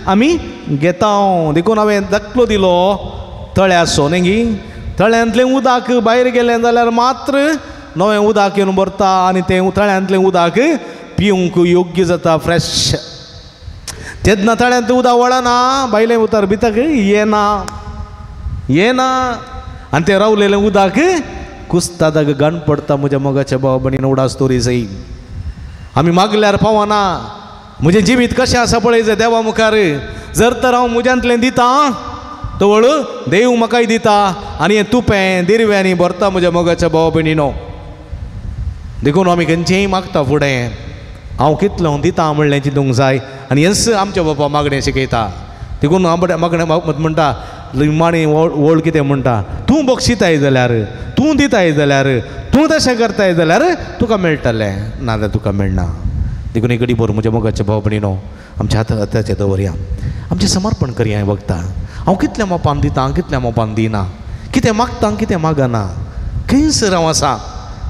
आमी घेता. देखून हांवें दाखलो दिलो तळ्याचो न्ही गी, तळ्यांतलें उदक भायर गेलें जाल्यार मात्र नवें उदक येवन भरता आनी तें तळ्यांतलें उदक पिवंक योग्य जाता, फ्रेश. तेन्ना तळ्यांतलें उदक वळना, भायलें उदक भितर येना येना, आनी तें रावलेलें उदक कुस्तादाक घाण पडटा. म्हज्या मोगाच्या भाव भयणीन उडास तोरी सई आमी मागल्यार पावना. म्हजें जिवीत कशें आसा पळय देवा मुखार, जर तर हांव म्हज्यांतलें दितां तवळ देव म्हाकाय दिता आनी हें तुपें दिरव्यांनी भरता म्हज्या मोगाच्या भाव भयणीनो. देखून आमी खंयचेंय मागता फुडें हांव कितलो दिता म्हणलें चिंतूंक जाय. आनी हेंच आमच्या बापा मागणें शिकयता. देखून मागणें म्हणटा निमाणी वळ कितें म्हणटा, तूं बक्षिताय जाल्यार, तूं दिताय जाल्यार, तूं तशें करताय जाल्यार तुका मेळटलें, नाजाल्यार तुका मेळना. देखून एक घडी भर म्हज्या मोगाच्या भाव भयणीनो आमच्या हाताचे दवरया, आमचें समर्पण करया. वखता हांव कितल्या मोपान दितां, कितल्या मोपान दिना, कितें मागता कितें मागना, खंयसर हांव आसा.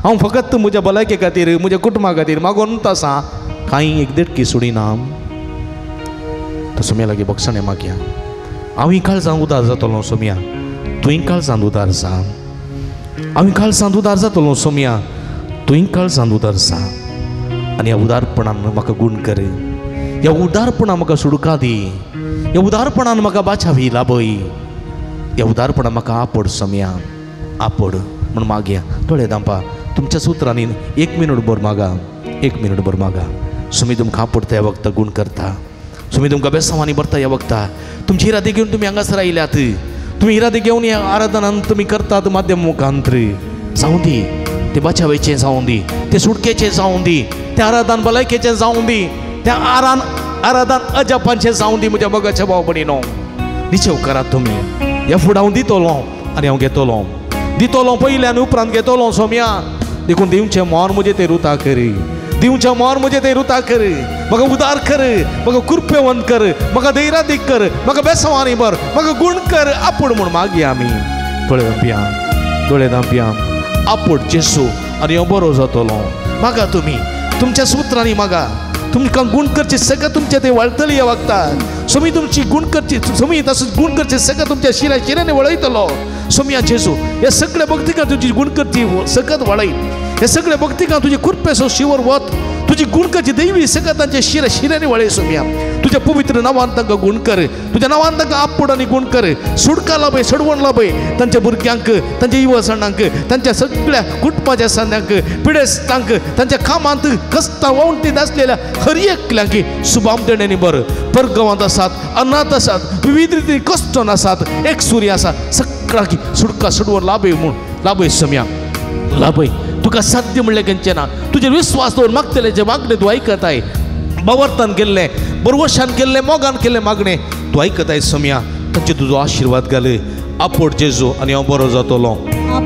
हांव फकत म्हज्या भलायके खातीर, म्हज्या कुटुंबा खातीर मागोनूच आसा, कांय एक देडकी सोडिना. तो सोम्या लागीं बक्षणें मागया. हांव काळजान उदार जातलो सोम्या, तुवें काळजान उदार जा. हांव काळजान उदार जातलो सोम्या, तुवें काळजान उदार जा. आनी ह्या उदारपणान म्हाका गूण कर, ह्या उदारपणान म्हाका सुडका दी, ह्या उदारपणान म्हाका बाचावी लाभय, ह्या उदारपणान म्हाका आपड सोम्या, आपड म्हूण मागया. दोळे धांपा, तुमच्या सुत्रांनी एक मिनट भर मागा, एक मिनट भर मागा. सुमी तुमकां आपडता ह्या वखता गूण करता, सुमी तुमकां बेसांवांनी भरता ह्या वखता. तुमची इरादे घेवन तुमी हांगासर आयल्यात, तुमी इरादे घेवन ह्या आराधनान तुमी करतात माध्यम मुखांतर. जावं दी ते बाचावेचें, जावं दी ते सुटकेचें, जावं दी तें आराधन भलायकेचें, जावं दी तें आराधन अजापांचें, जावं दी म्हज्या मोगाच्या भाव भयणीनो. निचेव करात तुमी, ह्या फुडें हांव दितलो आनी हांव घेतलो, दितलो पयलें आनी उपरांत घेतलो सोम्या. देखून दिवचें मोर म्हजें तें रुता करी, दिवचें मोर म्हजें तें रुता कर, म्हाका उदार कर, म्हाका कृपेवंत कर, म्हाका धैर्यादीक कर, म्हाका बेसवानी भर, म्हाका गूण कर, आपूण म्हूण मागया आमी. दोळे धांपया, दोळे धांपया. आपूण जेसू आनी हांव बरो जातलो. मागा तुमी तुमच्या सुत्रांनी मागा, तुमकां गूण करचे सगळें तुमचें ते वळटली ह्या वखता. सोमी तुमची गूण करची, सोमी तसोच गूण करचे सगळें तुमच्या शिऱ्या शिऱ्यांनी वळयतलो सोमया जेजू. हे सगळे भक्तिकां तुजी गूण करची सगळ्यात वळय, हे सगळे भक्तिकां तुजी कृपेचो शिवर वत, तुजी गूण करची दैवी सगळ्यात तांच्या शिऱ्या शिऱ्यांनी वळय सोमया. तुज्या पवित्र नांवान तांकां गूण कर, तुज्या नांवान तांकां आपूड आनी गूण कर, सुटका लाभय, सडवण लाभय तांच्या भुरग्यांक, तांच्या युवसणांक, तांच्या सगळ्या कुटुंबाच्या संद्यांक, पिडेस्तांक, तांच्या कामांत कस्ता वणटींत आसलेल्या हर एकल्यांक सुबाम देण्यांनी बर. परगांवांत आसात, अनाथ आसात, विविध रितीन कश्टन आसात, एक सूर्य आसा, सगळ्यांक सुटका सडवण लाभय म्हूण लाभय सोमया, लाभय. तुका साध्य म्हणलें खंयचें ना, तुजेर विस्वास दवर मागतलें जें मागणें तूं आयकताय, बावर्तान केल्लें, बरवशान केल्लें, मोगान केल्लें मागणें तूं आयकताय सोमया. तांचे तुजो आशिर्वाद घाल. आपोट जेजू आनी हांव बरो जातलो.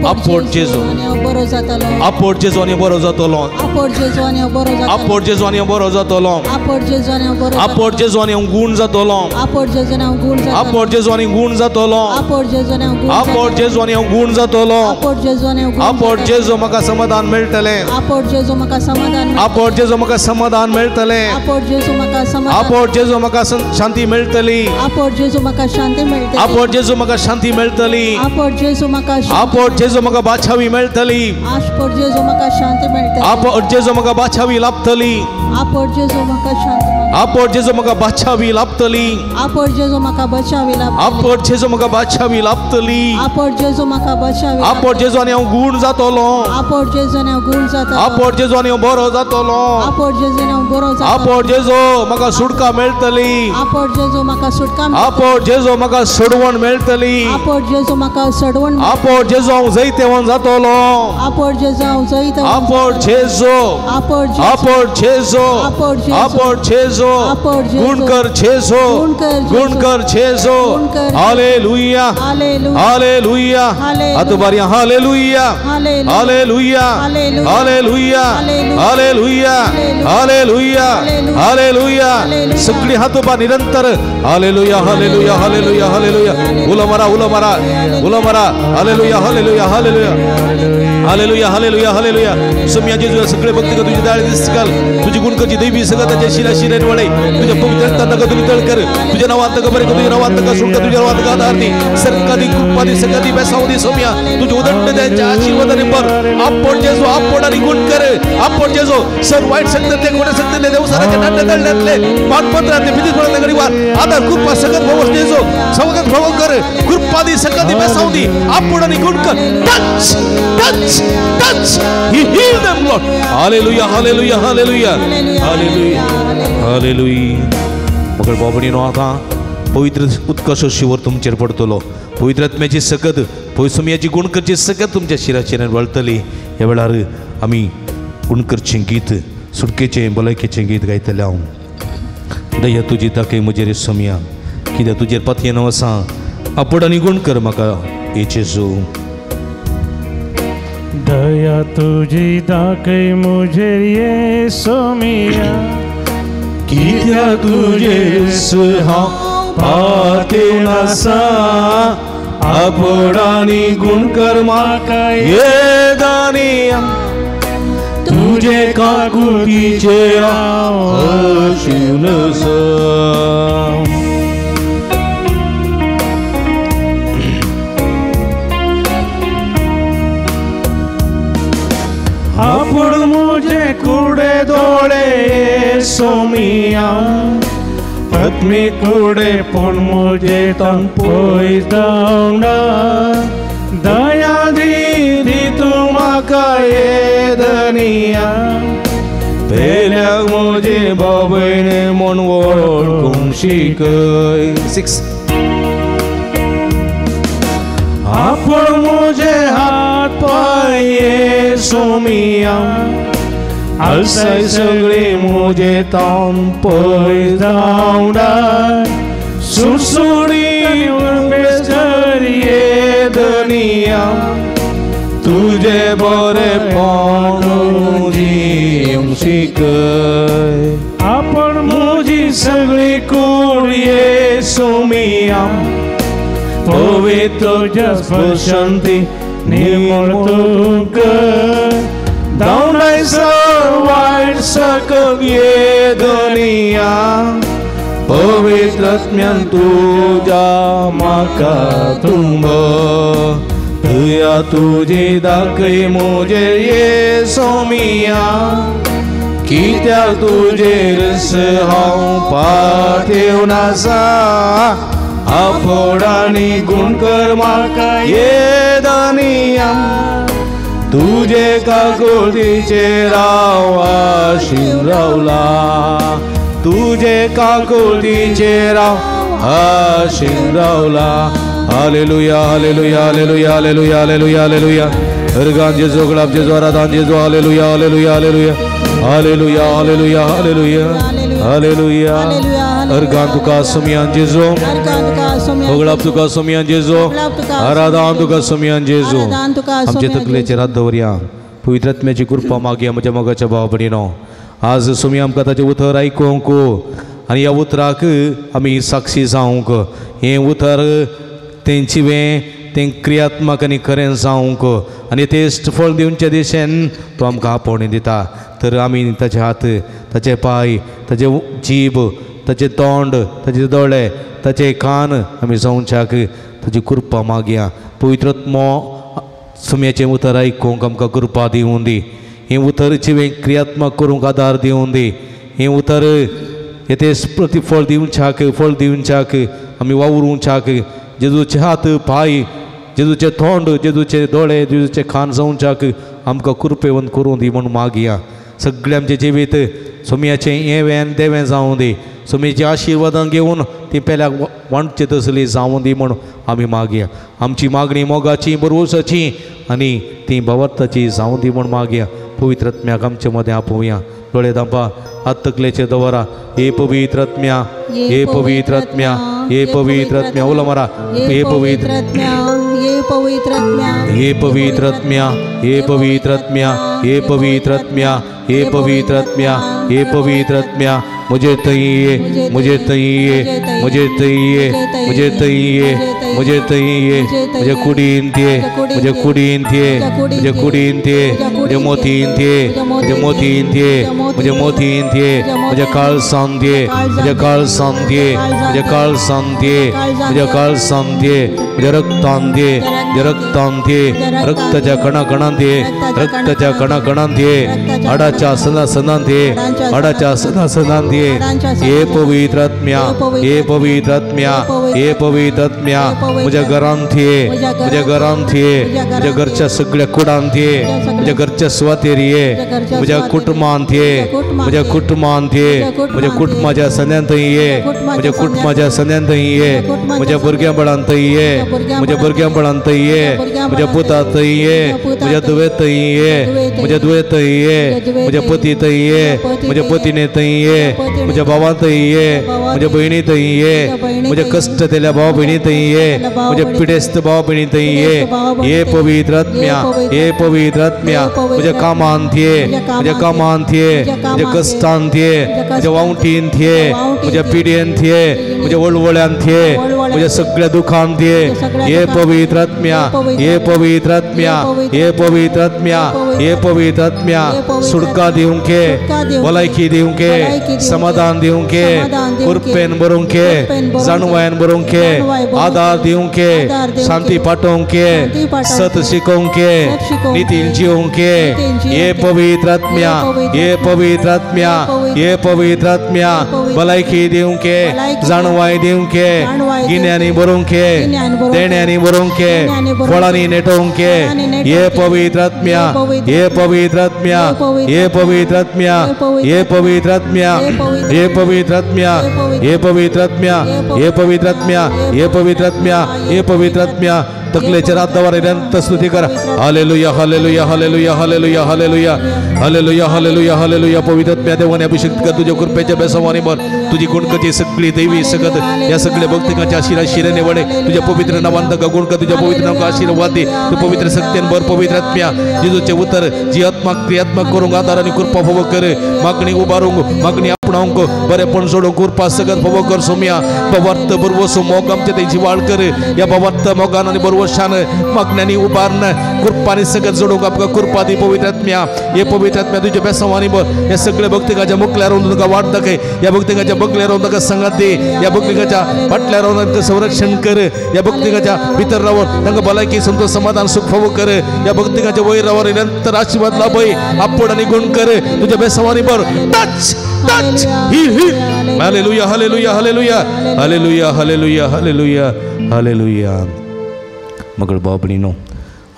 आपोट जेजू आनी हांव बरो जातलो. आपोट जेजू आनी बरो जातलो. आपोट जेजू आनी हांव बरो जातलो. आपोट जेजू आनी हांव बरो जातलो. आपोट जेजू आनी हांव बरो. आपोट जेजू आनी हांव गूण जातलो. आपोट जेजू आनी हांव गूण जातलो. आपोट जेजू आनी गूण जातलो. आपोट जेजू आनी हांव गूण. आपोट जेजू आनी हांव गूण जातलो. आपोट जेजू आनी हांव गूण. आपोट जेजू म्हाका समाधान मेळटलें. आपोट जेजू म्हाका समाधान. आपोट जेजू म्हाका समाधान मेळटलें. आपोट जेजू म्हाका समाधान. आपोट जेजू म्हाका शांती मेळटली. आपोट जेजू म्हाका शांती मेळटली. आपोट जेजू म्हाका शांती मेळटली. आपोट जेजू म्हाका. आपोट जेजू म्हाका बाछावी मेळटली. आपोट जेजू म्हाका शांती मेळटली. आपोट जेजू म्हाका बाछावी लाभतली. आपोट जेजू म्हाका शांती. आपोट जेजू म्हाका बाचावी लाभतली. आपोट जेजू म्हाका बचावी लाभतली. आपोट जेजू म्हाका बाचावी लाभतली. आपोट जेजू म्हाका बचावी. आपोट जेजू आनी हांव गूण जातलो. आपोट जेजू आनी हांव गूण जातलो. आपोट जेजू आनी हांव बरो जातलो. आपोट जेजू आनी हांव बरो जातलो. आपोट जेजू म्हाका सुटका मेळटली. आपोट जेजू म्हाका सुटका मेळटली. आपोट जेजू म्हाका सोडवण मेळटली. आपोट जेजू म्हाका सोडवण. आपोट जेजू हांव जैतेवंत जातलो. आपोट जेजू हांव जैतेवंत. आपोट जेजू. आपोट जेजू. आपोट जेजू. गुणकर जेजू. गुणकर जेजू. हालेलुया. हालेलुया. आतुबारिया hallelujah. Hallelujah. Hallelujah. Hallelujah. Hallelujah. Hallelujah. सगळी हातोबा निरंतर हालेलुया हालेलुया हालेलुया हालेलुया. उलो मारा उलो मारा उलो मारा. Hallelujah hallelujah hallelujah hallelujah hallelujah hallelujah. Saumya जेजू सगळे भक्त तुझी दाळे दिसकाल तुझी गुणकरची दैवी सगळं त्याच्या शिरा शिरेन वळे तुझ्या पवित्र रक्तानं तुम्ही तळ कर. तुझ्या नावात बरे तुझ्या नावात सुटका तुझ्या नावात आधार दी सरकादी कृपा दी सगळी बेसावू दी सोम्या तुझे उदंड त्यांच्या आशीर्वादाने भर. आपण जेजू आपण आणि गुण कर. आपण जेजू सर वाईट संगतीतले कोण्या संगतीतले देवसाराच्या नाट्य दळण्यातले पानपत्रातले भीतीत गरीबार आधार कृपा सगळं भव जेजू सगळं भव कर. कृपा दी सगळी बेसावू दी. आपण आणि गुण कर. Touch touch touch. He heal them Lord. Hallelujah hallelujah hallelujah hallelujah hallelujah. मगर बाबणीनो आतां पवित्र उदकाचो शिवर तुमचेर पडतलो. पवित्र आत्म्याची सकत पयसुम्याची गुणकरची सकत तुमच्या शिराचेर वळतली. ह्या वेळार आमी गुणकरचें गीत सुटकेचें भलायकेचें गीत गायतले. हांव दया तुजी दाखय म्हजेर सोम्या कित्याक तुजेर पातयेन आसा. आपोड आनी गुण कर म्हाका हे जेजू. दया तुजी दाखय म्हजेर ये सोमिया कित्याक तुजेर हांव पातयेन आसा. आपोड आनी गुण कर म्हाका ये दानिया तुजे काकुळतीचेर हांव आशेवन आसा. आपूण मुझे कुडे दोळे सोमिया पत्नी कुडे पूण मुझे तन पयस धांवडा दया दी तूं म्हाका ये धनिया पेल्याक म्हजे बाबयने म्हूण वळखूंक शिकय. 6 आपूण मुझे हात पाय ये सोमिया आलसाय सगळी मुझे तावन पयस धांवडा सुडसुडी उर्बेस कर ये धनिया तुझे बरेपण जिवंक शिकय. आपण म्हजी सगळी कूड ये सोमिया पवित्र तुज्या स्पर्शान ती निर्मळ तूं कर. धांवडाय सर वायट सकल ये धनिया पवित्र आत्म्यान तुज्या म्हाका तुंब. दया तुजी दाखय म्हजेर ये सोमिया कित्याक तुजेर हांव पातयेवन आसा. आपोड आनी गुण कर म्हाका ये दानिया तुजे काकुळतीचेर हांव आशेन रावला. तुजे काकुळतीचेर हांव आशेन रावला. Hallelujah hallelujah hallelujah hallelujah hallelujah hallelujah. Organ जेजू गुलाब जेजू आराधान जेजू. Hallelujah hallelujah hallelujah hallelujah hallelujah hallelujah hallelujah. Organ तुका सोमियान जेजू गुलाब तुका सोमियान जेजू आराधान तुका सोमियान जेजू. आमचे तकलेचेर हात दवरया. पवित्र आत्म्याची कृपा मागया म्हज्या मोगाच्या भाव भयणीनो. आज सोमिया आमकां ताचें उतर आयकूंक आनी ह्या उतराक आमी साक्षी जावंक हें उतर तें जिवें तें क्रियात्मक आनी खरें जावंक आनी तें फळ दिवचे दिशेन तो आमकां आपोवणें दिता. तर आमी ताचे हात ताचे पांय ताचे जीब ताचें तोंड ताचे दोळे ताचे कान आमी जावच्याक ताची कृपा मागया. पवित्र आत्मो सुम्याचें उतर आयकूंक आमकां कृपा दिवूं दी. हें उतर जिवें क्रियात्मक करूंक आदार दिवूं दी. हें उतर हे ते प्रतिफळ दिवच्याक फळ दिवच्याक आमी वावरूंच्याक जेजूचे हात पांय जेजूचे तोंड जेजूचे दोळे जेजूचे खान जावच्याक आमकां कृपेवंत करूं दी म्हूण मागया. सगळें आमचें जिवीत सोमयाचें येवें आनी देवें जावं दी. सोमयेची आशिर्वादां घेवन ती पेल्याक वांटचे तसली जावं दी म्हूण आमी मागया. आमची मागणी मोगाची बरवसाची आनी ती भावार्थाची जावं दी म्हूण मागया. पवित्र आत्म्याक आमचे मदें आपोवया. दोळे धांपा, हात तकलेचे दवरा. हे पवित्र आत्म्या, हे पवित्र आत्म्या, हे पवित्र आत्म्या, उलो मारा. हे पवित्र आत्म्या, हे पवित्र आत्म्या, हे पवित्र आत्म्या, हे पवित्र आत्म्या, हे पवित्र आत्म्या, हे पवित्र आत्म्या, हे पवित्र आत्म्या, मुझे तही, मुझे तही, मुझे तही, मुझे तही, मुझे तही, मुझे कुडीन थे, मुझे कुडीन थे, मुझे कुडीन थे, मुझे मोतीन थे, मुझे मोतीन थे, मुझे मोतीन थे, मुझे काल सांधे, मुझे काल सांधे, मुझे काल सांधे, मुझे काल सांधे, मुझे रक्तांधे, मुझे रक्तांधे, रक्ताच्या कणाकणांधे, रक्ताच्या कणाकणांधे, हाडाच्या सना सनांधे, हाडाच्या सना सनांधे. हे पवित्र आत्म्या, हे पवित्र आत्म्या, हे पवित्र आत्म्या, म्हज्या घरांत ये, म्हज्या घरांत ये, म्हज्या घरच्या सगळ्या कुडांत ये, म्हज्या घरच्या सुवातेर ये, म्हज्या कुटुंबांत ये, म्हज्या कुटुंबांत ये, म्हज्या कुटुंबाच्या सन्यांत ये, म्हज्या कुटुंबाच्या सन्यांत ये, म्हज्या भुरग्यां बळांत ये, म्हज्या भुरग्यां बळांत ये, म्हज्या पुतांत ये, म्हज्या धुवेत ये, म्हज्या धुवेत ये, म्हज्या पतीत ये, म्हज्या पतीने ये, म्हज्या भावांत ये, म्हज्या भयणीत ये, म्हज्या कश्ट दिल्या भाव भयणीत ये, म्हज्या पिडेस्त भाव भयणीत ये. हे पवित्र आत्म्या, हे पवित्र आत्म्या, म्हज्या कामांत ये, म्हज्या कामांत ये, म्हज्या कश्टांत ये, म्हज्या वावटींत ये, म्हज्या पिडेंत ये, म्हज्या वळवळ्यांत ये, म्हज्या सगळ्या दुखांत ये. हे पवित्र आत्म्या, हे पवित्र आत्म्या, हे पवित्र आत्म्या, हे पवित्र आत्म्या, सुटका दिवंके, भलायकी दिवंके, समाधान दिवंके, कृपेन भरूंके, जाणवायन भरूंके, आधार दिवंके, शांती पाठोवंके, सत शिकोवंके, नितीन जिवंके. हे पवित्र आत्म्या, हे पवित्र आत्म्या, हे पवित्र आत्म्या, भलायकी दिवंके, जाणवाय दिवंके, गिन्यानी भरूंके, देण्यांनी भरूंके, फळांनी नेटोवंके. हे पवित्र आत्म्या, हे पवित्र आत्म्या, हे पवित्र आत्म्या, हे पवित्र आत्म्या, हे पवित्र आत्म्या, हे पवित्र आत्म्या, हे पवित्र आत्म्या, हे पवित्र आत्म्या, हे पवित्र आत्म्या. तकलेचे रात दवार स्तुती करा. Hallelujah, hallelujah, hallelujah, hallelujah, hallelujah, hallelujah, hallelujah, hallelujah. पवित्र आत्म्या देवाने अभिषेक कर तुझ्या कृपेच्या बेसवाने भर. तुझी गुणकची सगळी देवी सकत या सगळ्या भक्तिकाच्या आशिरा शिरेने वडे तुझ्या पवित्र नावान ताका गुण कर. तुझ्या पवित्र नावाक आशीर्वाद दे. तू पवित्र सत्यान भर पवित्र आत्म्या. जेजूचे उतर जी आत्माक क्रियात्मक करूंक आधार आनी कृपा फावो कर. मागणी उबारूंक, मागणी आपणावंक, बरेपण सोडूंक कृपा सगत फावो कर सोम्या. भावार्थ बरवसो मोग आमच्या तेजी वाळ कर. या भावार्थ मोगान आनी बरवशान मागण्यांनी उबारून कृपानी सगत जोडूंक आमकां कृपा दी पवित्र आत्म्या. हे पवित्र आत्म्या तुझ्या बेसवानी भर. या सगळ्या भक्तिकाच्या मुखल्यार रावन तुका वाट दाखय. या भक्तिकाच्या बगल्यार रावन ताका संगात दी. या भक्तिकाच्या फाटल्यार रावन तांकां संरक्षण कर. या भक्तिकाच्या भितर रावन तांकां भलायकी संतोष समाधान सुख फावो कर. या भक्तिकाच्या वयर रावन निरंतर आशीर्वाद लाभय. आपोड आनी गुण कर. तुझ्या बेसवानी भर. Touch touch heal heal. Hallelujah, hallelujah, hallelujah, hallelujah, hallelujah, hallelujah, hallelujah. मगळ बाबणीनो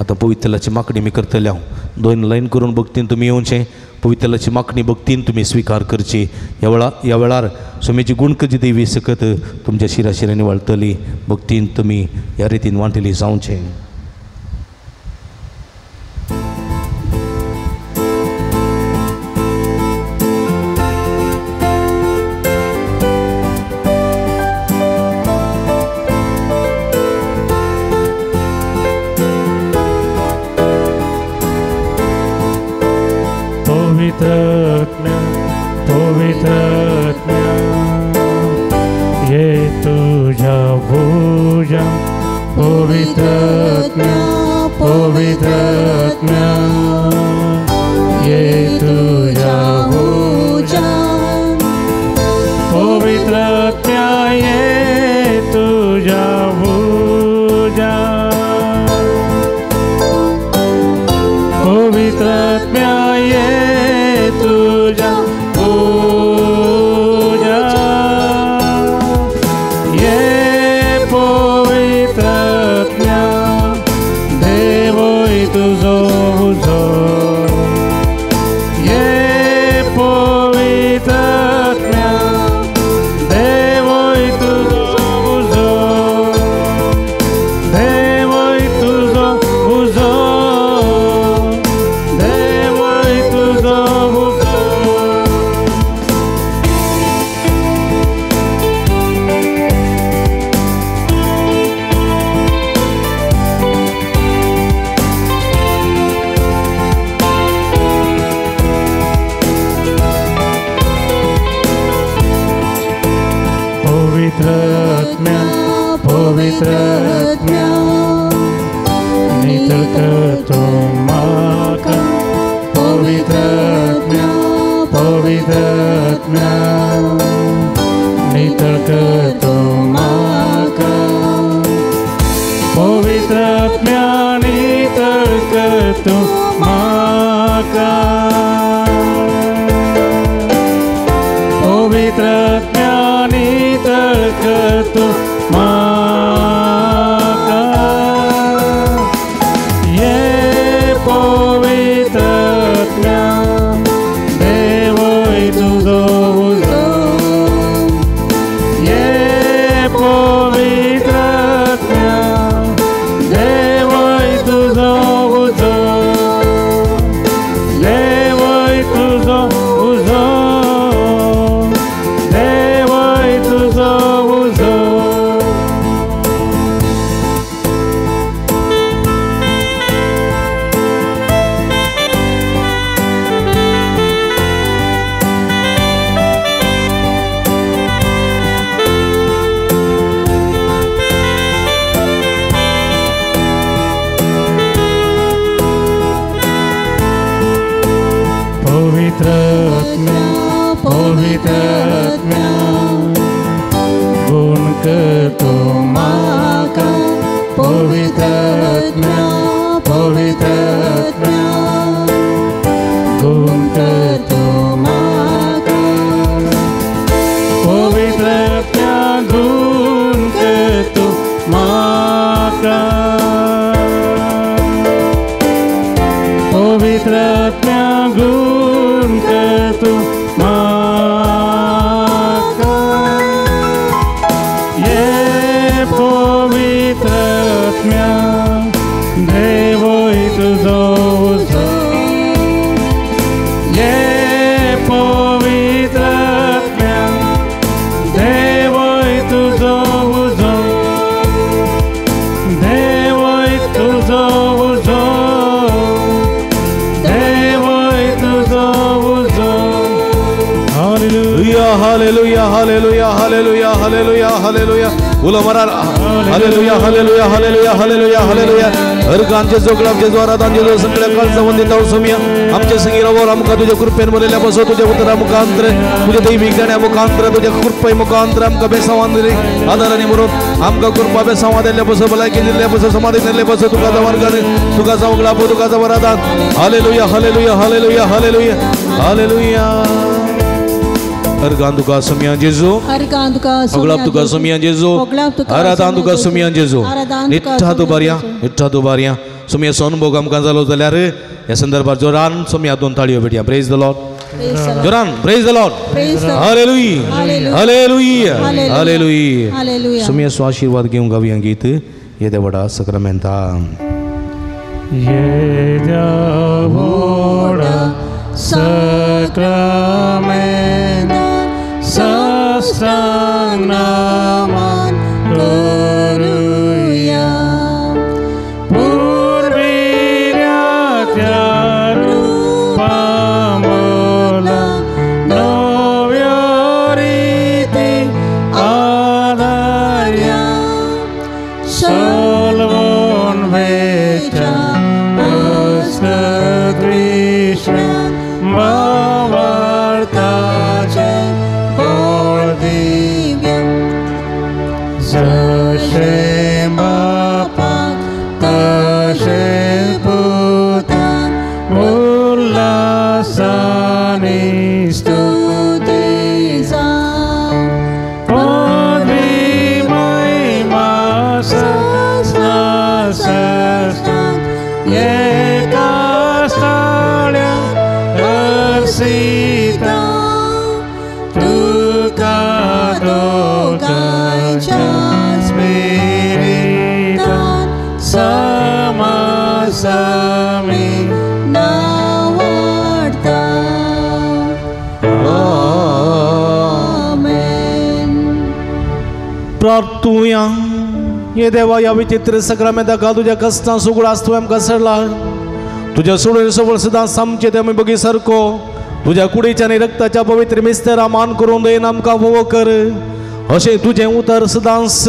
आतां पवित्रलाची मागणी मी करतले हांव. दोन लायन करून भक्तीन तुमी येवचें. पवित्रलाची मागणी भक्तीन तुमी स्विकार करची. ह्या वेळार स्वामीची गुणकची देवी सकत तुमच्या शिरा शिरांनी वाळटली. भक्तीन तुमी ह्या रितीन वांटली जावचें. पवित्र पवित्र आत्म्या, ये तुझ्या भुजा. पवित्र आत्म्या, पवित्र आत्म्या, ये तुझ्या भुजा. पवित्र आत्म्या, ये तुझ्या भुजा. पवित्र आत्म्या, ये तुझ्या पूजा. उजो ये पवित्र आत्म्या देवय तुजो उजो देवय तुजो उजो देवय तुजो उजो. पवित्र आत्म्या पवित्र आत्म्या नितळ कर तूं म्हाका पवित्र आत्म्या पवित्र आत्म्या नितळ कर तूं म्हाका पवित्र आत्म्या नितळ कर तूं म्हाका पवित्र आत्म्या नितळ कर तूं म्हाका ये पवित्र आत्म्या देवय तुजो उजो ये पवित्र आत्म्या देवय तुजो उजो देवय तुजो उजो देवय तुजो उजो. पवित्र आत्म्या पवित्र आत्म्या गुण कर तूं म्हाका पवित्र आत्म्या पवित्र आत्म्या गुण कर तूं म्हाका पवित्र आत्म्या गुण कर तूं म्हाका पवित्र आत्म्या गुण कर तूं म्हाका ये पवित्र आत्म्या देवय तुजो उजो ये पवित्र आत्म्या देवय तुजो उजो देवय तुजो उजो देवय तुजो उजो. Hallelujah, hallelujah, hallelujah, hallelujah, hallelujah, hallelujah. उलो मारा hallelujah, hallelujah, hallelujah, hallelujah, hallelujah. अर्गांचे जोगळांचे द्वारात आमचे जो सगळ्या काळचा वंदित सोमिया आमचे संगीरावर आमकां तुज्या कृपेन बरयल्या बसो तुज्या उतरा मुखांतर तुज्या दैवीक जाण्या मुखांतर तुज्या कृपे मुखांतर आमकां बेसावान दिली आदारांनी म्हणून आमकां कृपा बेसावा दिल्ल्या बसो भलायकी दिल्ल्या बसो समाधी दिल्ल्या बसो तुका जावर तुका जावंक लाभो तुका जावर आदार. Hallelujah, hallelujah, hallelujah, hallelujah, hallelujah. Organ तुका सोमिया जेजू अर्गान तुका होगलाप तुका सोमिया जेजू आराधान तुका सोमिया जेजू निठ्ठा दुबारया निठ्ठा दुबारया सोमिया सोनभोग आमकां जालो जाल्यार ह्या संदर्भार जोरान सोमिया दोन ताळयो भेटया. प्रेज the Lord जोरान praise the Lord. Hallelujah, hallelujah, hallelujah. सोमिया सो आशीर्वाद घेवंक गावया गीत येद्या व्हडा सक्रामेंता. येद्या व्हडा सक्रामेंता साष्टांग नमन करूया पुर्विल्या त्या रूपामोला नव्या रिती आधार्या सलवून वेच्या असदृश्य भावार्थान हांसिता तुका दोगांयच्या स्पिरितान समासमी नावाडता. आमेन. प्रार्थुया. हे देवा, ह्या विचित्र सक्रामेंताक तुज्या कश्टां सुगडास तुवें आमकां सोडला. तुज्या सोडून सवळ सदां सामचें तें आमी बगी सारको तुज्या कुडीच्या आनी रक्ताच्या पवित्र मिस्तेरा मान करून दयेन आमकां फोवो कर. अशें तुजें उतर सदांच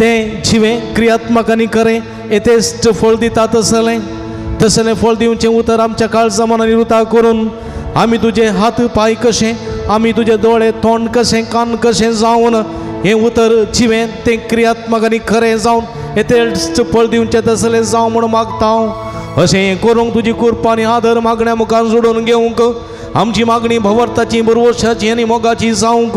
तें जिवें क्रियात्मक आनी खरें येतेश्ट फळ दिता तसलें तसलें फळ दिवचें उतर आमच्या काळजा मनान रुता करून आमी तुजे हात पांय कशें, आमी तुजे दोळे तोंड कशें, कान कशें जावन हें उतर जिवें तें क्रियात्मक आनी खरें जावन येतेश्ट फळ दिवचें तसलें जावं म्हूण मागता हांव. अशें करूंक तुजी कृपा आनी आदर मागण्या मुखार जोडून घेवंक आमची मागणी भवर्थाची बरवशाची आनी मोगाची जावंक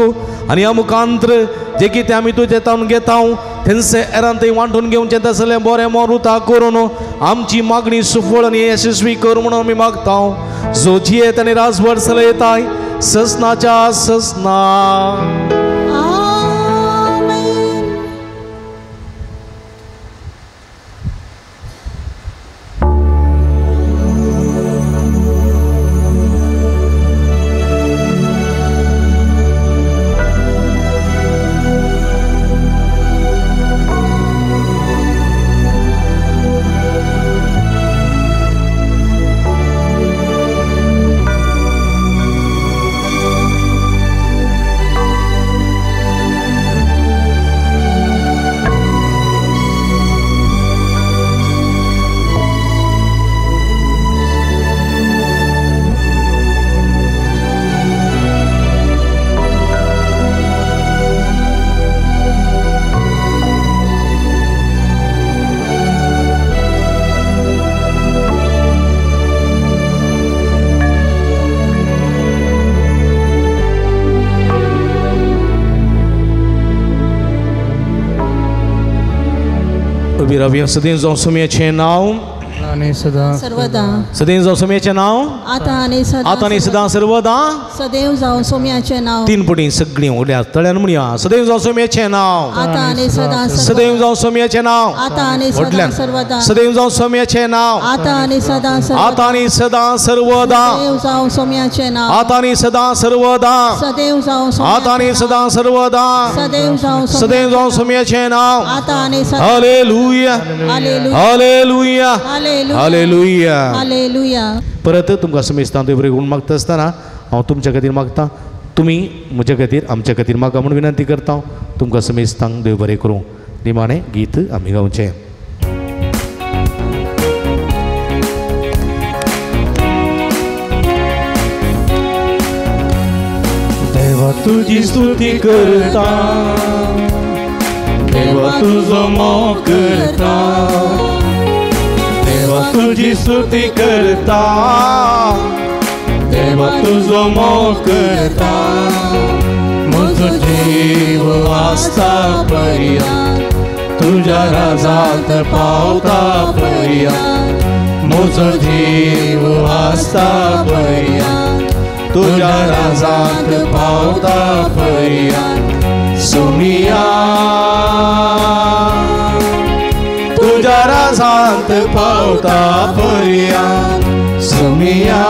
आनी ह्या मुखांत्र जे कितें आमी तुजें तावन घेता तेंचे एरांतय वांटून घेवचें तसलें बरें मोरुता करून आमची मागणी सुफळ आनी यशस्वी कर म्हणून आमी मागता. जो जियेत आनी राजभर चलयताय ससनाच्या ससना. रवी सदैव जावं सुम्याचें नांव आनी सदां सर्वदा. सदैव जावं सुम्याचें नांव आतां आनी सदां. आतां आनी सदां सर्वदा सदैव जावं सोम्याचें नांव. तीन पुटी सगळीं व्हडल्या तळ्यान म्हणया सदैव जावं सोम्याचें नांव आतां आनी सदां. सदैव जावं सोम्याचें नांव आतां आनी सदां सर्वदा. सदैव जावं सोम्याचें नांव आतां आनी सदां. आतां आनी सदां सर्वदा. सदैव जावं सोम्याचें नांव आतां आनी सदां सर्वदा. सदैव जावं आतां आनी सदां सर्वदा. सदैव जावं सदैव जावं सोम्याचें नांव आतां आनी सदां. Hallelujah hallelujah hallelujah hallelujah. परत तुमकां समेस्तां देव बरें गुण मागता आसतना हांव तुमच्या खातीर मागता, तुमी म्हज्या खातीर आमच्या खातीर मागा म्हूण विनंती करता. तुमकां समेस्तांक देव बरें करूं. निमाणें गीत आमी गावचें. देवा तुजी स्तुती करता, देवा तुजो मोग करता, देवा तुजी स्तुती करता, देवा तुजो मोग करता. म्हजो जीव आसता पर्यंत तुज्या राजांत पावता पर्यंत. म्हजो जीव आसता पर्यंत तुज्या राजांत पावता पर्यंत. सोमिया तुज्या राजांत पावता पर्यंत. सोमिया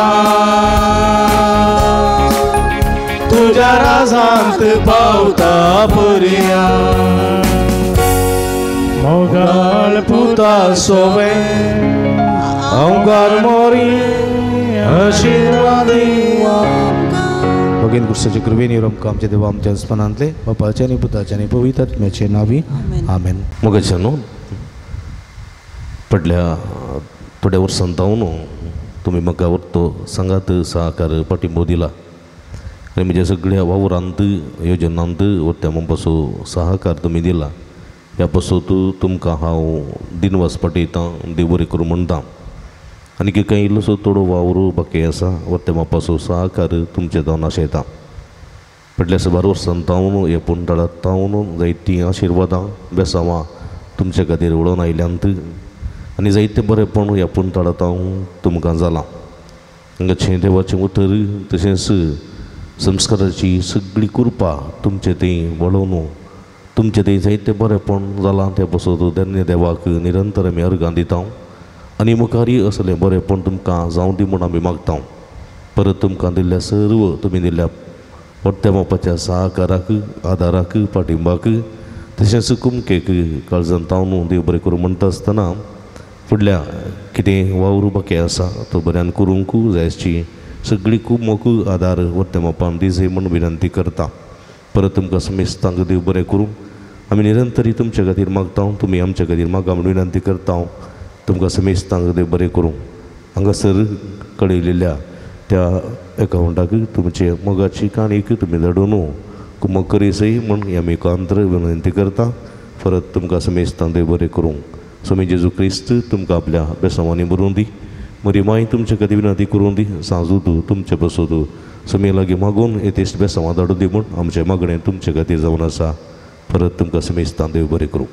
तुज्या राजांत पावता पर्यंत. मोगाळ पुता सोवे अवघार मोरी आशीर्वादी. भगीन कुर्साचे कृपेन आमकां आमच्या देवा आमच्या स्मरणांतले बापाचे आनी पुताचे आनी पवित्र आत्म्याचे नांवी आमेन. मोगाचे न्हू पडल्या थोड्या वर्सां जावन तुमी म्हाका तो सांगात सहकार पाठिंबो दिला आनी म्हज्या सगळ्या वावरांत योजनांत त्या म्हणपाचो सहकार तुमी दिला. ह्या पासून तुमकां हांव दिनवास पाठयतां, देव बरें करूं म्हणटा. आनी कांय इल्लोसो थोडो वावर बाकी आसा त्या मापाचो सहकार तुमचे जावन आशयता. फाटल्या साबार वर्सां जावन ह्या पुंडळांत जावन जायतीं आशिर्वादां बेसांवां तुमचे खातीर उडोवन आयल्यांत आनी जायतें बरेंपण ह्या पुंडळांत हांव तुमकां जालां. हांगाचें देवाचें उतर तशेंच संस्काराची सगळी कृपा तुमचे थंय वळोवन तुमचे थंय जायतें बरेंपण जालां तें पासत धन्य देवाक निरंतर आमी अर्गां दिता आनी मुखारय असलें बरेंपण तुमकां जावं दी म्हूण आमी मागता. परत तुमकां दिल्ल्या सर्व तुमी दिल्ल्या व्हडत्या बापाच्या सहकाराक आदाराक पाठिंबाक तशेंच कुमकेक काळजान तावन देव बरें करूं म्हणटा आसतना फुडल्या कितें वावर बाकी आसा तो बऱ्यान करूंक जायची सगळी खूब मोक आदार व्हडत्या बापान दिजय म्हूण विनंती करता. परत तुमकां समेस्तांक देव बरें करूं. आमी निरंतरी तुमच्या खातीर मागता, तुमी आमच्या खातीर मागा म्हूण विनंती करता. तुमकां समेस्तांक देव बरें करूं. हांगासर कळयलेल्या त्या एकावंटाक तुमचे मोगाची काणीक तुमी धाडून कुमक करीसय म्हूण आमी एकांत्र विनंती करता. परत तुमकां समेस्तांक देव बरें करूं. स्वामी जेजू क्रिस्त तुमकां आपल्या बेसांवांनी बरोवन दी, मरी माय तुमचे खातीर विनंती करूं दी, सांजू तुमचे बसोद स्वामी लागीं मागून येतेश्ट बेसांवां धाडूं दी म्हूण आमचें मागणें तुमचे खातीर जावन आसा. परत तुमकां समेस्तांक देव बरें करूं.